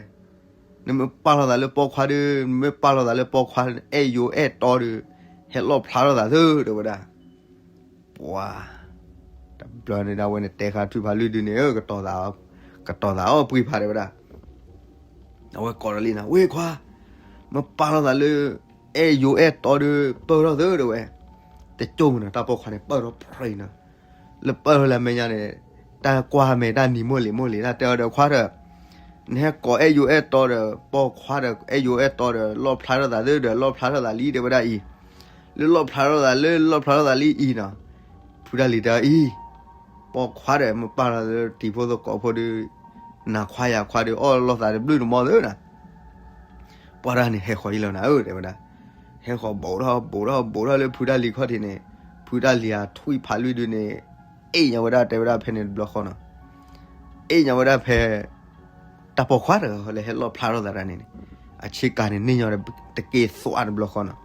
နမ့ၢ်ပာ်လီၤသးလၢပိာ်ခွါဒီး, နမ့ၢ်ပာ်လီၤသးလၢပိာ်ခွါ အဲၣ်ယိၤအဲၣ်တီဒီး ဟဲလီၣ်ဖျါထီၣ်သးသု တဲဝဲဒၣ်. ပှၤ တဘျီန့ၣ်ဒၣ် အဝဲန့ၣ်တဲဃာ်ထွံၣ်ဖးလွံၢ်ဒုန့ၣ် ကတီၤသးအီၣ်ပှ့ၤဖး တဲဝဲဒၣ်. အဝဲကိးဒီးလံနီၤ, ဝ့ၢ်ခွါ, မ့ၢ်ပာ်လီၤသးလၢ အဲၣ်ယိၤအဲၣ်တီဒီး ပၢၢ်ထီၣ်သု တဲဝဲ. တကၠိၢ်မုၢ်နီၤ တၢ်ပိာ်ခွါန့ၣ် ပၢၢ်ထီၣ်ပြံနီၤ. လၢပၢၢ်ထီၣ်လၢအမဲာ်ညါန့ၣ် တၢ်ကွၢ်မဲာ်တၢ်နံၤမိၢ်လံၤမိၢ်လံၤ တၢ်တဲအီၤဒီး ခွါဒီး နဟဲကိးအဲၣ်ယိၤအဲၣ်တီဒီး ပိာ်ခွါဒီး အဲၣ်ယိၤအဲၣ်တီဒီး လီၣ်ဖျါထီၣ်သးသုဒီး လီၣ်ဖျါထီၣ်သးလံ တဲဝဲဒၣ်အံၤ. လၢလီၣ်ဖျါထီၣ်သးလၢ လီၣ်ဖျါထီၣ်သးလံအံၤနီၤ. ဖုတၢ်လံၤတဲအီၤအံၤ, ပိာ်ခွါဒီး မ့ၢ်ပာ်လီၤသးလၢတံၤဖိသကိးဖိဒီး နၤခွါယၤခွါဒီး အီၣ်လိာ်သးတဘျုးတမီၤသုနီၤ. ပှၤတဂၤန့ၣ် ဟဲဃီၤအံၤလီၤနၤဧၢ တဲဝဲဒၣ်. ဟဲဃီၤဘူးထီၣ်ဘူးထီၣ်ဘူးထီၣ်လၢဖုတၢ်လံၤခီၣ်ထံးန့ၣ်, ဖုတၢ်လံၤအထွံၣ်ဖးလွံၢ်ဒုန့ၣ် အ့ၣ်ညါဝဲဒၣ် တဲဝဲဒၣ်ဖဲန့ၣ်တဘျီဃီနီၤ. အ့ၣ်ညါဝဲဒၣ်ဖဲ တၢ်ပိာ်ခွါတဂၤလၢဟဲလီၣ်ဖျါထီၣ်သးတဂၤန့ၣ်န့ၣ်, အဆ့ကၤန့ၣ်န့ၢ်ညီတက့ၢ်သွးတဘျီဃီနီၤ.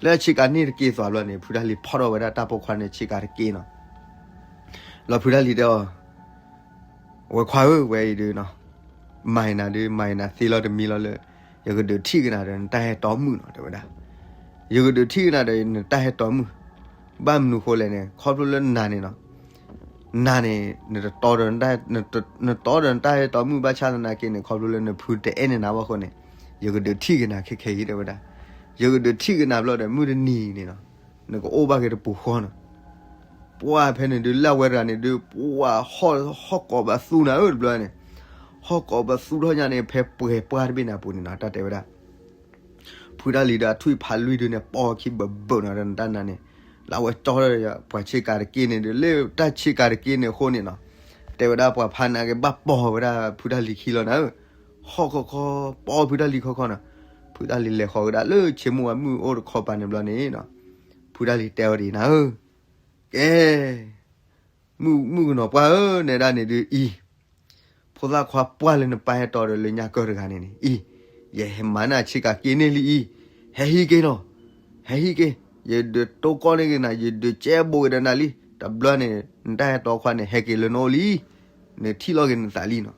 လၢအဆ့ကၤန့ၢ်တက့ၢ်သွးဘျီန့ၣ် ဖုတၢ်လံၤဖီၣ်ထီၣ်ဝဲဒၣ်တၢ်ပိာ်ခွါန့ၣ်ဆ့ကၤတက့ၢ်နီၤ. လီၤဖုတၢ်လံၤတဲအီၤ ဝဲခွါဧၢ ဝဲအံၤဒုးနီၤ, မၤအံၤနၤဒုး မၤအံၤနၤသ့လီၤတမံၤလီၤလၢ ယကဒုးထံၣ်ကနၤဒီးနတၢ်ဟဲတီမုၣ်နီၤ တဲဝဲဒၣ်. ယကဒုးထံၣ်ကနၤဒီးနတၢ်ဟဲတီမုၣ်, ဘၣ်မနုၤဃိလဲၣ်န့ၣ် ခီဖျိလၢနၤန့ၣ်နီၤ, နၤန့ၣ် နတတီဒီး နတီဒီးနတၢ်ဟဲတီမုၣ်ဘၣ်ဆၣ်သနာ်က့န့ၣ် ခီဖျိလၢနဖုတအဲၣ်န့ၢ်နၤဘၣ်အဃိန့ၣ်, ယကဒုးထံၣ်ကနၤခဲခဲအံၤ တဲဝဲဒၣ်. ယကဒုးထံၣ်ကနၤဘျီဒီး မုၢ်တနံၤန့ၣ်နီၤ နကအိၣ်ဘၣ်က့ၤတပူၤဃီနီၤ. ပှၢ်ဖဲန့ၣ်ဒုး လၢအဝဲတဂၤန့ၣ်ဒုး ပှၢ်ဟီၣ်ကိးပသူနၤဧၢ တဘျီန့ၣ်, ဟီၣ်ကိးပသူထီၣ်ညါန့ၣ် ဖဲပှဲၤပှၢ်တဘ့ၣ်န့ၣ်အပူၤန့ၣ်နီၤ တၢ်တဲဝဲဒၣ်. ဖုတၢ်လံၤဒီးအထွံၣ်ဖးလွံၢ်ဒုန့ၣ် ပိာ်ခံဘၢၣ်ဘၢၣ်နီၤ ဒီးနတၢ်နၤန့ၣ်, လၢအဝဲကၠီထီၣ်ဒီးပှၤဆ့ကၤတက့ၢ်န့ၣ်ဒီး လၢတၢ်ဆ့ကၤတက့ၢ်န့ၣ်အဃိန့ၣ်နီၤ, တဲဝဲဒၣ်ပှၤဖးနၤက့ၤဘၣ်ပိာ်ဝဲဒၣ်ဖုတၢ်လံၤခံလီၤနၤဧၢ, ဟီၣ်ခီၣ်ခီ ပိာ်ဖုတၢ်လံၤခီၣ်ခီၣ်နီၤ. ဖုတၢ်လံၤလဲၤဃီၤကဒါလၢဆ့မိၢ်ဝၤမုၣ်အိၣ်တခီပၤန့ၣ်ဘျီန့ၣ်နီၤ, ဖုတၢ်လံၤတဲအီၤဒ်အံၤနၤဧၢ, ကဲ မုၣ်ကနီၤပှၢ်ဧၢ, နဲဒၣ်န့ၣ်ဒုးအံၤ, ဖိသၣ်ခွါပှၢ်လၢနပၢ်ဟဲတီဒီးလၢညါကၢၢ်တဂၤန့ၣ်န့ၣ်အံၤ, ယဟဲမၤနၤဆ့ကၤက့ၤန့ၢ်လံအံၤ, ဟဲဟံၣ်က့ၤလီၤ, ဟဲဟံၣ်က့ၤ, ယဒုးတိၢ်ကီၢ်န့ၢ်က့ၤနၤ, ယဒုးကဲဘိးက့ၤဒီးနၤလံ, တဘျီန့ၣ် နတၢ်ဟဲတီခွါန့ၣ် ဟဲက့ၤလၢနအိၣ်လံ, နထံၣ်လီၤက့ၤနသးလံနီၤ.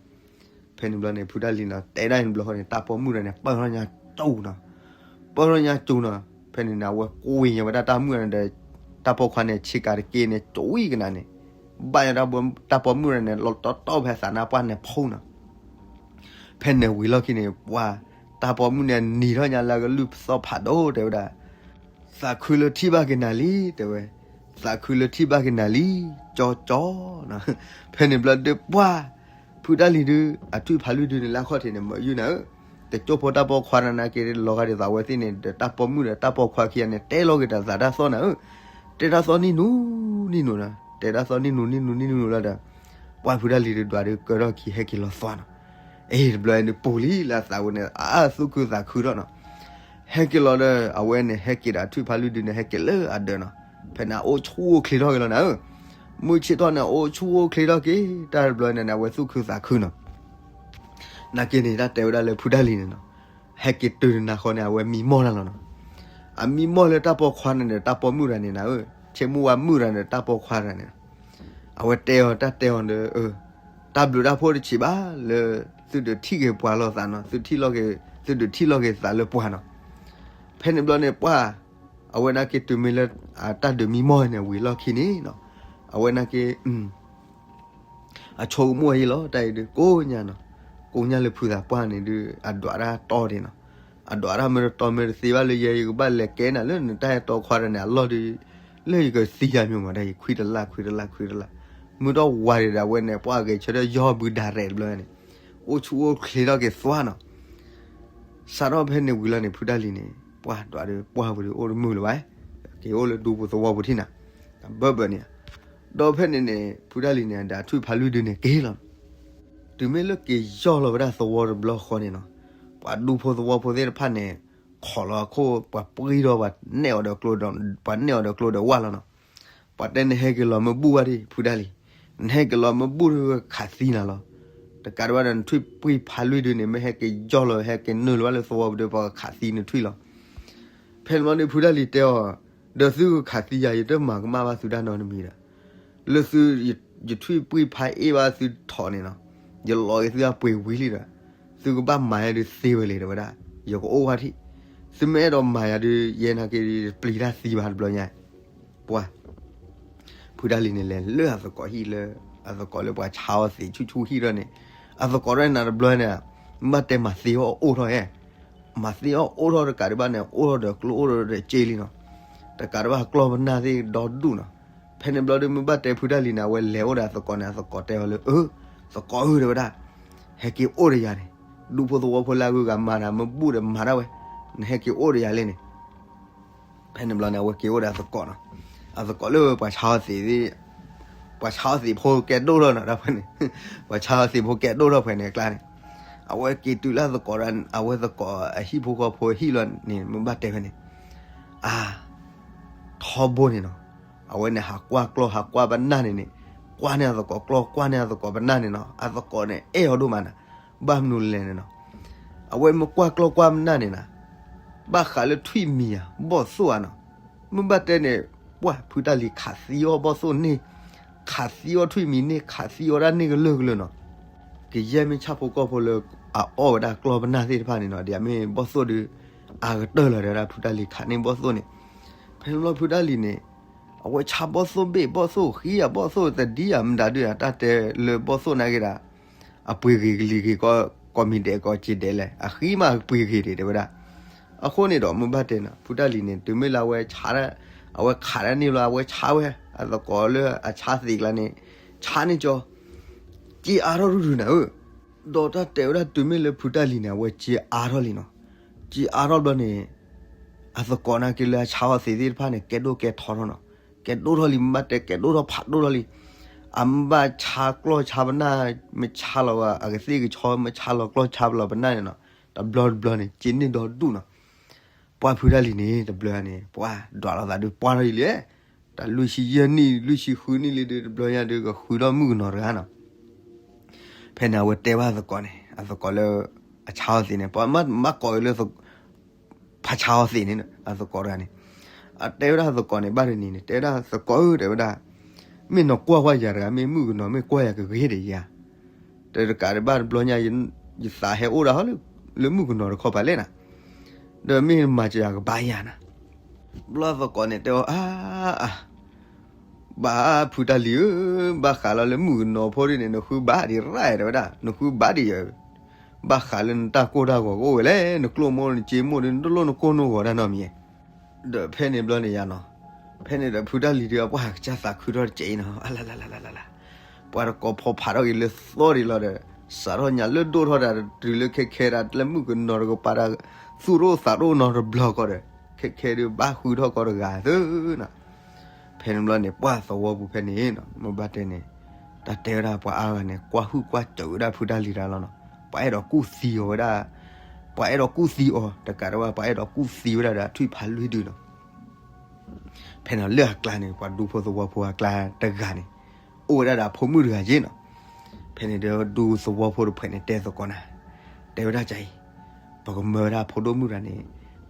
ဖဲန့ၣ်ဘျီန့ၣ် ဖုတၢ်လံၤနီၤ တဲဒၣ်န့ၣ်ဘျီဃီန့ၣ် တၢ်ပိာ်မုၣ်တဂၤန့ၣ် ပၢၢ်ထီၣ်ညါစူၤနီၤ, ပၢၢ်ထီၣ်ညါစူၤနီၤ. ဖဲန့ၣ်န့ၣ် အဝဲကွံာ်ညါဝဲဒၣ်တၢ်မုၣ်န့ၣ်ဒီး တၢ်ပိာ်ခွါန့ၣ် ဆ့ကၤတက့ၢ်န့ၣ် စူၤဝံၤကနၤန့ၣ်, ဘၣ်ညါတၢ်ပိာ်မုၣ်တဂၤန့ၣ် လီၤတီတီဖဲသးနါပှၢ်န့ၣ်ဖုနီၤ. ဖဲန့ၣ်ဝံၤလီၢ်ခံန့ၣ် ပှၤ တၢ်ပိာ်မုၣ်န့ၣ်နံၤထီၣ်ညါလၢအကလုၢ်သီၣ်ဖးဒိၣ် တဲဝဲဒၣ်, သးခုလၢထံၣ်ဘၣ်က့ၤနၤလံ တဲဝဲ, သးခုလၢထံၣ်ဘၣ်က့ၤနၤလံ, ကၠီကၠီနီၤ. ဖဲန့ၣ်ဘျီဒီးပှၢ် ဖုတၢ်လံၤဒုး အထွံၣ်ဖးလွံၢ်ဒုန့ၣ် လၢအခီၣ်ထံးန့ၣ် မၤယုၢ်နၤဧၢ, တကၠိဖိတၢ်ပိာ်ခွါနၤနာ်က့ၤ လီၤဂာ်ဒ်သိးအဝဲသ့ၣ်န့ၣ်ဒီး တၢ်ပိာ်မုၣ်ဒီးတၢ်ပိာ်ခွါခံဂၤန့ၣ် တဲလီၤက့ၤတၢ်သးတၢ်သီၣ်နၤဧၢ, တဲတၢ်သီၣ်နံၣ်နူနံၣ်နူနီၤ, တဲတၢ်သီၣ်နံၣ်နူနံၣ်နူလီၤဒီး ပှၢ်ဖုတၢ်လံၤဒုးဒွးဒုးကၢထီၣ်ခံ ဟဲက့ၤလီၤသွါနီၤ. အ့ တဘျီန့ၣ်ပူၤလံလၢအသးဝဲန့ၣ် အသူၣ်ခုသးခုထီၣ်နီၤ. ဟဲက့ၤလီၤဒီး အဝဲန့ၣ် ဟဲက့ၤဒီးအထွံၣ်ဖးလွံၢ်ဒုန့ၣ် ဟဲက့ၤလၢအဒၢးနီၤ. ဖဲန့ၣ် အအိၣ်ဆူၣ်အိၣ်ချ့ထီၣ်က့ၤလီၤနၤဧၢ, မုၢ်ဆ့ၣ်ထီၣ်န့ၣ် အအိၣ်ဆူၣ်အိၣ်ချ့ထီၣ်က့ၤ တၢ်တဘျီန့ၣ်န့ၣ် အဝဲသူၣ်ခုသးခုနီၤ. နာ်က့န့ၣ် တၢ်တဲဝဲဒၣ်လၢဖုတၢ်လံၤန့ၣ်နီၤ, ဟဲက့ၤတုၤနၤဃီန့ၣ် အဝဲမံမီၢ်တၢ်လီၤနီၤ. အမံမီၢ်လၢတၢ်ပိာ်ခွါန့ၣ်ဒီး တၢ်ပိာ်မုၣ်တဂၤန့ၣ်နၤဧၢ, ဆ့မိၢ်ဝၤမုၣ်တဂၤန့ၣ် တၢ်ပိာ်ခွါတဂၤန့ၣ် အဝဲတဲအီၤ တၢ်တဲအီၤဒီး တၢ်ဘျုးတၢ်ဖှိၣ်တဆံးဘၣ်လၢ သုဒုးထံၣ်က့ၤပှၤလိာ်သးနီၤ, သုထံၣ်လိာ်က့ၤ သုဒုးထံၣ်လိာ်က့ၤသးလၢပှၤနီၤ. ဖဲန့ၣ်ဘျီန့ၣ် ပှၢ် အဝဲနာ်က့ၤတုၤမ့ၢ်လၢ တၢ်ဒုးမံမီၢ်န့ၣ် ဝံၤလီၢ်ခံန့ၣ်နီၤ, အဝဲနာ်က့ၤ အဆိကမိၣ်အံၤလီၤ, တၢ်အံၤဒုး ကိးညါနီၤ, ကိးညါလၢဖုသးပှၢ်န့ၣ်ဒုး အဒွးတၢ်တီဒံးနီၤ, အဒွးတၢ်မ့ၢ်တတီမ့ၢ်တသ့ဘၣ်လၢယဲ ယကဘၣ်လဲၤကဲနၤလၢနတၢ်ဟဲတီခွါတဂၤန့ၣ် အလီၢ်ဒုး လၢယကသံယၤမ့ၢ်မး တၢ်အံၤ ခွံတလၢ် ခွံတလၢ် ခွံတလၢ်, မုၢ်ထီၣ်ဝါဒံးဒီး အဝဲန့ၣ် ပှၢ်ဂဲၤဆၢထၢၣ်ယီၢ်ဘုဒၣ်ရဲၣ်တဘျီန့ၣ် အိၣ်ဆူၣ်အိၣ်ချ့ထီၣ်က့ၤသွါနီၤ. စးထီၣ်ဖဲန့ၣ်ဝံၤလီၤန့ၣ် ဖုတၢ်လံၤန့ၣ် ပှၢ်ဒွးဒီး ပှၢ်ပူၤဒုး အိၣ်တမုာ်လၢၤဘၣ်, က့ၤအိၣ်လၢဒူပူၤသဝီပူၤထံၣ်နၤ, ဘၢၣ်ဘၢၣ်န့ၣ်, ဒီးဖဲန့ၣ်န့ၣ် ဖုတၢ်လံၤန့ၣ် ဒီးထွံၣ်ဖးလွံၢ်ဒုန့ၣ်က့ၤလီၤ. တုၤမ့ၢ်လၢက့ၤယီၢ်လီၤဝဲဒၣ်သဝီတဘျီဃီန့ၣ်နီၤ, ပှၤဒူဖိသဝီဖိသ့ၣ်တဖၣ်န့ၣ် ခိးလီၤအခိၣ် ပှၤပှံၢ်ဒီး ပှၤနဲၣ်အီၤဒီးကျိဒီး ပှၤနဲၣ်အီၤဒီးကျိဒီးဝၣ်လီၤနီၤ. ပှၤတဲနဟဲက့ၤလီၤမ့ၢ်ဘူၣ်ဝဲဒၣ် ဖုတၢ်လံၤ, နဟဲက့ၤလီၤမ့ၢ်ဘူၣ်ဒီး ပကခးသံနၤလီၤ. တကးဒံးဘၣ်ဒီး နထွံၣ်ပှံၢ်ဖးလွံၢ်ဒုန့ၣ် မ့ၢ်ဟဲက့ၤယီၢ်လီၤ ဟဲက့ၤနုာ်လီၤဘၣ်လၢသဝီပူၤဒီး ပကခးသံနထွံၣ်လီၤ. ဖဲန့ၣ်ဘျီန့ၣ် ဖုတၢ်လံၤတဲအီၤ, ဒီးသုကခးသံယၤ ယတမၤကမၣ်ဘၣ်သုတၢ်နီတမံၤဒီး လၢသု ယထွံၣ်ပှံၢ်ဖးအ့ၣ်ဘၣ်သုထီၣ်န့ၣ်နီၤ, ယလီၤက့ၤသုအပှ့ၤဝံၤလံဒီး, သုကဘၣ်မၤယၤဒုးသ့ဝဲလံ တဲဝဲဒၣ်, ယကအိၣ်ဝဲထံၣ်, သုမ့ၢ်အဲၣ်ဒိးမၤယၤဒုး ယဲနာ်က့ၤတပျံၤတၢ်သံဘၣ်တဘျီညါ, ပှၤ ဖုတၢ်လံၤန့ၣ်လဲၤလၢအသကိးဟံၣ်လၢ အသကိးလၢပှၤဆါအီၤသံးဆူၣ်ဆူၣ်ဟံၣ်ထီၣ်န့ၣ်, အသကိးဒ်န့ၣ်တဘျီန့ၣ်, မ့ၢ်ဘၣ်တဲမၤသ့အီၣ်အိၣ်ထီၣ်ဧဲ, မၤသ့အီၣ်အိၣ်ထီၣ်တကးဒံးဘၣ်န့ၣ် အိၣ်ထီၣ်ဒီးကျိအိၣ်ထီၣ်ဒီးစ့လံနီၤ, တကးဒံးဘၣ်ကျီၢ်ပနၢ်သ့ၣ်ဒီဒူၣ်နီၤ, ဖဲန့ၣ်ဘျီဒုးမ့ၢ်ဘၣ်တဲဖုတၢ်လံၤန့ၣ် အဝဲလဲၤအိၣ်ဒီးအသကိးန့ၣ် အသကိးတဲအီၤလၢ အၢ သကိးဧၢ တဲဝဲဒၣ်, ဟဲက့ၤအိၣ်ဒီးယၤန့ၣ်, ဒူဖိသဝီဖိလၢအဂုၤအဂၤမၤတၢ်မ့ၢ်ဘူၣ်ဒီးမၤတၢ်ဝဲ, နဟဲက့ၤအိၣ်ဒီးယၤလံန့ၣ် ဖဲန့ၣ်ဘျီန့ၣ် အဝဲက့ၤအိၣ်ဒီးအသကိးနီၤ, အသကိးလၢပှၤဆါအီၤသံး, ပှၤဆါအီၤသံးဖိကဲဒိၣ်ထီၣ်နီၤ တၢ်ဖဲန့ၣ်, ပှၤဆါအီၤသံးဖိကဲဒိၣ်ထီၣ်ဖဲန့ၣ်အကျါန့ၣ်, အဝဲက့ၤတုၤလၢအသကိးဒီး အဝဲသကိးအဟံၣ်ဖိဃီဖိအဟံၣ်လီၤန့ၣ် မ့ၢ်ဘၣ်တဲဖဲန့ၣ်, အါ ထီဘိန့ၣ်နီၤ, အဝဲန့ၣ်ဟးကွၢ်ကျီၢ်ဟးကွၢ်ပနၢ်န့ၣ်န့ၣ်, ကွၢ်န့ၢ်အသကိးကျီၢ်ကွၢ်န့ၢ်အသကိးပနၢ်န့ၣ်နီၤ, အသကိးန့ၣ်အဲၣ်အီၤဒိၣ်မးနီၤ, ဘၣ်မနုၤလဲၣ်န့ၣ်နီၤ, အဝဲမ့ၢ်ကွၢ်ကျီၢ်ကွၢ်ပနၢ်န့ၣ်နီၤ, ဘၣ်ဃးလၢထွံၣ်မံၤဧါ ဘီၣ်သိၣ်ဧါနီၤ, မ့ၢ်ဘၣ်တဲန့ၣ်, ပှၤဖုတၢ်လံၤခးသံအီၣ်ဘီၣ်သိၣ်န့ၣ်, ခးသံအီၣ်ထွံၣ်မံၤန့ၣ် ခးသံအီၣ်ဒၣ်န့ၣ်ကလၢာ်ကလၢာ်နီၤ, ကယဲၢ်မ့ၢ်ဆၣ်ဖိကီၢ်ဖိလၢ အအီၣ်ဝဲဒၣ်ကျီၢ်ပနၢ်သ့ၣ်တဖၣ်န့ၣ်နီၤ, ဒ်အမ့ၢ်ဘီၣ်သိၣ်ဒုး အါကတၢၢ်လီၤ တဲဝဲဒၣ်ဖုတၢ်လံၤခးန့ၢ်ဘီၣ်သိၣ်န့ၣ်, ဖဲန့ၣ်ဘျီဖုတၢ်လံၤန့ၣ်, အဝဲဆါဘီၣ်သိၣ်ဘ့ၣ်ဘီၣ်သိၣ်ဃံဧါဘီၣ်သိၣ်သဒံဧါမတၤဒုးဧါ တၢ်တဲလၢဘီၣ်သိၣ်နာ်က့ၤဒၣ်, အပှ့ၤဂ့ၤကလံၤဂ့ၤ ကိးမံၤဒဲးကိးစ့ဒဲးလဲၣ် အဃံမးပှ့ၤဂ့ၤဒံး တဲဝဲဒၣ်, အဃိန့ၣ်ဒီးမ့ၢ်ဘၣ်တဲနီၤ ဖုတၢ်လံၤန့ၣ် တုၤမ့ၢ်လၢအဝဲဆါ, အဝဲခးတၢ်န့ၢ်ဘျီ အဝဲဆါဝဲ, အသကိးလၢအဆါသံးကျါန့ၣ်, ဆါန့ၢ်ကၠီ, စ့အါထီၣ်ရုၢ်ရုၢ်နၤဧၢ, ဒီးတၢ်တဲဝဲဒၣ်တုၤမ့ၢ်လၢဖုတၢ်လံၤန့ၣ် အဝဲစ့အါထီၣ်လံနီၤ, စ့အါထီၣ်ဘျီန့ၣ်, အသကိးနာ်က့ၤလၢအဆါအီၤသံးသ့ၣ်တဖၣ်န့ၣ် ကဲဒိၣ်ကဲထီထီၣ်နီၤ, ကဲဒိၣ်ထီၣ်လံ မ့ၢ်ဘၣ်တဲကဲဒိၣ်ထီၣ်ဖးဒိၣ်ထီၣ်လံ, အမ့ၢ်ဘၣ်ဆါကျီၢ်ဆါပနၢ်, မ့ၢ်ဆါလီၤဘၣ် အကသ့ၣ်ကဆီ မ့ၢ်ဆါလီၤကျီၢ်ဆါလီၤပနၢ်န့ၣ်နီၤ, တဘျီတဘျီန့ၣ် စ့န့ၢ်ဒီဒူၣ်နီၤ, ပှၤဖုတၢ်လံၤန့ၣ် တဘျီန့ၣ် ပှၤဒွးလိာ်သးဒုးပှၢ်ထီၣ်အံၤလံ, တၢ်လွံၢ်ဆံယဲၢ်နံၣ် လွံၢ်ဆံဃုနံၣ်လံဒုး တဘျီညါဒုးကဃုထီၣ်မုၣ်ကနီၤတဂၤနီၤ, ဖဲန့ၣ်အဝဲတဲဘၣ်အသကိးန့ၣ် အသကိးလၢ, အဆါအီၤသံးန့ၣ် ပှၤမ့ၢ်ကိးအီၤလၢ ဖးဆါအီၤသံးန့ၣ် အသကိးတဂၤန့ၣ်, အတဲဝဲဒၣ်သကိးန့ၣ် ဘၣ်တနံၤန့ၣ် တဲဝဲဒၣ်သကိးဧၢ တဲဝဲဒၣ်, မ့ၢ်နကွၢ်ကွၢ်ယၤတဂၤ မ့ၢ်မုၣ်ကနီၤ မ့ၢ်ကွၢ်ယၤကဂ့ၤဒံးယၤ, တကးဒံးဘၣ်တဘျီညါ ယသးဟဲအိၣ်ဒၣ်ဟီလၢမုၣ်ကနီၤတခီပၤလဲၣ်နၤ, ဒီးမ့ၢ်မၤစၢၤယၤကဘၣ်ယၤနၤ, ဘျီသကိးန့ၣ်တဲအီၤ အါ အါ ဘၣ်ဖုတၢ်လံၤဧၢ, ဘၣ်ဃးလီၤလၢမုၣ်ကနီၤဖိဒ်န့ၣ် နဃုဘၣ်ဒံးရၣ်တဲဝဲဒၣ် နဃုဘၣ်ဒံးယၤ, ဘၣ်ဃးလၢနတၢ်ကိၢ်တၢ်ဂီၤကအိၣ်ဝဲလဲၣ် နကျိၣ်မိၢ်နစ့မိၢ်ဒ် နတလိၣ်နကိၢ်နဂီၤတၢ်နီတမံၤ, ဒီးဖဲန့ၣ်ဘျီန့ၣ်ယၤနီၤ, ဖဲန့ၣ်ဒီးဖုတၢ်လံၤဒုး ပှၤကစၢ်သးခုထီၣ်တစဲးအံၤနီၤ အလလလလလ, ပှၤတကိးဖီဖးထီၣ်က့ၤလၢသီဒံးလီၤဒီး, စးထီၣ်ညါလၢဒိၣ်ထီၣ်တၢ်တုၤလၢခဲခဲဒၣ် လၢမုၣ်ကနီၤတကပၤတၢ်, သူၣ်တအိၣ်သးတအိၣ်နီတဘျီဃီဒီး, ခဲခဲဒုးဘၣ်ဃုထီၣ်ကီးတဂၤသုနီၤ, ဖဲန့ၣ်ဘျီန့ၣ် ပှၤသဝီပူၤဖဲန့ၣ်နီၤ မ့ၢ်ဘၣ်တဲန့ၣ်, တၢ်တဲဝဲဒၣ်ပှၤအါဂၤန့ၣ် ကွၢ်ဟုၣ်ကွၢ်စၢၤဝဲဒၣ်ဖုတၢ်လံၤတၢ်လီၤနီၤ, ပှၤအဲၣ်ဒိးကူၣ်သံအီၤဝဲဒၣ်, ပှၤအဲၣ်ဒိးကူၣ်သံအီၤ တကးဒံးဘၣ် ပှၤအဲၣ်ဒိးကူၣ်သံဝဲဒၣ်ဒီးအထွံၣ်ဖးလွံၢ်ဒုနီၤ ဖဲန့ၣ်လၢအကျါန့ၣ် ပှၤဒူဖိသဝီဖိအကျါတဂၤန့ၣ်, အိၣ်ဝဲဒၣ်ဒီးအဖိမုၣ်တဂၤယ့ၣ်နီၤ, ဖဲန့ၣ်ဒီးဒူသဝီဖိတဖုန့ၣ်တဲသကိးနၤ, တဲဝဲဒၣ်ကအံၤ, ပကမၢဝဲဒၣ်ဖိဒိၣ်မုၣ်တဂၤန့ၣ်,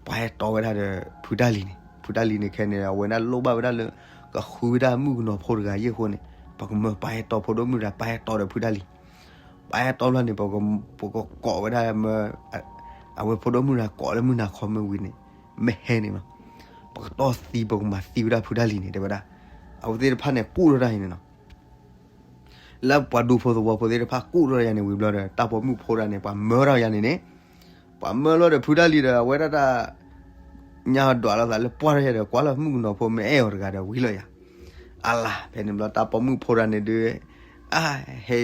ပှၤအဲၣ်တီဝဲဒၣ်ဒီးဖုတၢ်လံၤန့ၣ် ဖုတၢ်လံၤန့ၣ်ခဲန့ၣ် အဝဲဒၣ်လိၣ်ဘၣ်ဝဲဒၣ်လၢ, ကဃုဝဲဒၣ်မုၣ်ကနီၤဖိတဂၤယ့ၣ်အဃိန့ၣ်, ပကမၢပှၤအဲၣ်တီဖိဒိၣ်မုၣ်တဂၤ ပှၤအဲၣ်တီဒီးဖုတၢ်လံၤ, ပှၤအဲၣ်တီဘျီန့ၣ် ပကကိးဝဲဒၣ်မၢ အဝဲဖိဒိၣ်မုၣ်တဂၤကိးလၢမုၢ်နၤခီမ့ၢ်ဝံၤန့ၣ်, မ့ၢ်ဟဲန့ၣ်လီၤ, ပကတီၢ်သံ ပကမၤသံဝဲဒၣ်ဖုတၢ်လံၤန့ၣ် တဲဝဲဒၣ်, အဝဲသ့ၣ်တဖၣ်န့ၣ်ကူၣ်ထီၣ်တၢ်အံၤန့ၣ်လီၤ, လၢပှၤဒူဖိသဝီဖိသ့ၣ်တဖၣ်ကူၣ်ထီၣ်ယၤန့ၣ်ဝံၤဘျီဒီး တၢ်ပိာ်မုၣ်ဖိတဂၤန့ၣ် ပှၤမၢထီၣ်ယၤန့ၣ်န့ၣ်, ပှၤမၢလီၤဒီးဖုတၢ်လံၤဒီး အဝဲဒၣ်တၢ် ညါဒွးလိာ်သးလၢပှၢ်ထီၣ်ယၤဒီး ကွၢ်လီၤမုၣ်ကနီၤဖိမ့ၢ်အဲၣ်အီၤတဂၤဒီးဝံၤလီၤယၤ, အလၤ ဖဲန့ၣ်ဘျီတၢ်ပိာ်မုၣ်ဖိတဂၤန့ၣ်ဒုး, အ ဟဲ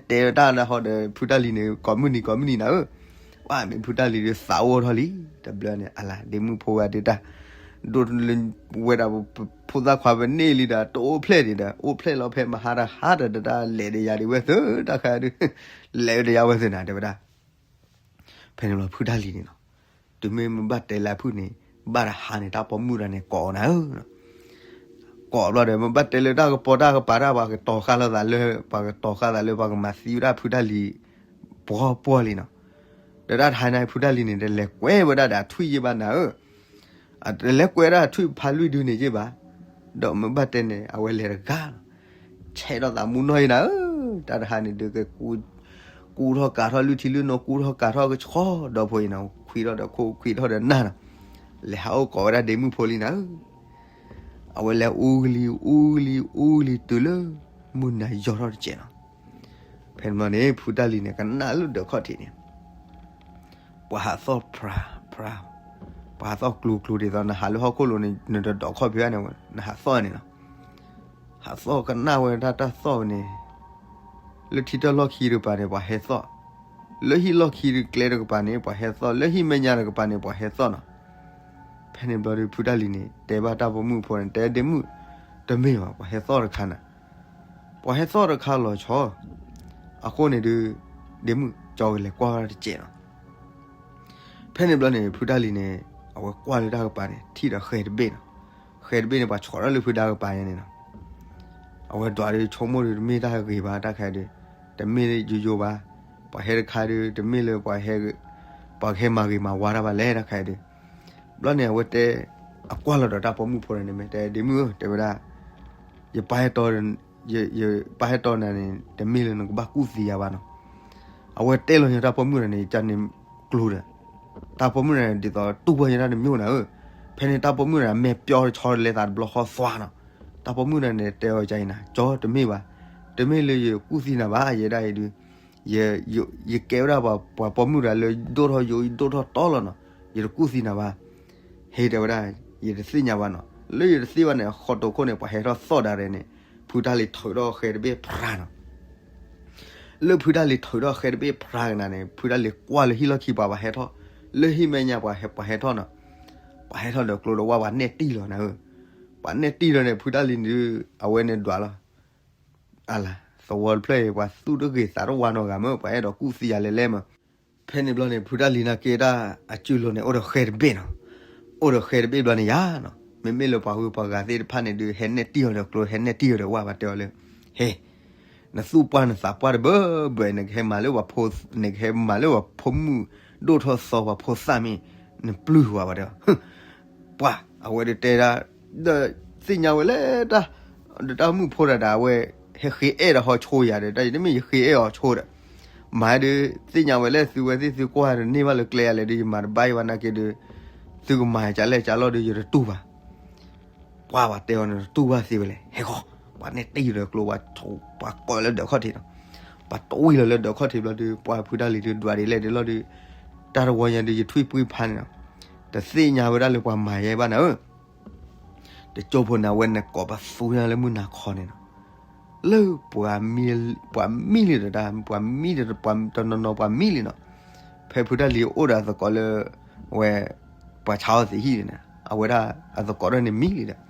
တဲဝဲတၢ်လၢဟီဒီးဖုတၢ်လံၤန့ၣ် ကိးမုၢ်နံၤကိးမုၢ်နံၤနၤဧၢ, ပှၤမ့ၢ်ဖုတၢ်လံၤဒုးသးအိၣ်ထီၣ်လံ, တဘျီန့ၣ် အလၤ ဒ့မုၣ်ဖိဝဲဒုးတၢ် ဒိၣ်ဝဲဒၣ် ဖိသၣ်ခွါပန့ၢ်လံဒီး တအိၣ်ဖျဲၣ်ဒံးဒီး အိၣ်ဖျဲၣ်လီၤဖဲမဟါတဟါဒီး တၢ်လဲၤဒီးယၤဒံးဝဲသု တၢ်ခါဒုး လဲၤဝဲဒီးယၤဝဲသုနၤ တဲဝဲဒၣ်, ဖဲန့ၣ်ဘျီဖုတၢ်လံၤန့ၣ်လီၤ, တုၤမ့ၢ်မ့ၢ်ဘၣ်တဲလၢအဖုၣ်န့ၣ်, ဘၣ်တဟါန့ၣ် တၢ်ပိာ်မုၣ်တဂၤန့ၣ်ကိးအီၤနၤဧၢ ကိးဘျီဒီး မ့ၢ်ဘၣ်တဲလၢတၢ်ကပီၤတၢ်ကပၤတၢ် ပှၤကတီၤဃာ်လိာ်သးလၢ ပှၤကတီၤဃာ်သးလၢ ပှၤကမၤသံဝဲဒၣ်ဖုတၢ်လံၤ ပှီၢ်ပှီၢ်လံနီၤ, ဒီးတၢ်တဟါန့ၣ် ဖုတၢ်လံၤန့ၣ် တလဲၤကွဲးဝဲဒၣ်ဒီးအထွံၣ်ယဲၢ်ဘၣ်နၤဧၢ, တလဲၤကွဲးဒၣ်အထွံၣ်ဖးလွံၢ်ဒုန့ၣ်ယဲၢ်ဘၣ်, ဒီးမ့ၢ်ဘၣ်တဲန့ၣ် အဝဲလဲၤတဂၤလီၤ, ဆဲးထီၣ်သးမူနီၢ်ယဲၢ်နၤဧၢ, တၢ်တဟါန့ၣ်ဒုးကကူ ကူၣ်ထီၣ်ကၤထီၣ်လုၢ်ထံလုၢ်နိ ကူၣ်ထီၣ်ကၤထီၣ်ကဆှီ ဒီဖိအံၤန့ၣ် ခွံထီၣ်ဒီးခိၣ် ခွံထီၣ်ဒီးနၢ်နီၤ, လဲၤဟးအိၣ်ကိးဝဲဒၣ်ဒ့မုၣ်ဖိလံနၤဧၢ. အဝဲလဲၤအူကလံၤအူကလံၤအူကလံၤတုၤလၢ မုၢ်နၤယီၤထီၣ်တစဲးနီၤ. ဖဲန့ၣ်ဘျီန့ၣ် ဖုတၢ်လံၤန့ၣ် ကနၣ်လၢဒၢးခီၣ်ထံးန့ၣ် ပှၤဟးသီၣ်ဖြါဖြါ, ပှၤဟးသီၣ်ကျိၤကျိၤဒ်သိး နဟးလၢဟီၣ်ခိၣ်လိၤန့ၣ် နတဒိးခီၣ်ဖံးဘၣ်န့ၣ် နဟးသီၣ်န့ၣ်နီၤ. ဟးသီၣ်ကနၣ်ဝဲဒၣ်တၢ်သီၣ်ဝဲန့ၣ်, လၢထံတၢ်လီၢ်ခံတကပၤန့ၣ် ပှၤဟဲသီၣ်, လၢဟံၣ်လီၢ်ခံတကျဲတကပၤန့ၣ် ပှၤဟဲသီၣ်, လၢဟံၣ်မဲာ်ညါတကပၤန့ၣ် ပှၤဟဲသီၣ်နီၤ. ဖဲန့ၣ်ဘျီဒီး ဖုတၢ်လံၤန့ၣ် တဲဘၣ်တၢ်ပိာ်မုၣ်ဖိန့ၣ် တဲဒ့မုၣ်, တမ့ၢ်ဘၣ် ပှၤဟဲသီၣ်တခါနၤ, ပှၤဟဲသီၣ်တခါလီၤဆီ, အဃိန့ၣ်ဒုး ဒ့မုၣ် ကၠီကလဲၤကွၢ်ဝဲဒၣ်တစဲးနီၤ. ဖဲန့ၣ်ဘျီန့ၣ် ဖုတၢ်လံၤန့ၣ် အဝဲကွၢ်လၢတၢ်ကပၤန့ၣ် ထံၣ်ဒီးဃဲတဘ့ၣ်နီၤ. ဃဲတဘ့ၣ်န့ၣ် ပှၤဆီထီၣ်လၢဖုဒါကပၤညါန့ၣ်နီၤ. အဝဲဒွးဒီးဆိကမိၣ်ဒီး တမ့ၢ်တၢ်ဂ့ၤဘၣ် တၢ်ခါဒီး, တမ့ၢ်ယိယိဘၣ်, ပှၤဟဲတခါဒီး တမ့ၢ်လၢပှၤဟဲ, ပှၤကဟဲမၤဂ့ၤမၤဝါတၢ်ဘၣ်လဲၣ် တၢ်ခါဒီး. ဘျီန့ၣ် အဝဲတဲ, အကွၢ်လီၤဒီးတၢ်ပိာ်မုၣ်ဖိန့ၣ်မ့ၢ်တဲ ဒ့မုၣ်ဧၢ တဲဝဲဒၣ်, ယပၢ်ဟဲတီ, ယပၢ်ဟဲတီနၤန့ၣ် တမ့ၢ်လၢနကဘၣ်ကူၣ်သံယၤဘၣ်နီၤ. အဝဲတဲလီၤညါတၢ်ပိာ်မုၣ်န့ၣ် ကန့ၣ်ကျိၤဒီး, တၢ်ပိာ်မုၣ်န့ၣ် ဒ်သိးတူၢ်ဘၣ်ညါတၢ်တမံၤနၤဧၢ. ဖဲန့ၣ်တၢ်ပိာ်မုၣ်န့ၣ် အမဲာ်ပျီတဆီတလဲသးတဘျီဃီသွါနီၤ. တၢ်ပိာ်မုၣ်န့ၣ်န့ၣ် တဲအီၤကါအံၤနၤ, ကၠီတမ့ၢ်ဘၣ်, တမ့ၢ်လၢယကူၣ်သံနၤဘၣ် ယဲဒၣ်အံၤဒုး, ယကဲဝဲဒၣ်ပှၤပိာ်မုၣ်တဂၤလၢဒိၣ်ထီၣ်ယိ ယဒိၣ်ထီၣ်တီလီၤနီၤ, ယတကူၣ်သံနၤဘၣ်. ဟ့ၣ်တဲဝဲဒၣ်, ယတသ့ၣ်ညါဘၣ်နီၤ, လၢယတသ့ဘၣ်န့ၣ် ဃီတိာ်ခိၣ်န့ၣ် ပှၤဟဲထီၣ်သီၣ်ဒၣ်ရဲၣ်န့ၣ်, ဖုတၢ်လံၤထုးထီၣ်ဃဲတဘ့ၣ်ဖြါနီၤ. လၢဖုတၢ်လံၤထုးထီၣ်ဃဲတဘ့ၣ်ဖြါကနၤန့ၣ် ဖုတၢ်လံၤကွၢ်လၢဟံၣ်လီၢ်ခံပှၤပှၤဟဲထီၣ်, လၢဟံၣ်မဲာ်ညါပှၤဟဲထီၣ်နီၤ. ပှၤဟဲထီၣ်ဒီးကျိဒီးဝၢ် ပှၤနဲၣ်တံၢ်လီၤနၤဧၢ. ပှၤနဲၣ်တံၢ်လီၤန့ၣ် ဖုတၢ်လံၤန့ၣ်ဒုး အဝဲန့ၣ်ဒွးလီၤ အလၤ သဝီတဖျၢၣ်အံၤ ပှၤသူၣ်တဂ့ၤသးတဝါနီတဂၤမ့ၢ် ပှၤအဲၣ်ဒိးကူၣ်သံယၤလဲၤလဲၣ်မး. ဖဲန့ၣ်ဘျီန့ၣ် ဖုတၢ်လံၤနာ်က့တၢ်အစုလိၤန့ၣ် အိၣ်ဒီးဃဲတဘ့ၣ်နီၤ. အိၣ်ဒီးဃဲတဘ့ၣ်ဘျီန့ၣ်ယါနီၤ, မ့မ့ၢ်လၢပှၤဂုၤပှၤဂၤသ့ၣ်တဖၣ်န့ၣ်ဒုး ဟဲနဲၣ်တံၢ်အီၤဒီးကျိ ဟဲနဲၣ်တံၢ်အီၤဒီးဝၢ် ပှၤတဲအီၤလၢ ဟ့ၣ် နသူၣ်ပှၢ်နသးပှၢ်တဘၢဘၢ နကဟဲမၤလၢပှၤဖိ, နကဟဲမၤလၢပှၤဖိမုၣ်ဒိၣ်ထီၣ်သီပှၤဖိသၣ်မ့ၢ် နပျုၢ်ဝဲ ပှၤတဲအီၤ ပှၤ အဝဲဒၣ်တဲဒၣ်, ဒီးသ့ၣ်ညါဝဲလၢတၢ်, ဒီးတၢ်မုၣ်ဖိတဂၤဒီး အဝဲဟဲဃ့အဲၣ်ဒီးဟီဆိယၤဒီး တၢ်အံၤတမ့ၢ်ယဃ့အဲၣ်အီၤဆိဒီး, မၤဒုး သ့ၣ်ညါဝဲလၢသုဝဲသ့ၣ်သုကွၢ်တန့ၢ်ဘၣ်လၢကျဲယၤလဲၣ်ဒုး ယမၤတဘၣ်အံၤဘၣ်နာ်က့ဒုး, သုကမၤကလဲၣ်ကလီၢ်ဒုး ယတတူၢ်ဘၣ်. ပှၤ ပှၤတဲအီၤန့ၣ် တတူၢ်ဘၣ်သ့ဝဲလဲၣ်, ဟဲဃီ, ပှၤနဲၣ်တံၢ်ဒီးကျိ ပှၤကိးလၢဒၢးခီၣ်ထံးနီၤ. ပှၤတဝံၤလီၤလၢဒၢးခီၣ်ထံးဘျီဒုး ပှၤဖုတၢ်လံၤဒုး ဒွးဒ်လဲၣ်ဒ်လဲၣ်ဒုး, တၢ်တဝီညါဒုး ယထွံၣ်ပှံၢ်ဖးန့ၣ်နီၤ, တသ့ၣ်ညါဝဲဒၣ်လၢပှၤမၤယဲဘၣ်နၤဧၢ. တကၠိဖိန့ၣ် အဝဲန့ၣ်ကိးပသူညါလၢမုၢ်နၤခီန့ၣ်နီၤ, လၢပှၤမံလံဒီးတၢ်, ပှၤမံလံဒီးတနီၤနီၤပှၤမံလံနီၤ. ဖဲဖုတၢ်လံၤအိၣ်ဒီးအသကိးလၢ ဝဲ ပှၤဆါအီၣ်သ့ၣ်ဟံၣ်န့ၣ် အဝဲဒၣ်အသကိးဒၣ်န့ၣ်မံလံဒီး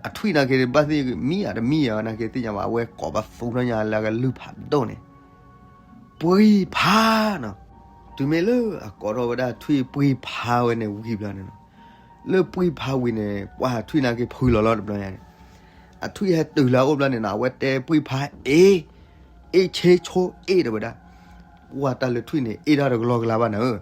အထွံၣ်နာ်က့ဘၣ်သ့ၣ်မံဧါတမံဧါနာ်က့သ့ၣ်ညါဘၣ် အဝဲကိးပသူညါလၢအကလုၢ်ဖးဒိၣ်န့ၣ် ပှံၢ်ဖးနီၤ. တုၤမ့ၢ်လၢအကိးထီၣ်ဝဲဒၣ်ထွံၣ်ပှံၢ်ဖးဝဲန့ၣ်ဝံၤဘျီန့ၣ်နီၤ, လၢပှံၢ်ဖးဝံၤန့ၣ် ပှၤထွံၣ်နာ်က့ဖုလီၤလီၤတဘျီညါန့ၣ်, အထွံၣ်ဟဲတုၤလၢအအိၣ်ဘျီန့ၣ်နီၤ အဝဲတဲပှံၢ်ဖး အ့ၣ်, အ့ၣ်ဆ့ဆိ အ့ၣ်တဲဝဲဒၣ်. ပှၤတၢ်လၢထွံၣ်န့ၣ် အ့ၣ်တၢ်တကလီကလီဘၣ်နၤဧၢ,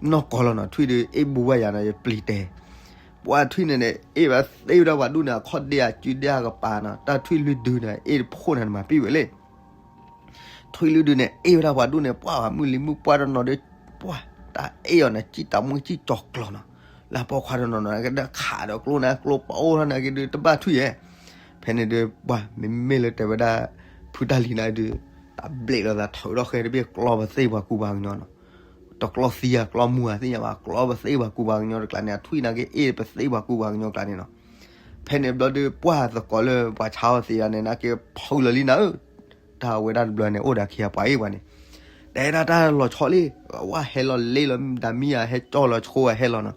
နီၢ်ကီၢ်လီၤနီၤ ထွံၣ်ဒီး အ့ၣ်ဘူးဘၣ်ယၤနီၤ ယပျံၤတဲာ် ပှၤထွံၣ်န့ၣ်န့ၣ် အ့ၣ်ဘၣ်သ့ဝဲဒၣ်ပှၤဒူၣ်န့ၣ် အခီၣ်ဒ့အစုဒ့အကပၤနီၤ တၢ်ထွံၣ်လွံၢ်ဒုန့ၣ် အ့ၣ်တဖှိၣ်န့ၣ် နမၤပံၣ်ဝဲလံ. ထွံၣ်လွံၢ်ဒုန့ၣ် အ့ၣ်ဝဲဒၣ်ပှၤဒူၣ်န့ၣ် ပှၤမုၢ်လံၤမုၢ်ပှၢ်တနီၤဒီး ပှၤတၢ်အ့ၣ်အီၤန့ၣ် စံၣ်တၢ်မုၢ်စံၣ်ကၠီၤကျီၤနီၤ, လၢပိာ်ခွါတနီၤနီၤ ကဒၣ်ခးဒီးကျိန့ၣ် ကျိပအိၣ်ထီၣ်နာ်က့ဒုး တဘၣ်ထွံၣ်ယဲ. ဖဲန့ၣ်ဒုး ပှၤမ့မ့ၢ်လၢတဲဝဲဒၣ် ဖုတၢ်လံၤန့ၣ်ဒုး တၢ်ဘျဲးလီၤသးထုးထီၣ်ဃဲတဘ့ၣ်ကျီပသ့ပှၤကူပှၤကညီနီၤ. တကျီသံဧါ ကျီမူၤဧါသ့ၣ်ညါဘၣ် ကျီပသ့ပှၤကူပှၤကညီတကျါန့ၣ် အထွံၣ်နာ်က့အ့ၣ်ပသ့ပှၤကူပှၤကညီတကျါန့ၣ်နီၤ. ဖဲန့ၣ်ဘျီဒုး ပှၤသကိးလၢပှၤဆါအီၣ်သ့ၣ်ဧါန့ၣ် နာ်က့ဖုလီၤလံနၤဧၢ, တၢ်ဝဲဒၣ်တဘျီန့ၣ် အိၣ်ဒီးခံဂၤပှၤအ့ၣ်ပှၤန့ၣ်, တဲဒၣ်တၢ်လီၤဆီလံ, ဝဲဟဲလီၤလ့လီၤ တၢ်မံဧါ ဟဲကၠီလီၤဆိဧါဟဲလီၤနီၤ.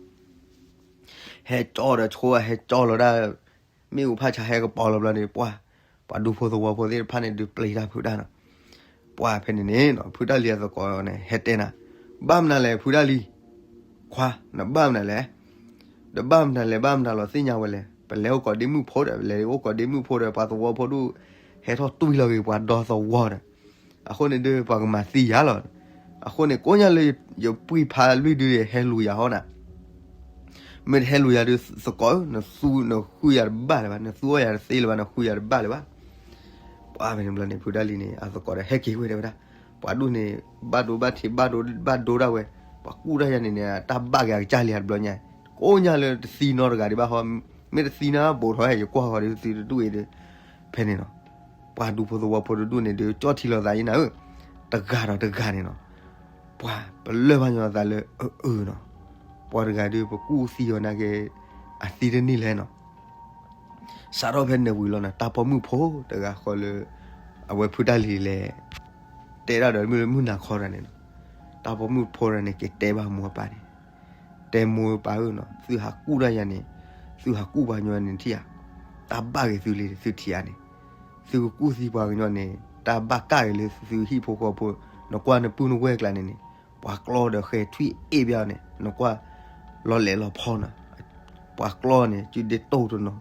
ဟဲကၠီဒီးဆိဧါ ဟဲကၠီလီၤဒၣ် မ့ၣ်အူဖးဆါဟဲကပီၤလီၤဘျီန့ၣ် ပှၤ ပှၤဒူဖိသဝီဖိသ့ၣ်တဖၣ်န့ၣ်ဒုးပျံၤတၢ်ဖုးတၢ်နီၤ. ပှၤဖဲန့ၣ်န့ၣ်နီၤ ဖုတၢ်လံၤအသကိးန့ၣ် ဟဲတဲနၤ, ဘၣ်မနုၤလဲၣ်ဖုတၢ်လံၤ, ခွါ နဘၣ်မနုၤလဲၣ်, ဒီးဘၣ်မနုၤလဲၣ် ဘၣ်မနုၤလီၤသ့ၣ်ညါဝဲလဲၣ်, ပလဲၤအိၣ်ကိးဒ့မုၣ်ဖိဒီး ပလဲၤအိၣ်ကိးဒ့မုၣ်ဖိဒီး ပှၤသဝီဖိဒူၣ် ဟဲထီၣ်တွံၢ်လီၤက့ၤပှၤဒီသဝီဒီး အဃိန့ၣ်ဒုး ပှၤကမၤသံယၤလီၤ. အဃိန့ၣ် ကိးညါလၢယပှံၢ်ဖးလွံၢ်ဒုန့ၣ် ဟဲလူၤယၤဟီနၤ, မ့ၢ်တဟဲလူၤယၤဒုး သကိးဧၢ နသူနဃုယၤတဘၣ်လၢၤဘၣ်, နသူအီၣ်ယၤတသ့လၢၤဘၣ်, နဃုယၤတဘၣ်လၢၤဘၣ်. ပှၤဖဲန့ၣ်ဘျီန့ၣ် ဖုတၢ်လံၤန့ၣ် အသကိးဒီးဟဲက့ၤဝဲတဲဝဲဒၣ်, ပှၤဒူၣ်န့ၣ် ဘၣ်ဒိဘၣ်ထံး ဘၣ်ဒိဘၣ်ဒိဒၣ်ဝဲ, ပှၤကူၣ်တၢ်ယၤန့ၣ်န့ၣ် တၢ်ဘၣ်က့ၤအကစၢ်လံတဘျီညါ, ကိးညါလၢတသံနီတဂၤဒံးဘၣ်ဟီ, မ့ၢ်တသံန့ၣ်ဘိးထီၣ်ဟဲ ယကွၢ်ဃီဒီးသုတဒူၣ်အံၤဒီး, ဖဲန့ၣ်နီၤ, ပှၤဒူဖိသဝီဖိတဒူၣ်န့ၣ်ဒုး ကၠီၣ်ထံလီၤသးအံၤနၤဧၢ, တဂၤဒီးတဂၤန့ၣ်နီၤ, ပှၤပလၢၢ်ဘၣ်ညီသးလၢအအၢနီၤ, ပှၤတဂၤဒုး ပကူၣ်သံအီၤနာ်က့ အသံတန့ၢ်လဲၣ်နီၤ စးထီၣ်ဖဲန့ၣ်ဝံၤလီၤနီၤ, တၢ်ပိာ်မုၣ်ဖိတဂၤဃီလၢ အဝဲဖုတၢ်လံၤလဲၣ်, တဲဒၣ်ဒီးမုၢ်လၢမုၢ်နၤခီတဂၤန့ၣ်နီၤ, တၢ်ပိာ်မုၣ်ဖိတဂၤန့ၣ် က့ၤတဲဘၣ်မိၢ်ပၢ်န့ၣ်, တဲမိၢ်ပၢ်ဧၢနီၤ, သုဟးကူၣ်တၢ်ယၤန့ၣ်, သုဟးကူၣ်ပှၤညီန့ၣ်ထံၣ်ဧါ, တၢ်ဘၣ်က့ၤသုလံသုထံၣ်ဧါန့ၣ်, သုကကူၣ်သံပှၤကညီန့ၣ် တၢ်ဘၣ်ကၢ်က့ၤလၢသုဟံၣ်ဖိဃီဖိ, နကွၢ်နပုၢ်နဝဲၢ်ကျါန့ၣ်န့ၣ်, ပှၤကျီဒီးဃဲၤထွံၣ်အ့ၣ်ဘၣ်အီၤန့ၣ် နကွၢ် လီၤလဲာ်လီၤဖီနီၤ, ပှၤကျီန့ၣ် စုဒ့တိၢ်တနီၤ,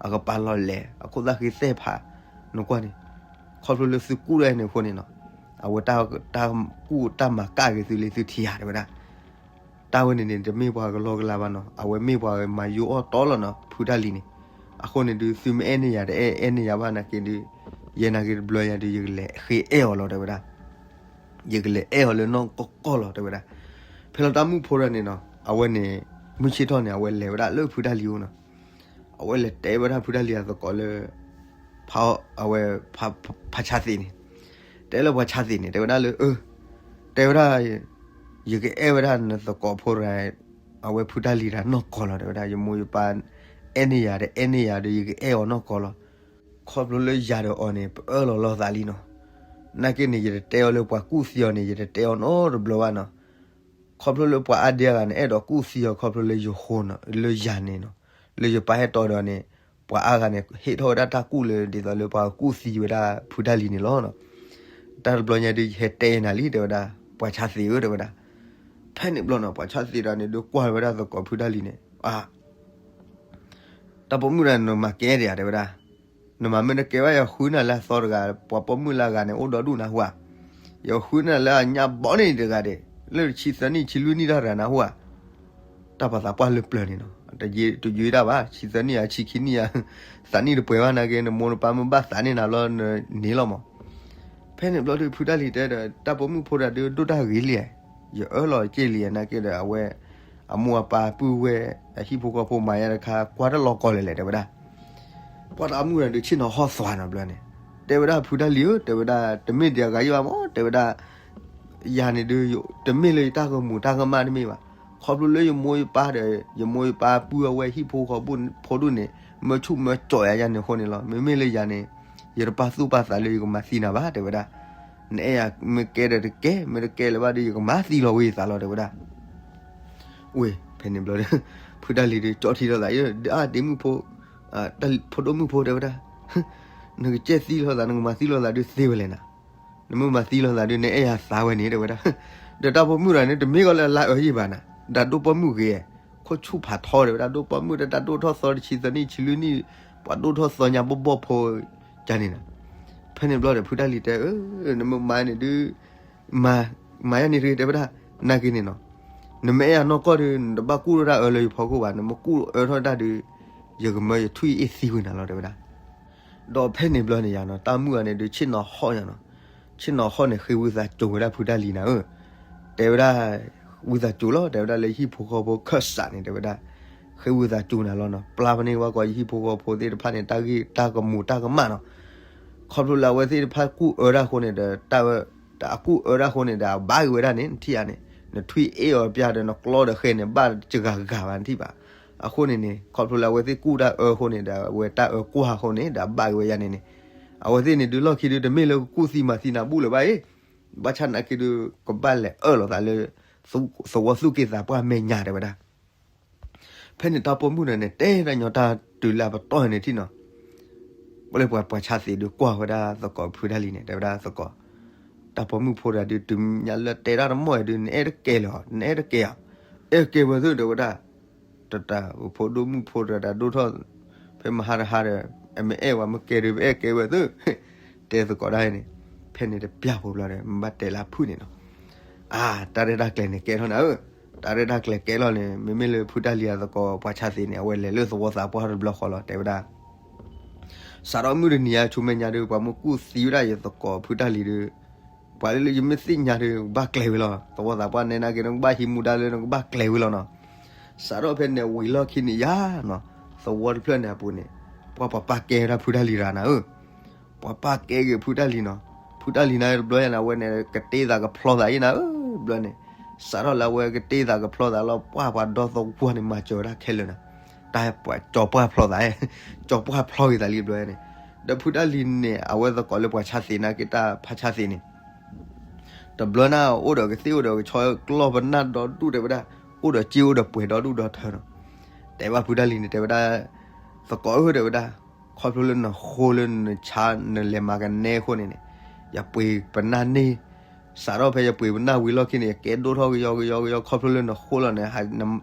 အကပၤလီၤလဲာ် အခိၣ်သၣ်ဃံသဲၣ်ဖး, နကွၢ်န့ၣ်, ခီဖျိလၢသုကူၣ်တၢ်န့ၣ်အဃိန့ၣ်နီၤ, အဝဲတၢ်ကူၣ်တၢ်မၤကၢ်က့ၤသုလံသုထံၣ်ဧါ တဲဝဲဒၣ် တၢ်ဝဲန့ၣ်န့ၣ် တမ့ၢ်ပှၤကလီကလီဘၣ်နီၤ, အဝဲမ့ၢ်ပှၤမၤယိအီၣ်တီလီၤနီၤ ဖုတၢ်လံၤန့ၣ်, အဃိန့ၣ်ဒုး သုမ့ၢ်အဲၣ်န့ၢ်ယၤတအဲၣ် အဲၣ်န့ၢ်ယၤဘၣ်နာ်က့ဒုး, ယဲနာ်က့တဘျီယၤဒုး ယကလဲၤဃ့အဲၣ်အီၤလီၤ တဲဝဲဒၣ်, ယကလဲၤအဲၣ်အီၤလၢနီၢ်ကီၢ်ကီၢ်လီၤ တဲဝဲဒၣ်, ဖဲလီၤတၢ်မုၣ်ဖိတဂၤန့ၣ်နီၤ အဝဲန့ၣ်, မုၢ်ဆ့ၣ်ထီၣ်န့ၣ် အဝဲလဲၤဝဲဒၣ်လၢဖုတၢ်လံၤအိၣ်နီၤ, အဝဲလဲၤတဲဝဲဒၣ်ဖုတၢ်လံၤအသကိးလၢ ဖးအီ, အဝဲ, ဖးဆါသ့းန့ၣ်, တဲလၢပှၤဆါသ့းန့ၣ် တဲဝဲဒၣ်လၢအ, တဲဝဲဒၣ်, ယကအဲၣ်ဝဲဒၣ်နသကိးဖိတဂၤ, အဝဲဖုတၢ်လံၤတဂၤနီၢ်ကီၢ်လီၤ တဲဝဲဒၣ်, ယမိၢ်ယပၢ်, အဲၣ်န့ၢ်ယၤဒီးအဲၣ်န့ၢ်ယၤဒီး ယကအဲၣ်အီၤနီၢ်ကီၢ်လီၤ, ခီဖျိလၢယၤဒီးအီၤန့ၣ် ပအၢၣ်လီၤလိာ်သးလံနီၤ, နာ်က့န့ၣ် ယတတဲအီၤလၢပှၤကူၣ်သံအီၤန့ၣ် ယတတဲအီၤနီတဘျီဘၣ်နီၤ ခီဖျိလၢပှၤအါဒံအါဂၤန့ၣ် အဲၣ်ဒိးကူၣ်သံအီၤ ခီဖျိလၢယဃိ, လၢယၤန့ၣ်နီၤ, လၢယပၢ်ဟဲတီဒီးန့ၣ်, ပှၤအါဂၤန့ၣ် ဟ့ၣ်ထီၣ်ဝဲဒၣ်တၢ်ကူၣ်လၢဒ်သိးလၢပှၤကူၣ်သံဝဲဒၣ်ဖုတၢ်လံၤန့ၣ်လီၤ. တၢ်တဘျီညါဒုး ယဟဲတဲနၤလံ တဲဝဲဒၣ်, ပှၤဆါသ့းဧၢ တဲဝဲဒၣ်. ဖဲန့ၣ်ဘျီနီၤ ပှၤဆါသ့းတဂၤန့ၣ် ဒုးကွၢ်ဝဲဒၣ်သကိးဖုတၢ်လံၤန့ၣ်, အ တၢ်ပိာ်မုၣ်တဂၤန့ၣ် နမၤကဲဒံးဧါ တဲဝဲဒၣ်. နမၤမ့ၢ်တကဲဘၣ် ယဃုနၤလၢအသီတဂၤ, ပှၤပိာ်မုၣ်လၢအဂၤန့ၣ် အိၣ်ဒီဒူၣ်နၢ်ဟူဧါ. ယဃုနၤလၢအညါဘီန့ၣ်တဂၤဒဲး, လၢဆံသၢနံၣ်ဆံလွံၢ်နံၣ်တၢ်တဂၤနၢ်ဟူဧါ. တၢ်ပာ်သးပှၢ်လၢပျၢၤန့ၣ်နီၤ, တယုၤတၢ်ဘၣ်, ဆံသၢနံၣ်ဧါ ဆံခံနံၣ်ဧါ, သးနံၣ်တပှဲၤဘၣ်နာ်က့ နမိၢ်နပၢ်မ့ၢ်ဘၣ်သးန့ၢ်နၤလီၤ နန့ၢ်လီၤမး. ဖဲန့ၣ်ဘျီဒုး ဖုတၢ်လံၤတဲဒီး တၢ်ပိာ်မုၣ်ဖိတဂၤဒုး ဒိၣ်တၢ်ဂ့ၤလံ, ယအၢၣ်လီၤစ့ၢ်လံနာ်က့ဒီး အဝဲ အမိၢ်အပၢ်ပုၢ်ဝဲၢ် အဟံၣ်ဖိဃီဖိမၤယါတခါ ကွၢ်တၢ်လီၤကီၢ်လဲၣ်လဲၣ် တဲဝဲဒၣ်. ပှၤတၢ်မုၣ်တဂၤဒုး ဆ့ၣ်နီၤဟီၣ်သွါနီၤဘျီန့ၣ်, တဲဝဲဒၣ်ဖုတၢ်လံၤဧၢ တဲဝဲဒၣ်, တမ့ၢ်ဒံးအဂၤယဘၣ်မး တဲဝဲဒၣ်. ယၤန့ၣ်ဒုး တမ့ၢ်လၢယတၢ်ကမူၤတၢ်ကမၣ်တမ့ၢ်ဘၣ်. ခီဖျိလၢယမိၢ်ယပၢ်ဒီး ယမိၢ်ယပၢ်ပုၢ်အဝဲဟံၣ်ဖိဃီဖိဒူၣ်န့ၣ် မၢဆူၣ်မၢကၠီယၤယၤန့ၣ်အဃိန့ၣ်လီၤ. မ့မ့ၢ်လၢယၤန့ၣ် ယတပာ်သူၣ်ပာ်သးလၢယကမၤသံနၤဘၣ် တဲဝဲဒၣ်. နအဲၣ်ယၤမ့ၢ်ကဲဒီးတကဲ, မ့ၢ်တကဲလၢၤဘၣ်ဒီး ယကမၤသံလီၤဝဲယသးလီၤ တဲဝဲဒၣ်. ဝ့ၢ် ဖဲန့ၣ်ဘျီဒီး ဖုတၢ်လံၤဒုး ကၠီထံလီၤသး, အါ ဒ့မုၣ်ဖိ, တၢ်ဖိဒိၣ်မုၣ်ဖိ တဲဝဲဒၣ်, နကစဲသံလီၤသး နကမၤသံလီၤသးဒုးသ့ဝဲလဲၣ်နၤ. နမ့ၢ်မၤသံလီၤသးဒုး နအဲၣ်ယၤသးဝဲန့ၣ် တဲဝဲဒၣ်. ဒီးတၢ်ပိာ်မုၣ်တဂၤန့ၣ် တမ့ၢ်ကီးလၢအလါအၢယံၢ်ဘၣ်နၤ, တၢ်ဒိၣ်ပိာ်မုၣ်ဂ့ၤ, ခိၣ်ဆူၣ်ဖးထီ တဲဝဲဒၣ်, ဒိၣ်ပိာ်မုၣ်တၢ်ဒိၣ်ထီၣ်သီတဆံသၢနံၣ်ဆံလွံၢ်နံၣ်, ပှၤဒိၣ်ထီၣ်သီညါဘီၣ်ဘီၣ်ဖိ ကန့ၣ်နၤ. ဖဲန့ၣ်ဘျီဒီး ဖုတၢ်လံၤတဲ အၢ နမ့ၢ်မၤန့ၣ်ဒုး မၤ, မၤယၤန့ၣ်တဂ့ၤ တဲဝဲဒၣ်, နာ်က့န့ၣ်နီၤ, နမ့ၢ်အဲၣ်ယၤနီၢ်ကီၢ်ဒုး နတဘၣ်ကူၣ်ထီၣ်တၢ်အၢလၢယဖီခိၣ်ဘၣ်, နမ့ၢ်ကူၣ်အၢထီၣ်တၢ်ဒုး ယကမၢယထွံၣ်အ့ၣ်သံဝဲနၤလီၤ တဲဝဲဒၣ်. ဒီးဖဲန့ၣ်ဘျီန့ၣ်ယၤနီၤ တၢ်မုၣ်ဂၤန့ၣ်ဒုး ဆ့ၣ်နီၤဟီၣ်ယၤနီၤ, ဆ့ၣ်နီၤဟီၣ်န့ၣ် ဃ့ဝံသးစူၤဝဲဒၣ်ဖုတၢ်လံၤနၤဧၢ, တဲဝဲဒၣ်, ဝံသးစူၤလီၤ တဲဝဲဒၣ် လၢယဟံၣ်ဖိဃီဖိခၢၣ်စးန့ၣ် တဲဝဲဒၣ်, ဃ့ဝံသးစူၤနၤလီၤနီၤ, ပျၢ်ပန့ၢ်ဝဲကီးယဟံၣ်ဖိဃီဖိသ့ၣ်တဖၣ်န့ၣ် တၢ်ဂ့ၢ်တၢ်ကမူၤတၢ်ကမၣ်နီၤ. ခီဖျိလၢအဝဲသ့ၣ်တဖၣ်ကူၣ်အၢတၢ်အဃိန့ၣ်ဒီး တၢ်ဝဲ, တၢ်အကူၣ်အၢတၢ်အဃိန့ၣ်ဒီး အဘၣ်က့ၤဝဲဒၣ်န့ၣ် နထံၣ်ဧါန့ၣ်, နထွံၣ်အ့ၣ်အီၤပျၢ်ဒီး နကျီဒီးဃဲၤန့ၣ် ဘၣ်တဂၤဂၤဘၣ်နထံၣ်ဘၣ်. အဃိန့ၣ်န့ၣ် ခီဖျိလၢအဝဲသ့ၣ်ကူၣ်တၢ်အၢအဃိန့ၣ်ဒီး အဝဲတၢ်အၢကွၢ်အဃိန့ၣ်ဒီး အဘၣ်က့ၤဝဲယၤန့ၣ်န့ၣ်, အဝဲသ့ၣ်န့ၣ်ဒုးလီၢ်ခံဒုး တမ့ၢ်လၢကကူၣ်သံမၤသံနၤဘူၣ်လၢၤဘၣ်အံၤ, ဘၣ်ဆၣ်နာ်က့ဒုး ကဘၣ်လဲၤအၢၣ်လီၤသးလၢ သဝီသူၣ်က့သးပှၢ်မဲာ်ညါ တဲဝဲဒၣ်. ဖဲန့ၣ်တၢ်ပိာ်မုၣ်တဂၤန့ၣ် တဲတၢ်ညီတၢ်တုၤလၢအပတီၢ်န့ၣ်ထံၣ်နီၤ, ပှၤလၢပှၤပှၤဆါသ့းဒုးကွၢ်ဝဲဒၣ်သကိးဖုတၢ်လံၤန့ၣ် တဲဝဲဒၣ်သကိး, တၢ်ပိာ်မုၣ်ဖိတဂၤဒုး တုၤညါလၢတဲတၢ်တမီၢ်အံၤဒုး နအဲၣ်တကဲလၢၤ, နအဲၣ်တကဲဧါ, အဲၣ်ကဲဝဲသု တဲဝဲဒၣ်, တတၢ်ဖိဒိၣ်မုၣ်ဖိတဂၤဒိၣ်ထီၣ်, ဖဲမဟါတဟါဒီး အမ့ၢ်အဲၣ်ဝဲမ့ၢ်ကဲဒုး ပအဲၣ်ကဲဝဲသု တဲသကိးဒၣ်န့ၣ်, ဖဲန့ၣ်တပျၢ်ဖိဘျီဒီး မ့ၢ်ဘၣ်တဲလၢဖုၣ်န့ၣ်နီၤ, အါ တၢ်ရဲၣ်တၢ်ကျဲၤန့ၣ်ကဲထီၣ်နၤဧၢ, တၢ်ရဲၣ်တၢ်ကျဲၤကဲလီၤန့ၣ် မ့မ့ၢ်လၢဖုတၢ်လံၤအသကိးပှၤဆါသ့းန့ၣ် အဝဲလဲၤလၢသဝီသးပှၢ်တဘျီဃီလီၤ တဲဝဲဒၣ်. စးထီၣ်မုၢ်တနံၤအဆူမဲာ်ညါဒုး ပှၤမ့ၢ်ကူၣ်သံဝဲဒၣ်ယသကိးဖုတၢ်လံၤဒုး, ပှၤလၢလၢယမ့ၢ်သ့ၣ်ညါဒီး ကဘၣ်ကျဲၤဝံၤလီၤ. သဝီသးပှၢ်နဲနာ်က့ၤ နကဘၣ်ဟံးမူဒါလၢနကဘၣ်ကျဲၤဝံၤလီၤနီၤ. စးထီၣ်ဖဲန့ၣ်ဝံၤလီၢ်ခံန့ၣ်ယါနီၤ, သဝီတဖျၢၣ်န့ၣ်အပူၤန့ၣ် ပှၤပှၤပာ်ကဲဝဲဒၣ်ဖုတၢ်လံၤတဂၤနၤဧၢ. ပှၤပာ်ကဲက့ၤဖုတၢ်လံၤနီၤ. ဖုတၢ်လံၤန့ၣ်တဘျီယါန့ၣ် အဝဲန့ၣ် ကတ့သးကဖျီသးအံၤနၤဧၢ, တဘျီန့ၣ် စးထီၣ်လၢအဝဲကတ့သးကဖျီသးလီၤ. ပှၤပှၤဒီသဝီန့ၣ် မၤစၢၤဝဲဒၣ်ခဲလၢာ်နၤ. တၢ်ပှၤကၠီၤပှၢ်ဖျီသး, ကၠီၤပှၢ်ဖျီက့ၤသးလံတဘျီန့ၣ်. ဒီးဖုတၢ်လံၤန့ၣ် အဝဲသကိးလၢပှၤဆါသ့းနာ်က့ၤ တၢ်ဖးဆါသ့းန့ၣ် တဘျီန့ၣ် အိၣ်ဒီးကသ့ၣ်အိၣ်ဒီးကဆီ ကျီၢ်ပနၢ်ဒီဒူၣ်တဲဝဲဒၣ်, အိၣ်ဒီးစ့အိၣ်ဒီးပှဲၤဒီဒူၣ်ဒီထၢနီၤ. တဲဘၣ်ဖုတၢ်လံၤန့ၣ် တဲဝဲဒၣ်, သကိးဧၢ တဲဝဲဒၣ်, ခီဖျိလၢနဃိလၢနဆါ နလဲၤမၤကနဲအဃိန့ၣ်န့ၣ် ယပှ့ၤပနၢ်န့ၢ်. စးထီၣ်ဖဲယပှ့ၤပနၢ်ဝံၤလီၢ်ခံန့ၣ် ယကဲဒိၣ်ထီၣ်ကယီကယီကယီ ခီဖျိလၢနဃိလီၤန့ၣ်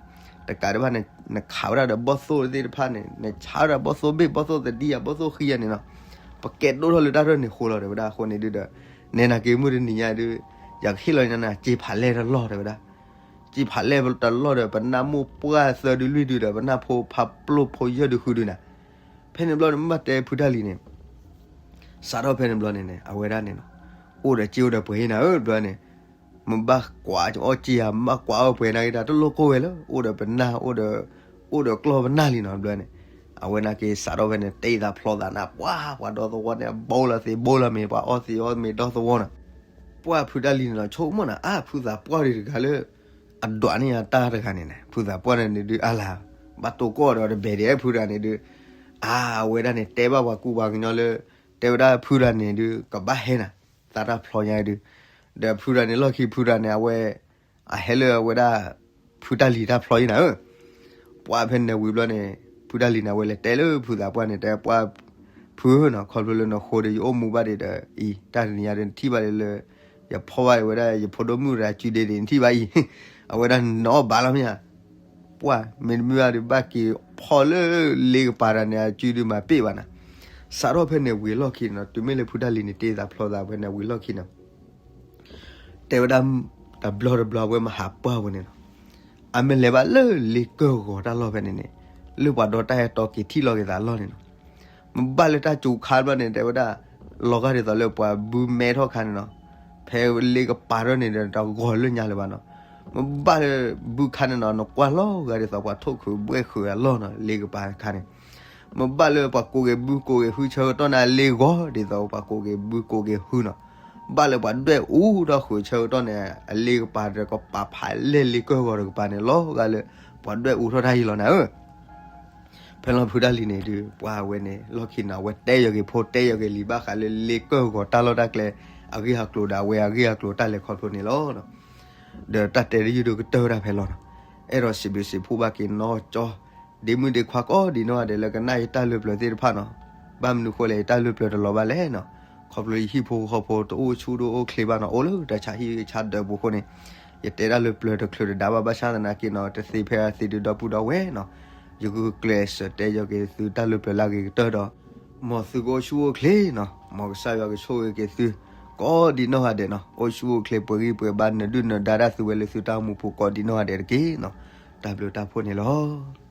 တကးဒံးဘၣ်န့ၣ် နခးဝဲဒၣ်ဒီးဘီၣ်သိၣ်သ့ၣ်တဖၣ်န့ၣ် နဆါဝဲဒၣ်ဘီၣ်သိၣ်ဘ့ၣ် ဘီၣ်သိၣ်သဒံယါ ဘီၣ်သိၣ်ဃံယါန့ၣ်နီၤ. ပကဲဒိၣ်ထီၣ်လၢတၢ်ထၢၣ်န့ၣ်ဃိလီၤ တဲဝဲဒၣ်. အဃိန့ၣ်ဒုးဒီး နဲနာ်က့ၤမုၢ်တနံၤညါဒုး ယကဟ့ၣ်လီၤညါနၤ စ့ဖးလဲၢ်တလီၢ် တဲဝဲဒၣ်. စ့ဖးလဲၢ်တလီၢ်ဒီး ပနၢ်မိၢ်ပှၢ်သၢဒုလွံၢ်ဒုဒီး ပနၢ်ဖိဖးပျိၢ်ဖိယဲၢ်ဒုဃုဒုနၤ. ဖဲန့ၣ်ဘျီန့ၣ် မ့ၢ်တဲဖုတၢ်လံၤန့ၣ် စးထီၣ်ဖဲန့ၣ်ဘျီန့ၣ်န့ၣ် အဝဲဒၣ်န့ၣ်နီၤ အိၣ်ဒီးစ့အိၣ်ဒီးပှဲၤနၤဧၢ တဘျီန့ၣ် မ့ၢ်ဘၣ်ကွၢ်အီၣ်စ့ဧါ မ့ၢ်ဘၣ်ကွၢ်အီၣ်ပှဲၤနာ်က့ၤ တၢ်တလိၣ်ကိၢ်ဝဲလၢ အိၣ်ဒီးပနၢ် အိၣ်ဒီး အိၣ်ဒီးကျီၢ်ပနၢ်လံနီၤ တဘျီန့ၣ်. အဝဲနာ်က့ၤစးထီၣ်ဖဲန့ၣ် တ့သးဖျီသးနၤ ပှၤ ပှၤဒီသဝီန့ၣ် ဘိလီၤသ့ၣ်ဘိလီၤမ့ၤ ပှၤအီၣ်သ့ၣ်အီၣ်မ့ၤဒီသဝီနီၤ. ပှၢ်ဖုတၢ်လံၤန့ၣ်နီၤ ဆိကမိၣ်နၤ အါ ဖုသးပှၢ်ဒံးတဂၤလၢ အဒွးန့ၢ်ယၤတၢ်တဂၤန့ၣ်န့ၣ် ဖုသးပှၢ်န့ၣ်န့ၣ်ဒုး အါလၢ ဘၣ်တိၢ်ကီၢ်ဒီးတဘဲၣ်ဒံး ဖုတဂၤန့ၣ်ဒုး အါ အဝဲဒၣ်န့ၣ် တဲဘၣ်ပှၤကူပှၤကညီလၢ တဲဝဲဒၣ်ဖုတဂၤန့ၣ်ဒုး ကဘၣ်ဟဲနၤ သးတၢ်ဖျီညါဒုး ဒီးဖုတဂၤန့ၣ် လီၢ်ခံဖုတဂၤန့ၣ် အဝဲ အဟဲလၢအဝဲဒၣ် ဖုတၢ်လံၤတၢ်ဖျီအံၤနၤဧၢ. ပှၢ်ဖဲန့ၣ်ဝံၤဘျီန့ၣ် ဖုတၢ်လံၤန့ၣ် အဝဲလဲၤတဲလၢဖုသးပှၢ်န့ၣ် တဲပှၢ်ဖုနီၤ ခီဖျိလၢနဃိဒီး ယအိၣ်မူဘၣ်ဒံးဒီးအံၤ တၢ်တနံၤညါဒီး နထံၣ်ဘၣ်လၢ ယဖီၣ်ဘၣ်ဝဲဒၣ် ယဖိဒိၣ်မုၣ်တဂၤစုဒ့ဒံး နထံၣ်ဘၣ်အံၤ အဝဲဒၣ်နီၣ်ဘၣ်လီၤမ့ၢ်ဧါ. ပှၢ် မ့တမ့ၢ်ဘၣ်ဒီး ဘၣ်က့ၤဖီၣ်လၢလ့ကပၤတဂၤန့ၣ် အစုဒုးမၤပ့ၢ်ဘၣ်နၤ. စးထီၣ်ဖဲန့ၣ်ဝံၤလီၢ်ခံန့ၣ်နီၤ တုၤမ့ၢ်လၢဖုတၢ်လံၤန့ၣ် တ့သးဖျီသးဖဲန့ၣ်ဝံၤလီၢ်ခံန့ၣ် တဲဝဲဒၣ် တဘျီတဘျီအဝဲမၤဟးပှၢ်ပူၤန့ၣ်နီၤ အမ့ၢ်လဲၤဘၣ်လၢလ့ကၢၢ်ဂီၤတၢ်လီၢ်ဖဲန့ၣ်န့ၣ် လၢပှၤဒီတၢ်အဲၣ်တီက့ၤထံၣ်လီၤက့ၤသးလီၢ်န့ၣ်နီၤ မ့ၢ်ဘၣ်လၢတၢ်စူၤခါဘျီန့ၣ် တဲဝဲဒၣ် လီၤဂာ်ဒ်သိးလၢပှၤဘုမဲထီၣ်ခါန့ၣ်နီၤ ဖဲလ့ကပၤထီၣ်န့ၣ်ဒီး တဂီၤလၢညါလၢၤဘၣ်နီၤ မ့ၢ်ဘၣ်လၢဘုခါန့ၣ်နီၤ နကွၢ်လီၤဂာ်ဒ်သိးပှၤထိၣ်ခုးဘှဲၣ်ခုးအလီၢ်နီၤ လ့ကပၤခါန့ၣ် မ့ၢ်ဘၣ်လၢပှၤကိးက့ၤဘုကိးက့ၤဟုဆၢကတီၢ်န့ၣ် အလ့ဂီၤဒ်သိးပှၤကိးက့ၤဘုကိးက့ၤဟုနီၤ ဘၣ်လၢပှၤဒွဲၣ်အူထီၣ်ဃုာ်ဆၢကတီၢ်န့ၣ် အလ့ကပၤတကပၤဖးလဲၢ်လ့ကၢၢ်ဂီၤတကပၤန့ၣ် လီၤဂာ်လၢ ပှၤဒွဲၣ်အူထီၣ်တၢ်အံၤလီၤနၤဧၢ ဖဲလီၤဖုတၢ်လံၤန့ၣ်ဒုး ပှၢ်အဝဲန့ၣ် လီၢ်ခံန့ၣ် အဝဲတဲယီၤက့ၤဖိ တဲယီၤက့ၤလံၤဘၣ်ဃးလၢလ့ကၢၢ်ဂီၤတၢ်လီၢ်တၢ်ကျဲ အဂ့ၢ်အကျိၤဒီးအဝဲအဂ့ၢ်အကျိၤတၢ်လဲၤခီဖျိန့ၣ်လီၤ. ဒီးတၢ်တဲတယုၢ်ဒုးကတၢၢ်ဝဲဒၣ်ဖဲလီၤနီၤ. အဲၣ်ဒိးစံးဘျုးစံးဖှိၣ်ဘၣ်က့ၤနီၢ်ကၠီ ဒ့မုၣ်ဒ့ခွါကိးဒံးနီၢ်ဂၤဒဲးလၢကနၣ်ယတၢ်လၢပျၢၤသ့ၣ်တဖၣ်နီၤ. ဘၣ်မနုၤဃိလဲၣ် ယတၢ်လၢပျၢၤတလီၤဘၣ်လဲၣ်နီၤ. ခီဖျိယဟံၣ်ဖိဃီဖိတအိၣ်ဆူၣ်တအိၣ်ချ့ဘၣ်နီၤ အိၣ်လၢတၢ်ဆါဟံၣ်ဆါဒၢးပူၤအဃိန့ၣ် ယတဲတၢ်လၢပျၢၤတချုးတဒါဘၣ် ဘၣ်ဆၣ်သနာ်က့နီၤ တသ့ဖဲအသ့ဒုးဒီပုၢ်ဒီဝဲၢ်နီၤ ယဂုာ်ကျဲးစၢးတဲယီၤက့ၤသုတၢ်လၢပျၢၤလၢအဂ့ၤကတၢၢ်ဒီး မ်သုကအိၣ်ဆူၣ်အိၣ်ချ့နီၤ မ်ကစၢ်ယွၤကဆိၣ်ဂ့ၤက့ၤသု ကိးဒံးနီၢ်ဂၤဒဲးနီၤ အိၣ်ဆူၣ်အိၣ်ချ့ပှဲၤဂံၢ်ပှဲၤဘါ နဒုၣ်နဒါတၢ်သုဝဲလၢသုတၢ်အိၣ်မူပူၤကိးဒံးနီၢ်ဂၤဒဲးတက့ၢ်နီၤ. တၢ်ဘျုးတၢ်ဖှိၣ်န့ၣ်လီၤ.